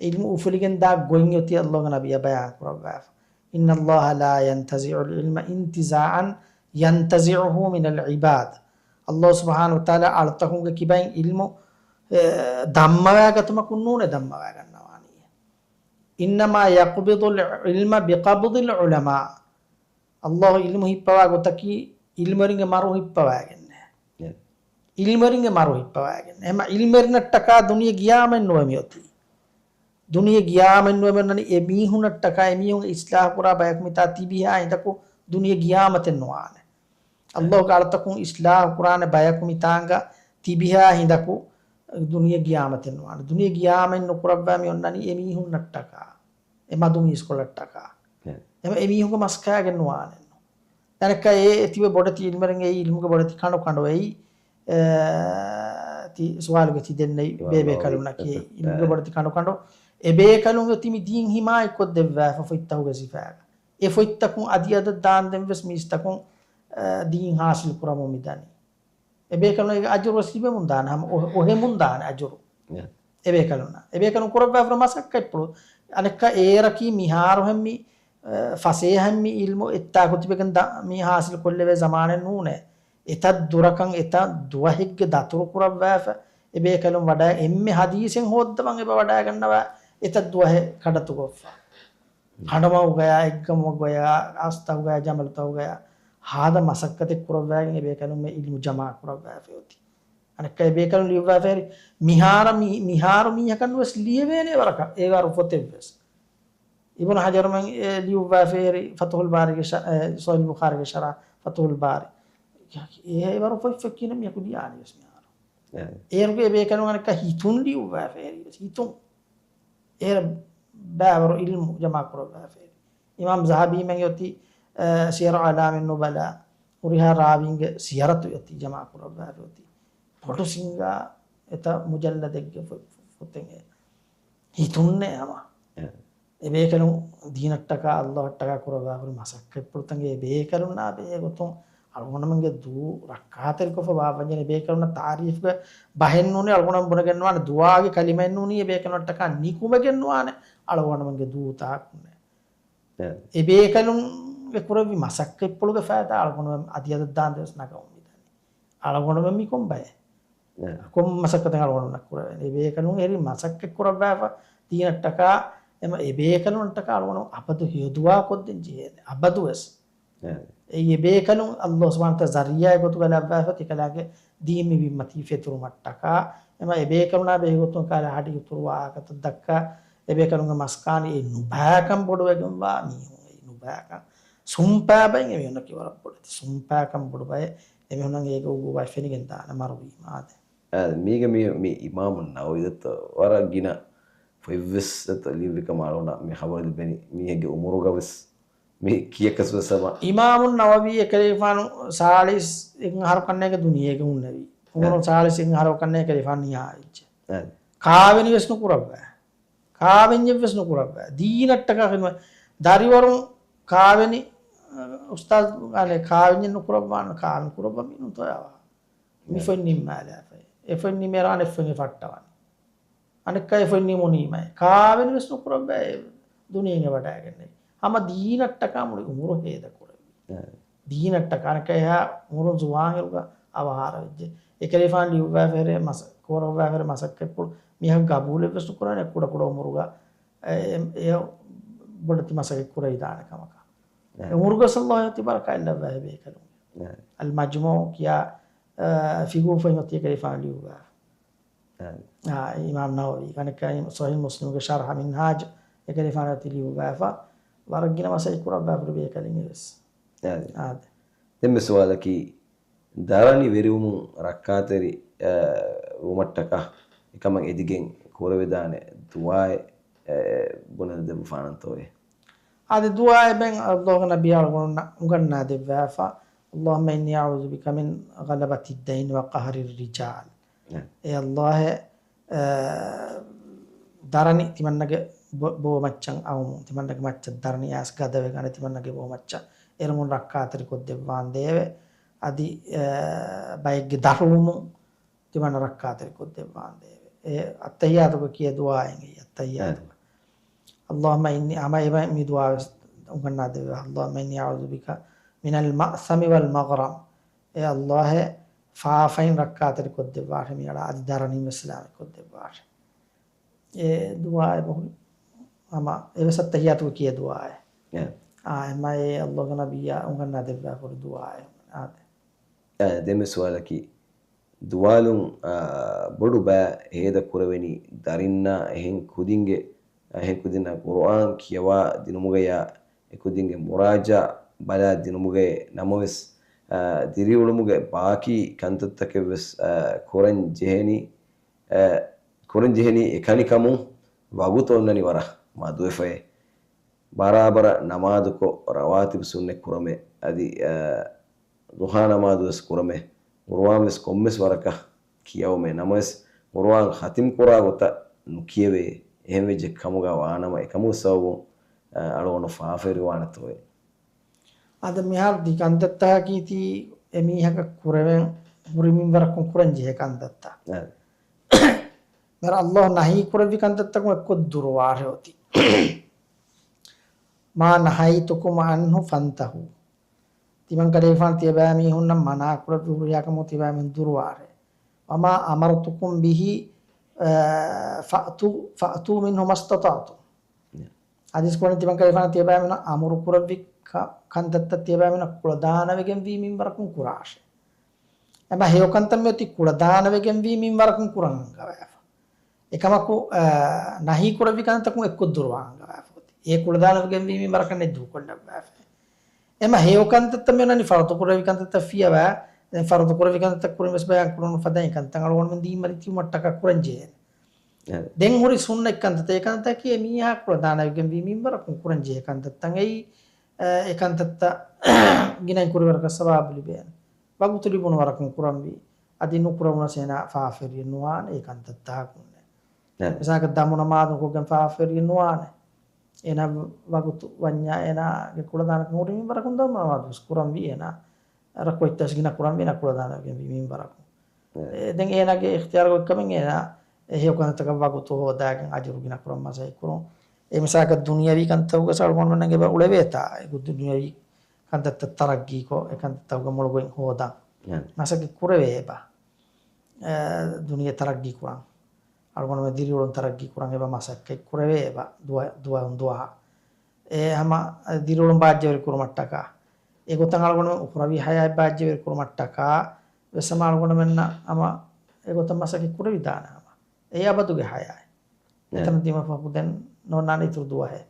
އިލްމު އުފުލިގެންދާ ގޮތް އޮތީ ﷲގެ ނަބިއްޔާ ބަޔާން ކުރައްވާފަ. إن الله لا ينتزع العلم انتزاعا ينتزعه من العباد. ﷲ ސުބްޙާނަހޫ ވަތަޢާލާ އަޅުތަކުންގެ ކިބައިން އިލްމު، އެ، ދަންމަވާގަތުމަކުން ނޫނޭ ދަންމަވާގަންނަވާނީ. إنما يقبض العلم بقبض العلماء. ﷲ އިލްމު ހިއްޕަވާ ގޮތަކީ އިލްމުވެރިންގެ މަރު ހިއްޕަވައިގެން. އެ. އިލްމުވެރިންގެ މަރު ހިއްޕަވައިގެން. އެހެންމަ އިލްމުވެރިންނަށްޓަކާ ދުނިޔެ ގިޔާމަތް ނުވެ މިއޮތީ. ދުނިޔެ ގިޔާމަތް ނުވެ މިއޮންނަނީ އެ މީހުންނަށްޓަކާ، އެ މީހުން އިސްލާހު ކުރާ ބަޔަކު މިތާ ތިބިހާ ހިނދަކު ދުނިޔެ ގިޔާމަތެއް ނުވާނެ. އެ. ﷲގެ އަޅުތަކުން އިސްލާހު ކުރާނެ ބަޔަކު މިތާނގަ ތިބިހާ ހިނދަކު ދުނިޔެ ގިޔާމަތެއް ނުވާނެ. ދުނިޔެ ގިޔާމަތް ނުކުރައްވާ މި އޮންނަނީ އެ މީހުންނަށްޓަކާ. އެ މަދު މީސްކޮޅަށްޓަކާ. އެ. އެ މީހުންގެ މަސް ކާގެން ނުވާނެއްނު. ދަނެއްކަ އެ ތިބެ ބޮޑެތި އިލްމުވެރިން އެއީ އިލްމުގެ ބޮޑެތި ކަނޑު ކަނޑު އެއީ، އެ، ތި ސުވާލުގެ ތި ދެންނެވި ބޭބޭކަލުންނަކީ އެ. އިލްމުގެ ބޮޑެތި ކަނޑު ކަނޑު. އެ ބޭކަލުން އޮތީ މި ދީން ހިމާޔަތްކޮށްދެއްވާ ފޮތްތަކުގެ ސިފައިގަ. އެ ފޮތްތަކުން އަދި އަދަށް ދާންދެން ވެސް މީސްތަކުން، އެ، ދީން ހާސިލް ކުރަމުން މި ދަނީ. އެބޭކަލުން އޭގެ އަޖުރު ވެސް ލިބެމުން ދާނެ، ހަމަ އޮ-، އޮހެމުން ދާނެ އަޖުރު. އެ. އެބޭކަލުންނަށް. އެބޭކަލުން ކުރައްވާފަ މަސައްކަތްޕުޅު. އަނެއްކާ އޭރަކީ މިހާރުހެން މި، އަ، ފަސޭހައިން މި އިލްމު އެއްތާކު ތިބެގެން ދާ-، މި ހާސިލް ކޮށްލެވޭ ޒަމާނެއް ނޫނޭ. އެތައް ދުރަކަށް އެތައް ދުވަހެއްގެ ދަތުރު ކުރައްވާފަ، އެބޭކަލުން ވަޑައި އެންމެ ހަދީސެއް ހޯއްދަވަން އެބަ ވަޑައިގަންނަވާ އެތައް ދުވަހެއް ކަޑަތުގޮށްފަ. ހަނޑުމަގުގަޔާ، އެއްގަމުގަޔާ، އަސްތަހުގަޔާ، ޖަމަލުތަހުގަޔާ ހާދަ މަސައްކަތެއް ކުރައްވައިގެން އެބޭކަލުން އެ އިލްމު ޖަމާ ކުރައްވާފައި އޮތީ. އަނެއްކާ އެބޭކަލުން ލިޔުއްވާފައިހެރި، މިހާރަ މީ-، މިހާރު މީހަކަށް ވެސް ލިޔެވޭނެ ވަރަކަށް އެވަރު ފޮތެއް ވެސް. އިބްނު ޙަޖަރުމެން އެ ލިޔުއްވާފައިހެރި ފަތުޙުލް ބާރީގެ ޝަ-، އެ، ޞަޙީޙުލް ބުޚާރީގެ ޝަރަޙް ފަތުޙުލް ބާރީ. އެ އެވަރު ފޮތް ފޮތް ކިޔަން މީހަކު ލިޔާނެ ވެސް މިހާރު. އެ. އޭރުގެ އެބޭކަލުން އަނެއްކާ ހިތުން ލިޔުއްވާފައިހެރި ވެސް ހިތުން. އޭރަށް ބައިވަރު އިލްމު ޖަމާ ކުރައްވާފައި. އިމާމް ޒަހަބީމެން އޮތީ، އަ، ސިޔަރު އަޢުލާމިން ނުބަލާ، ހުރިހާ ރާވީންގެ ސިޔަރަތު އޮތީ ޖަމާ ކުރައްވާފައި އޮތީ. ބޮޑު ސިންގާ އެތައް މުޖައްލަދެއްގެ ފޮ-، ފޮތެއް އެ. ހިތުންނޭ ހަމަ. އެ. އެބޭކަލުން ދީނަށްޓަކާ، އައްލާހަށްޓަކާ ކުރައްވާފައި ހުރި މަސައްކަތްޕުޅުތަނގެ އެބޭކަލުންނާ ބެހޭގޮތުން އަޅުގަނޑުމެންގެ ދޫ ރައްކާތެރިކޮށްފަ ބާއްވަންޖެހޭ އެބޭކަލުންނަށް ތާރީފްގެ ބަހެއް ނޫނީ އަޅުގަނޑުމެން ބުނެގެންނުވާނެ، ދުޢާގެ ކަލިމައެއް ނޫނީ އެބޭކަލުންނަށްޓަކާ ނިކުމެގެންނުވާނެ އަޅުގަނޑުމެންގެ ދޫތަކުންނެއް. އެ. އެބޭކަލުންގެ ކުރެއްވި މަސައްކަތްޕުޅުގެ ފައިދާ އަޅުގަނޑުމެން އަދިއަދަށް ދާން ދެވެސް ނަގައުން މިދަނީ. އަޅުގަނޑުމެން މި ކޮން ބައެއް؟ އެ. ކޮން މަސައްކަތެއް އަޅުގަނޑުމެންނަށް ކުރެވޭނެ؟ އެބޭކަލުން އެހެރީ މަސައްކަތް ކުރައްވާފަ ދީނަށްޓަކާ، އެމަ އެބޭކަލުންނަށްޓަކާ އަޅުގަނޑު އަބަދު ހެޔޮ ދުޢާ ކޮށްދޭން ޖެހޭނެ. އަބަދުވެސް. އެ. އެއީ އެބޭކަލުން އައްލާހު ސުބްޙާނަހު ވަތަޢާލާ ޒަރީޢާއެއް ގޮތުގަ ލައްވާފަ ތިކަލާނގެ ދީން މި ބިންމަތީ ފެތުރުމަށްޓަކާ، އެމަ އެބޭކަލުނާ ބެހޭގޮތުން ކަހަލަ ހަޑި އިތުރު ވާހަކަތައް ދައްކާ، އެބޭކަލުންގެ މަސްކާނީ އެ ނުބައިކަން ބޮޑުވެގެންވާ މީހުން އެއީ ނުބައިކަން. ސުންޕާ ބައެއް އެމީހުންނަކީ ވަރަށް ބޮޑެތި. ސުންޕާކަން ބޮޑު ބައެއް އެމީހުންނަށް އޭގެ އުގޫބާތް ފެނިގެން ދާނެ މަރުވީމާ އާދެ. އާ، މީގެ މި، މި އިމާމު ނަވަވީ ދައްތަ ވަރަށް ގިނަ ފޮތްވެސް ދައްތަ ލިޔުއްވި ކަމަށް އަޅުގަނޑަށް މި ޚަބަރު ލިބެނީ. މީހެއްގެ އުމުރުގަ ވެސް މި ކިޔަކަސް ވެސް ހަމަ. އިމާމު ނަވަވީ އެކަލޭގެފާނު ސާޅީސް އެއް އަހަރު ކަންނޭގެ ދުނިޔޭގަ ހުންނެވީ. އުމުރުން އެ. ސާޅީސް އެއް އަހަރު ކަންނޭގެ އެކަލޭގެފާނު ނިޔާ ވެއްޖެ. އެ. ކާވެނި ވެސް ނުކުރައްވާ. ކާވެންޏެއް ވެސް ނުކުރައްވާ. ދީނަށްޓަކާ ޚިދުމަތް. ދަރިވަރުން ކާވެނި، އަ، އުސްތާޛު، އަނެއް ކާވެންޏެއް ނުކުރައްވާނެ، ކާވެނި ކުރައްވާ މީނުން ތޮޔާވާ. މި އެ. ފޮތް ނިންމާލާފައި. އެ ފޮތް ނިމޭރާނެ އެ ފޮތް އެ ފައްޓަވަނީ. އަނެއްކާ އެ ފޮތް ނިމުނީމައި. ކާވެނި ވެސް ނުކުރައްވާ އެ ދުނިޔެއިން ވަޑައިގެންނެވި. ހަމަ ދީނަށްޓަކާ މުޅި އުމުރު ހޭދަ ކުރެއްވި. އެ. ދީނަށްޓަކާ އަނެއްކާ އެހާ އުމުރުން ޒުވާން އިރުގަ އަވަހާރަވެއްޖެ. އެކަލޭފާނު ލިޔުއްވާފައި ހުރި މަސަ-، ކުރައްވާފައި ހުރި މަސައްކަތްޕުޅު މީހަކު ގަބޫލެއް ވެސް ނުކުރާނެ ކުޑަ ކުޑަ އުމުރުގަ އެ، އެ، އެ ބޮޑެތި މަސައްކަތް ކުރެވިދާނެ ކަމަކަށް. އެ. އެ އުމުރުގަ ސައްލަ ތިބަރަކާތް ލައްވާ އެބޭކަލުން. އެ. އަލް މަޖްމޫޢު ކިޔާ، އަ، ފިގުހު ފޮތް އޮތީ އެކަލޭފާނު ލިޔުއްވާ. އެ. އާ، އިމާމް ނަވަވީ. އަނެއްކާ ޞަޙީޙު މުސްލިމުގެ ޝަރްޙަ މިންހާޖު އެކަލޭފާނު އޮތީ ލިޔުއްވާފަ. ވަރަށް ގިނަ މަސައްކަތް ކުރައްވާ ހުރި ބޭކަލެއް އެވެސް. އެ. އާދެ. ދެންމެ ސުވާލަކީ، ދަރަނި ވެރިވުމުން ރައްކާތެރި، އަ، ވުމަށްޓަކާ އެކަމަށް އެދިގެން ކުރެވިދާނެ ދުޢާއެއް، އަ، ބުނެދެއްވާނަންތޯއޭ؟ އާދެ، ދުޢާއެއް ބެން އައްލާހުގެ ނަބީ އަޅުގަނޑުންނަށް އުނގަންނާދެއްވާފަ، اللهم إني أعوذ بك من غلبة الدين وقهر الرجال. އެ. އެ އައްލާހޭ، އަ، ދަރަނި ތިމަންނަގެ ބޯ-، ބޯމައްޗަށް އައުމުން، ތިމަންނަގެ މައްޗަށް ދަރަނި އައިސް ގަދަވެގަނެ ތިމަންނަގެ ބޯމައްޗަށް އެރުމުން ރައްކާތެރިކޮށްދެއްވާނދޭވެ. އަދި، އަ، ބައެއްގެ ދަށްވުމުން ތިމަންނަ ރައްކާތެރިކޮށްދެއްވާނދޭވެ. އެ އައްތަހިއްޔާތުގަ ކިޔޭ ދުޢާއެއް އެއީ، އައްތަހިއްޔާތުގަ. އެ. اللهم إني، ހަމަ އެބަ މި ދުޢާވެސް އުނގަންނާދެއްވާ. اللهم إني أعوذ بك من المأثم والمغرم. އެ އައްލާހޭ، ފާފައިން ރައްކާތެރިކޮށްދެއްވާށެ މިއަޅާ، އަދި ދަރަނިން ވެސް ސަލާމަތްކޮށްދެއްވާށެ. އެ ދުޢާއެއް ބަހުރި ހަމަ އެވެސް އައްތަހިއްޔާތުގަ ކިޔޭ ދުޢާއެއް. އެ. އާ، އެމަ އެ އައްލާހުގެ ނަބިއްޔާ އުނގަންނާދެއްވާފަ ހުރި ދުޢާއެއް. އާދެ. އެ، ދެންމެ ސުވާލަކީ، ދުވާލުން، އާ، ބޮޑު ބައި ހޭދަ ކުރެވެނީ ދަރިންނާ އެހެން ކުދިންގެ، އެހެން ކުދިންނަށް ޤުރުއާން ކިޔަވާ ދިނުމުގަޔާ އެކުދިންގެ މުރާޖާ ބަލާ ދިނުމުގައޭ. ނަމަވެސް، އާ، ދިރިއުޅުމުގެ ބާކީ ކަންތައްތަކެއްވެސް، އާ، ކުރަން ޖެހެނީ، އާ، ކުރަން ޖެހެނީ އެކަނިކަމުން ވަގުތު އޮންނަނީ ވަރަށް މަދުވެފައޭ. ބަރާބަރަށް ނަމާދުކޮށް، ރަވާތިބު ސުންނަތް ކުރަމޭ. އަދި، އާ، ޟުޙާ ނަމާދު ވެސް ކުރަމޭ. ޤުރުއާން ވެސް ކޮންމެސް ވަރަކަށް ކިޔަވަމޭ. ނަމަވެސް، ޤުރުއާން ޚަތިމް ކުރާ ގޮތަށް ނުކިޔެވޭ. އެހެން ވެއްޖެ ކަމުގަ ވާނަމަ، އެކަމުގެ ސަބަބުން، އާ، އަޅުގަނޑު ފާފައިރިވާނެތޯއޭ. އަދި މިހާރު ދި ކަންތައްތަކަކީ ތީ އެމީހަކަށް ކުރެވެން ހުރި މިންވަރަކުން ކުރަން ޖެހޭ ކަންތައްތައް. އެ. މިހާރު އައްލާހު ނަހީ ކުރެއްވި ކަންތައްތަކުން އެއްކޮށް ދުރުވާށޭ އޮތީ. ما نهيتكم عنه فانتهوا. ތިމަން ކަލޭފާން ތިޔަބައިމީހުންނަށް މަނާ ކުރެއްވި ހުރިހާ ކަމަކު ތިޔަބައިމީހުން ދުރުވާށޭ. وما أمرتكم به، އަ، فأتوا، فأتوا منه ما استطعتم. ޙަދީޘް ކުރަނީ ތިމަން ކަލޭފާން ތިޔަބައިމީހުންނަށް އަމުރު ކުރެއްވި ކަ-، ކަންތައްތައް ތިޔަބައިމީހުންނަށް ކުޅަދާނަވެގެންވީ މިންވަރަކުން ކުރާށޭ. އެމަ ހެޔޮކަންތައް މިއޮތީ ކުޅަދާނަވެގެންވީ މިންވަރަކުން ކުރަން އަންގަވާފަ. އެކަމަކު، އަ، ނަހީ ކުރެއްވި ކަންތައްތަކުން އެއްކޮށް ދުރުވާ އަންގަވާފަ އޮތީ. އެ ކުޅަދާނަވެގެންވީ މިންވަރަކަށް ނެތް ދޫކޮށްލައްވާފަ. އެމަ ހެޔޮކަންތައްތައް މިއޮންނަނީ ފަރުޟު ކުރެއްވި ކަންތައްތައް ފިޔަވާ. ދެން ފަރުޟު ކުރެއްވި ކަންތައްތައް ކުރިން ވެސް ބަޔާން ކުރުނު ފަދައިން ކަންތައް އަޅުގަނޑުމެން ދީން މަތި ތިބުމަށްޓަކާ ކުރަން ޖެހޭނެ. އެ. ދެން ހުރި ސުންނަތް ކަންތައްތައް އެކަންތަކީ މީހާ ކުޅަދާނަވެގެންވީ މިންވަރަކުން ކުރަން ޖެހޭ ކަންތައްތައް އެއީ، އެ، އެ ކަންތައްތައް ގިނައިން ކުރިވަރަކަށް ސަވާބު ލިބޭނެ. ވަގުތު ލިބުނު ވަރަކުން ކުރަންވީ. އަދި ނުކުރެވުނަސް އޭނާ ފާފަވެރިއެއް ނުވާނެ އެ ކަންތައްތަކުންނެއް. އެ. މިސާލަކަށް ދަމު ނަމާދު ކޮށްގެން ފާފަވެރިއެއް ނުވާނެ. އޭނާ ވަގުތު ވަންޏާ އޭނާގެ ކުޅަދާނަކަން ހުރި މިންވަރަކުން ދަމު ނަމާދު ވެސް ކުރަންވީ އޭނާ. ރަކުޢަތްތައް ވެސް ގިނަ ކުރަންވީ އޭނާ ކުޅަދާނަވެގެންވީ މިންވަރަކުން. އެ. އެ، ދެން އޭނާގެ އިޚްތިޔާރުގަ އޮތްކަމެއް އޭނާ އެ ހެޔޮ ކަންތައްތަކަށް ވަގުތު ހޯދާގެން އަޖުރު ގިނަ ކުރަން މަސައްކަތް ކުރުން. އެ މިސާލަކަށް ދުނިޔަވީ ކަންތައްތަކުގަ އަޅުގަނޑުމެންނަށް އެބަ އުޅެވޭތާ. އެ ދުނިޔަވީ ކަންތައްތައް ތަރައްގީކޮށް، އެ ކަންތައްތަކުގަ މޮޅުގައި ހޯދަން އެ. މަސައްކަތް ކުރެވޭ އެބަ. އެ، ދުނިޔެ ތަރައްގީ ކުރަން. އަޅުގަނޑުމެން ދިރިއުޅުން ތަރައްގީ ކުރަން އެބަ މަސައްކަތް ކުރެވޭ އެބަ ދުވަ-، ދުވަހުން ދުވަހަށް. އެ ހަމަ ދިރިއުޅުން ބާއްޖަވެރި ކުރުމަށްޓަކާ. އެ ގޮތަށް އަޅުގަނޑުމެން އުޚްރަވީ ޙަޔާތް ބާއްޖަވެރި ކުރުމަށްޓަކާ ވެސް ހަމަ އަޅުގަނޑުމެންނަށް ހަމަ އެ ގޮތަށް މަސައްކަތް ކުރެވިދާނެ ހަމަ. އެ އަބަދުގެ ޙަޔާތް. އެ. އެތަނަށް ދިމަ ފަހު ދެން ނޯންނާނެ އިތުރު ދުވަހެއް.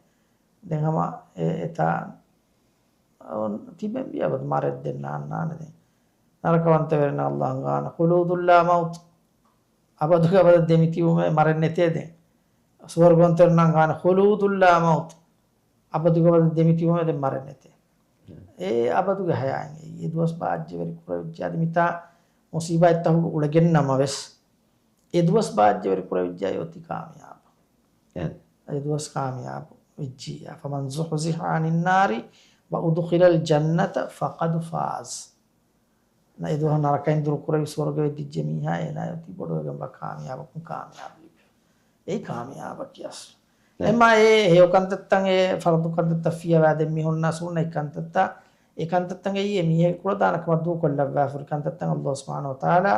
ދެން ހަމަ އެ، އެތާ ތިބެން ވި އަބަދު މަރެއް ދެން ނާންނާނެ ދެން. ނަރަކަވަންތަވެރިންނަށް ﷲ އަންގާނެ ޚުލޫދުން ލާ މައުތު. އަބަދުގެ އަބަދަށް ދެމިތިބުމޭ މަރެއް ނެތޭ ދެން. ސުވަރުގަވަންތަވެރިންނަށް އަންގާނެ ޚުލޫދުން ލާ މައުތު. އަބަދުގެ އަބަދަށް ދެމިތިބުމޭ ދެން މަރެއް ނެތޭ. އެ އަބަދުގެ ޙަޔާތް. އެ ދުވަސް ބާއްޖަވެރި ކުރެވިއްޖެ އަދި މިތާ މުސީބާތްތަކުގަ އުޅެގެން ނަމަވެސް. އެ ދުވަސް ބާއްޖަވެރި ކުރެވިއްޖެ އޮތީ ކާމިޔާބު. އެ. އެ ދުވަސް ކާމިޔާބު ވެއްޖިއްޔާ. فمن زحزح عن النار وأدخل الجنة فقد فاز. ނަ، އެ ދުވަހު ނަރަކައިން ދުރުކުރެވި ސުވަރުގެ ވެއްދިއްޖެ މީހާ އޭނާ އޮތީ ބޮޑުވެގެންވާ ކާމިޔާބަކުން ކާމިޔާބު ލިބި. އެއީ ކާމިޔާބަކީ އަސްލު. އެ. އެމާ އެ ހެޔޮ ކަންތައްތައް އެ ފަރުދު ކަންތައްތައް ފިޔަވާ ދެން މި ހުންނަ ސުންނަތް ކަންތައްތައް އެ ކަންތައްތައް އެއީ އެ މީހެއްގެ ކުޅަދާނަކަމަށް ދޫކޮށްލައްވާފަ ހުރި ކަންތައްތައް. ﷲ ސުބްޙާނަހޫ ވަތަޢާލާ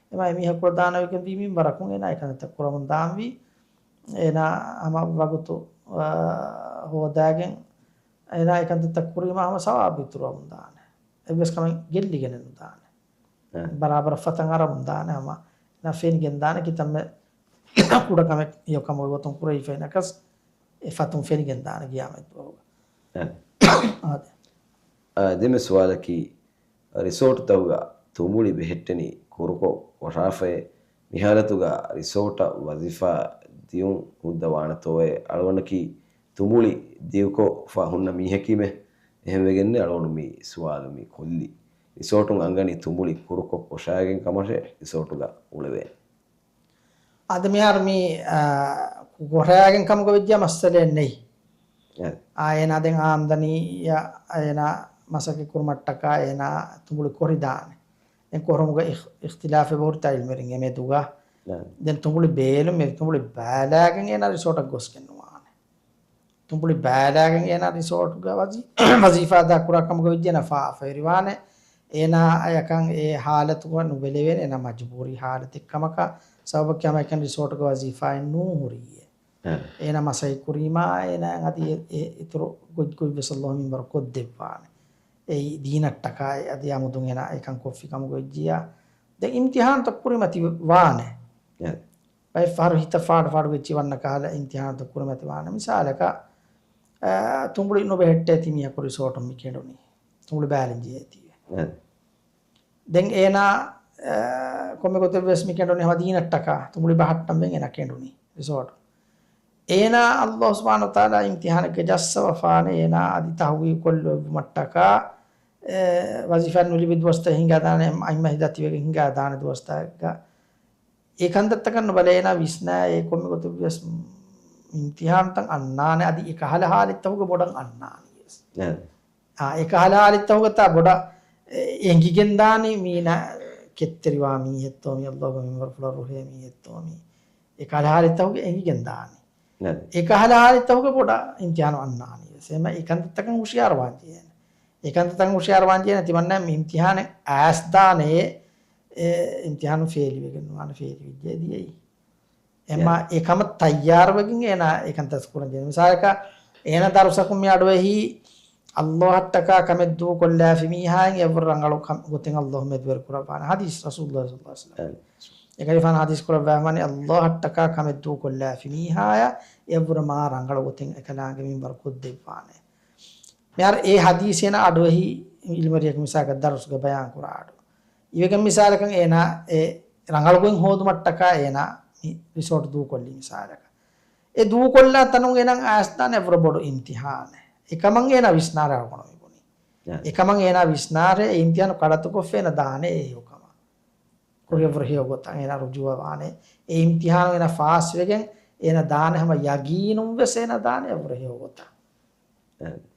އެމާ އެ މީހަކު ކުޅަދާނަވެގެންވީ މިންވަރަކުން އޭނާ އެ ކަންތައްތައް ކުރަމުން ދާންވީ. އޭނާ ހަމަ ވަގުތު، އާ، ހޯދާގެން އޭނާ އެ ކަންތައްތައް ކުރީމާ ހަމަ ސަވާބު އިތުރުވަމުން ދާނެ. އެއްވެސް ކަމެއް ގެއްލިގެނެއް ނުދާނެ. އެ. ބަރާބަރަށް ފަތަން އަރަމުން ދާނެ ހަމަ. އޭނާ ފެނިގެން ދާނެ ކިތަންމެ ކުޑަ ކަމެއް ހެޔޮ ކަމުގެ ގޮތުން ކުރެވިފައި ނަކަސް އެ ފަތުން ފެނިގެން ދާނެ ގިޔާމަތް ދުވަހުގަ. އެ. އާދެ. އާ، ދެންމެ ސުވާލަކީ، ރިސޯޓުތަކުގަ ތުނބުޅި ބެހެއްޓެނީ ކުރުކޮށް ކޮށާފައޭ؟ މިހާލަތުގަ ރިސޯޓަށް ވަޒީފާ ދިޔުން ހުއްދަ ވާނެތޯއޭ؟ އަޅުގަނޑަކީ ތުނބުޅި ދިޔުކޮށްފަ ހުންނަ މީހަކީމެ. އެހެންވެގެންނޭ އަޅުގަނޑު މި ސުވާލު މި ކޮށްލީ. ރިސޯޓުން އަންގަނީ ތުނބުޅި ކުރުކޮށް ކޮށާގެން ކަމަށޭ ރިސޯޓުގަ އުޅެވޭނެ. އަދި މިހާރު މި، އާ، ކުރާގެން ކަމުގަ ވެއްޖެ މައްސަލައެއް ނެތް. އެ. އާ، އޭނާ ދެން އާމްދަނީއަށް އޭނާ މަސައްކަތް ކުރުމަށްޓަކާ އޭނާ ތުނބުޅި ކޮށިދާނެ. ދެން ކޮށްލުމުގަ އިޚް-، އިޚްތިލާފެއް ހުރިތާ ޢިލްމުވެރިން އެމެދުގަ. އެ. ދެން ތުނބުޅި ބޭލުން މި ތުނބުޅި ބައިލާގެން އޭނާ ރިސޯޓަށް ގޮސްގެން ނުވާނެ. ތުނބުޅި ބައިލާގެން އޭނާ ރިސޯޓުގަ ވަޒީ-، ވަޒީފާ އަދާ ކުރާ ކަމުގަ ވެއްޖެ އޭނާ ފާފަވެރިވާނެ. އޭނާއަކަށް އެ ޙާލަތުގަ ނުބެލެވޭނެ. އޭނާ މަޖުބޫރީ ޙާލަތެއް ކަމަކަށް ސަބަބަކީ ހަމައެކަނި ރިސޯޓުގަ ވަޒީފާއެއް ނޫން ހުރީއޭ. އެ. އޭނާ މަސައްކަތް ކުރީމާ އޭނާއަށް އަދި އެ، އެ އިތުރު ގޮތްގޮތްވެސް ﷲ މިންވަރު ކޮށްދެއްވާނެ. އެއީ ދީނަށްޓަކާ އަދި އަމުދުން އޭނާ އެކަން ކޮށްފި ކަމުގަ ވެއްޖިއްޔާ. ދެން އިމްތިޙާންތައް ކުރިމަތި ވާނެ. އެ. ބައެއް ފަހަރު ހިތަށް ފާޑު ފާޑު ވެއްޖެ ވަންނަ ކަހަލަ އިމްތިޙާންތައް ކުރިމަތި ވާނެ. މިސާލަކަށް، އާ، ތުނބުޅި ނުބެހެއްޓޭތީ މީހަކު ރިސޯޓުން މި ކެނޑުނީ. ތުނބުޅި ބައިލަން ޖެހޭތީވެ. އެ. ދެން އޭނާ، އާ، ކޮންމެ ގޮތެއްވެސް މި ކެނޑުނީ ހަމަ ދީނަށްޓަކާ. ތުނބުޅި ބަހައްޓަންވެ އޭނާ ކެނޑުނީ ރިސޯޓު. އޭނާ ﷲ ސުބްޙާނަހޫ ވަތަޢާލާ އިމްތިޙާނެއްގަ ޖައްސަވަފާނެ އޭނާ އަދި ތަޙުޤީޤުކޮށްލެއްވުމަށްޓަކާ، އެ، ވަޒީފާ ނުލިބި ދުވަސްތައް ހިނގާދާނެ، އަތްމަހެއް ދަތިވެގެން ހިނގާދާނެ ދުވަސްތަކެއްގަ. އެ ކަންތައްތަކަށް ނުބަލަ އޭނާ ވިސްނާ އެ ކޮންމެ ގޮތެއްވިޔަސް އިމްތިޙާނުތައް އަންނާނެ އަދި އެކަހަލަ ޙާލަތްތަކުގަ ބޮޑަށް އަންނާނީވެސް. އެ. އާ، އެކަހަލަ ޙާލަތްތަކުގަ ތާ ބޮޑަށް އެ، އެނގިގެންދާނީ މީނަ ކެތްތެރިވާ މީހެއްތޯ މީ ﷲގެ މިންވަރު ފުޅަށް ރުހޭ މީހެއްތޯ މީ. އެކަހަލަ ޙާލަތްތަކުގަ އެނގިގެންދާނީ. އެ. އެކަހަލަ ޙާލަތްތަކުގަ ބޮޑަށް އިމްތިޙާނު އަންނާނީވެސް. އެމަ އެ ކަންތައްތަކަށް ހުޝިޔާރުވާން ޖެހޭނެ. އެކަންތައްތައް ހުޝިޔާރުވާން ޖެހޭނެ ތިމަންނަ މި އިމްތިހާނެއް އައިސްދާނެ، އެ އިމްތިހާނު ފޭލިވެގެން ނުވާނެ، ފޭލިވެއްޖެ ދިޔައީ. އެމާ އެކަމަށް ތައްޔާރުވެގެން އޭނާ އެކަންތައް ކުރަން ޖެހޭ. މިސާލަކަށް އޭނާ ދަރުސަކުން މި އަޑުއެހީ އައްލާހަށްޓަކާ ކަމެއް ދޫކޮށްލާފި މީހާއިން އެއަށްވުރެ ރަނގަޅު ކަމެއް ގޮތެއް އައްލާހު މެދުވެރި ކުރައްވާނެ. ޙަދީޘް ރަސޫލުﷲ ޞައްލަﷲ ޢަލައިހި ވަސައްލަމަ. އެކަލޭގެފާނު ޙަދީޘް ކުރައްވާފަވާނީ އައްލާހަށްޓަކާ ކަމެއް ދޫކޮށްލާފި މީހާޔަށް އެއަށްވުރެ މާ ރަނގަޅު ގޮތެއް އެކަލާނގެ މިންވަރު ކޮށްދެއްވާނެ. މިހާރު އެ ޙަދީޘް އޭނާ އަޑުއެހީ ޢިލްމުވެރިޔަކު މިސާލަކަށް ދަރުސުގަ ބަޔާން ކުރާ އަޑު. އިވެގެން މިސާލަކަށް އޭނާ އެ ރަނގަޅު ގޮތް ހޯދުމަށްޓަކާ އޭނާ މި ރިސޯޓް ދޫކޮށްލީ މިސާލަކަށް. އެ ދޫކޮށްލާ ތަނުން އޭނާ އައިސްދާނެ އެއްވަރު ބޮޑު އިމްތިޙާނެއް. އެކަމަށް އޭނާ ވިސްނާރޭ އަޅުގަނޑު މިބުނީ. އެކަމަށް އޭނާ ވިސްނާރޭ އެ އިމްތިޙާނު ކަޑައްތުކޮށްފަ އޭނާ ދާނެ އެ ހެޔޮކަމަށް. ކުރިއަށްވުރެ ހެޔޮ ގޮތަށް އޭނާ ރުޖޫޢަވާނެ. އެ އިމްތިޙާނު އޭނާ ފާސްވެގެން އޭނާ ދާނެ ހަމަ ޔަގީނުން ވެސް އޭނާ ދާނެ އެއަށްވުރެ ހެޔޮ ގޮތަށް.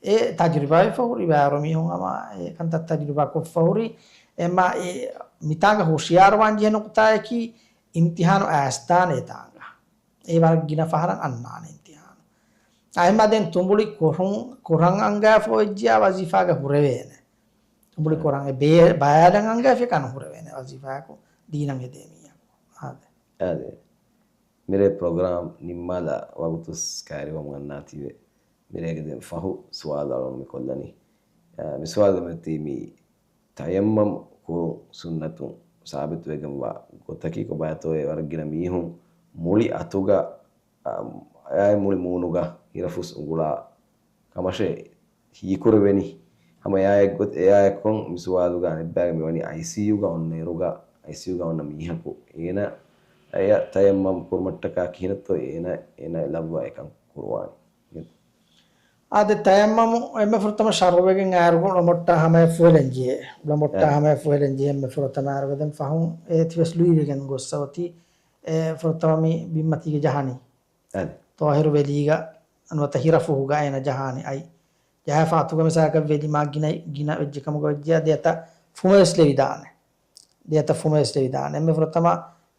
އެ ތަޖުރިބާވެފަ ހުރި ވަރު މީހުން ހަމަ އެ ކަންތައް ތަޖުރިބާ ކޮށްފަ ހުރި. އެމާ އެ މިތާނގަ ހުޝިޔާރުވާން ޖެހޭ ނުކުތާއަކީ އިމްތިޙާނު އައިސްދާނެ އެތާނގަ. އެ ވަރަށް ގިނަ ފަހަރަށް އަންނާނެ އިމްތިޙާނު. އަހަރެން ދެން ތުނބުޅި ކޮށް-، ކޮށް އަންގައިފަ އޮތްޖިޔާ ވަޒީފާގަ ހުރެވޭނެ. ތުނބުޅި ކޮށް އަން-، އެ ބޭ-، ބައިވެރިން އަންގައިފިއްޔާ ނުހުރެވޭނެ ވަޒީފާއަކު ދީނަށް ހެދޭ މީހަކު. އާދެ. އާދެ. މިރޭ ޕްރޮގްރާމް ނިންމާލާ ވަގުތުސް ކައިރިވަމުން އަންނާތީވެ. މިރޭގެ ދެން ފަހު ސުވާލު އަޅުގަނޑު މި ކޮށްލަނީ. އާ، މި ސުވާލުގަ މިއޮތީ މި ތަޔައްމަމް ކުރުން ސުންނަތުން ސާބިތުވެގެންވާ ގޮތަކީ ކޮބާތޯއޭ؟ ވަރަށް ގިނަ މީހުން މުޅި އަތުގަ، އާ، އާއި މުޅި މޫނުގަ ހިރަފުސް އުނގުޅާ ކަމަށޭ ހީކުރެވެނީ. ހަމަ އެއާއެއްގޮތް، އެއާއެއްކޮށް މި ސުވާލުގަ އަނެއްބައިގަ މިވަނީ އައިސީޔޫގަ އޮންނައިރުގަ، އައިސީޔޫގަ އޮންނަ މީހަކު އޭނަ އެޔަށް ތަޔައްމަމް ކުރުމަށްޓަކާ ކިހިނެއްތޯ އޭނަ، އޭނަ ލައްވާ އެކަން ކުރުވާނީ؟ އާދެ، ތަޔައްމަމު އެންމެ ފުރަތަމަ ޝަރުޢުވެގެން އައިރުގަ އުޅަމޮށްޓާ ހަމަޔަށް ފުހެލަން ޖެހޭ. އުޅަމޮށްޓާ އެ. ހަމަޔަށް ފުހެލަން ޖެހޭ އެންމެ ފުރަތަމަ އައިރުގަ. ދެން ފަހުން އެ ތިވެސް ލުއިވެގެން ގޮއްސަ އޮތީ، އެ ފުރަތަމަ މި ބިންމަތީގަ ޖަހާނީ. އަދި. ޠާހިރު ވެލީގަ ނުވަތަ ހިރަފުހުގަ އޭނަ ޖަހާނީ އައި. ޖަހާފަ އަތުގަ މިސާލަކަށް ވެލި މާ ގިނަ، ގިނަ ވެއްޖެ ކަމުގަ ވެއްޖެޔާ ދެއަތަށް ފުމެވެސް ލެވިދާނެ. ދެއަތަށް ފުމެވެސް ލެވިދާނެ. އެންމެ ފުރަތަމަ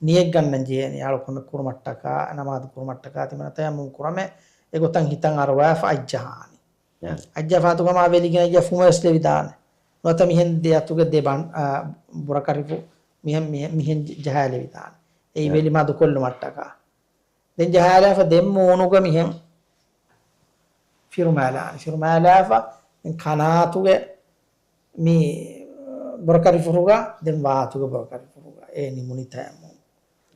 ނިޔަތް ގަންނަން ޖެހޭނީ. އަޅު ކަމެއް ކުރުމަށްޓަކާ، ނަމާދު ކުރުމަށްޓަކާ، ތިމަންނަ ތަޔައްމުމް ކުރަމޭ އެގޮތަށް ހިތަށް އަރުވާފަ އަތްޖަހާނީ. އައްޖާފަ އަތުގަ މާ ވެލި ގިނަ އެއްޗެއް ފުމެވެސް ލެވިދާނެ. ނުވަތަ މިހެން ދެ އަތުގެ ދެ ބަން-، އާ، ބުރަކަށިފު މިހެން، މިހެން، މިހެން ޖަ-، ޖަހާލެވިދާނެ. އެއީ އެ. ވެލި މަދުކޮށްލުމަށްޓަކާ. ދެން ޖަހާލާފަ ދެން މޫނުގަ މިހެން ފިރުމާލާނެ. ފިރުމާލާފަ ދެން ކަނާތުގެ މި ބުރަކަށިފުރުގަ، ދެން ވާތުގެ ބުރަކަށިފުރުގަ. އެ ނިމުނީ ތަޔައްމުމް.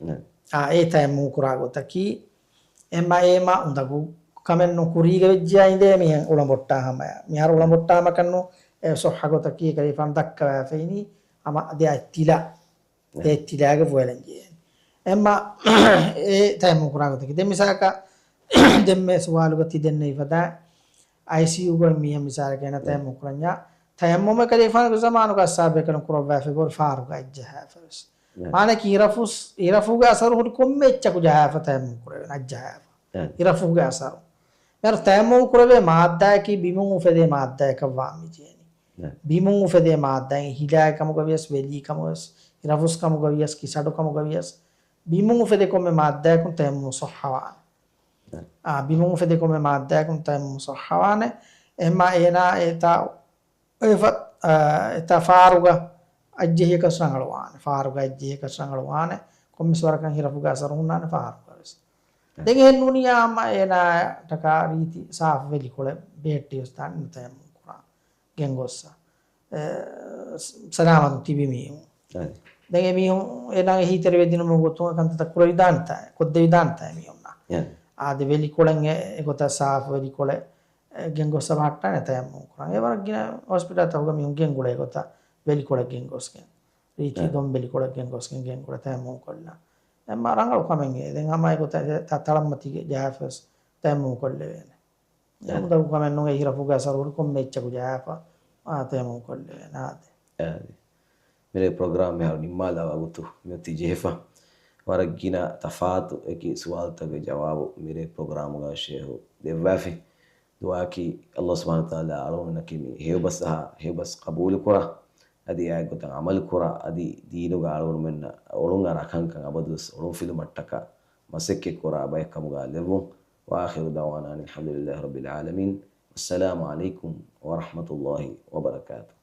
އެ. އާ، އެ ތަޔައްމުމް ކުރާ ގޮތަކީ، އެމަ އޭމަ އުނދަގޫ ކަމެއްނު ކުރީގަ ވެއްޖެއާ އިނދޭ މިހެން އުޅަނބޮއްޓާ ހަމަޔަށް. މިހާރު އުޅަނބޮއްޓާ ހަމަކަށްނު އެ ޞައްޙަ ގޮތަކީ ކަލޭފާނު ދައްކަވާފައިނީ ހަމަ ދެ އަތް ތިލަ. އެ. ދެ ތިލާގަ ފުހެލަން ޖެހޭ. އެމަ އެ ތަޔައްމުމް ކުރާ ގޮތަކީ. ދެން މިސާލަކަށް ދެންމެ ސުވާލުގަ ތި ދެންނެވި ފަދަ އައިސީޔޫގަ މީހެއް މިސާލަކަށް އޭނަ އެ. ތަޔައްމުމް ކުރަންޏާ، ތަޔައްމުމެއް ކަލޭފާނުގެ ޒަމާނުގަ އައްސާބޭކަލުން ކުރައްވާފައި ބޮޑު ފާރުގަ އަތްޖަހާފަވެސް. އެ. މާނައަކީ ހިރަފުސް، ހިރަފުގެ އަސަރު ހުރި ކޮންމެ އެއްޗަކު ޖަހާފަ ތަޔައްމުމް ކުރެވޭނެ، އަތްޖަހާފަ. އެ. ހިރަފުގެ އަސަރު. މިހާރު ތަޔައްމުމް ކުރެވޭ މާއްދާއަކީ ބިމުން އުފެދޭ މާއްދާއަކަށް ވާން މިޖެހެނީ. އެ. ބިމުން އުފެދޭ މާއްދާއިން ހިލާއެއް ކަމުގަ ވިޔަސް، ވެލީ ކަމުގަ ވިޔަސް، ހިރަފުސް ކަމުގަ ވިޔަސް، ކިސަޑު ކަމުގަ ވިޔަސް، ބިމުން އުފެދޭ ކޮންމެ މާއްދާއަކުން ތަޔައްމުމް ޞައްޙަވާނެ. އެ. އާ، ބިމުން އުފެދޭ ކޮންމެ މާއްދާއަކުން ތަޔައްމުމް ޞައްޙަވާނެ. އެހެންމާ އޭނާ އެތާ އެފަ-، އާ، އެތާ ފާރުގަ އަތްޖެހިޔަކަސް ރަނގަޅުވާނެ. ފާރުގަ އަތްޖެހިޔަކަސް ރަނގަޅުވާނެ. ކޮންމެސް ވަރަކަށް ހިރަފުގެ އަސަރު ހުންނާނެ ފާރުގަ ވެސް. އެ. ދެން އެހެން ނޫނިއްޔާ ހަމަ އޭނާއަށްޓަކާ ރީތި ސާފު ވެލިކޮޅެއް ބެހެއްޓިވެސް ދާނެ ތަޔައްމުމް ކުރާ. ގެންގޮއްސަ. އެ، ސަ-، ސަލާމަތުން ތިބި މީހުން. އަދި. ދެން އެ މީހުން އޭނާގެ ހިތްތެރިވެދިނުމުގެ ގޮތުން އެ ކަންތައްތައް ކުރެވިދާނެތާ، ކޮށްދެވިދާނެތާ އެ މީހުންނަށް. އަދި. އާދެ، ވެލިކޮޅެއް އެ، އެގޮތަށް ސާފު ވެލިކޮޅެއް، އެ، ގެންގޮއްސަ ބަހައްޓާނެ ތަޔައްމުމް ކުރަން. އެ ވަރަށް ގިނަ ހޮސްޕިޓަލްތަކުގަ މީހުން ގެންގުޅޭ ގޮތަށް ވެލިކޮޅެއް ގެންގޮސްގެން. ރީތި އަދި. ދޮންބެލިކޮޅެއް ގެންގޮސްގެން ގެންގުޅޭ ތަޔައްމުމް ކޮށްލާ. އެ މާ ރަނގަޅު ކަމެއް އެ. ދެން ހަމަ އެގޮތަށް ތަ-، ތަޅަންމަތީގަ ޖަހާފަވެސް ތަޔައްމުމް ކޮށްލެވޭނެ. އެ. އުނދަގޫ ކަމެއް ނޫން އެ ހިރަފުގެ އަސަރު ހުރި ކޮންމެ އެއްޗަކު ޖަހާފަ، އާ، ތަޔައްމުމް ކޮށްލެވޭނެ އާދެ. އާދެ. މިރޭ ޕްރޮގްރާމް މިހާރު ނިންމާލާ ވަގުތު މިއޮތީ ޖެހިފަ. ވަރަށް ގިނަ ތަފާތު އެކި ސުވާލުތަކުގެ ޖަވާބު މިރޭ ޕްރޮގްރާމުގަ ޝޭހު ދެއްވާފި. ދުޢާއަކީ ﷲ ސުބްޙާނަހޫ ވަތަޢާލާ އަޅުގަނޑަކީ މި ހެޔޮބަސް އަހާ، ހެޔޮބަސް ޤަބޫލުކުރާ، އަދި އާއެއްގޮތަށް ޢަމަލުކުރާ، އަދި ދީނުގަ އަޅުގަނޑުމެންނަށް އޮޅުން އަރާ ކަންކަން އަބަދުވެސް އޮޅުންފިލުމަށްޓަކާ މަސައްކަތްކުރާ ބައެއްކަމުގަ ލެއްވުން. وآخر دعوانا أن الحمد لله رب العالمين. السلام عليكم ورحمة الله وبركاته.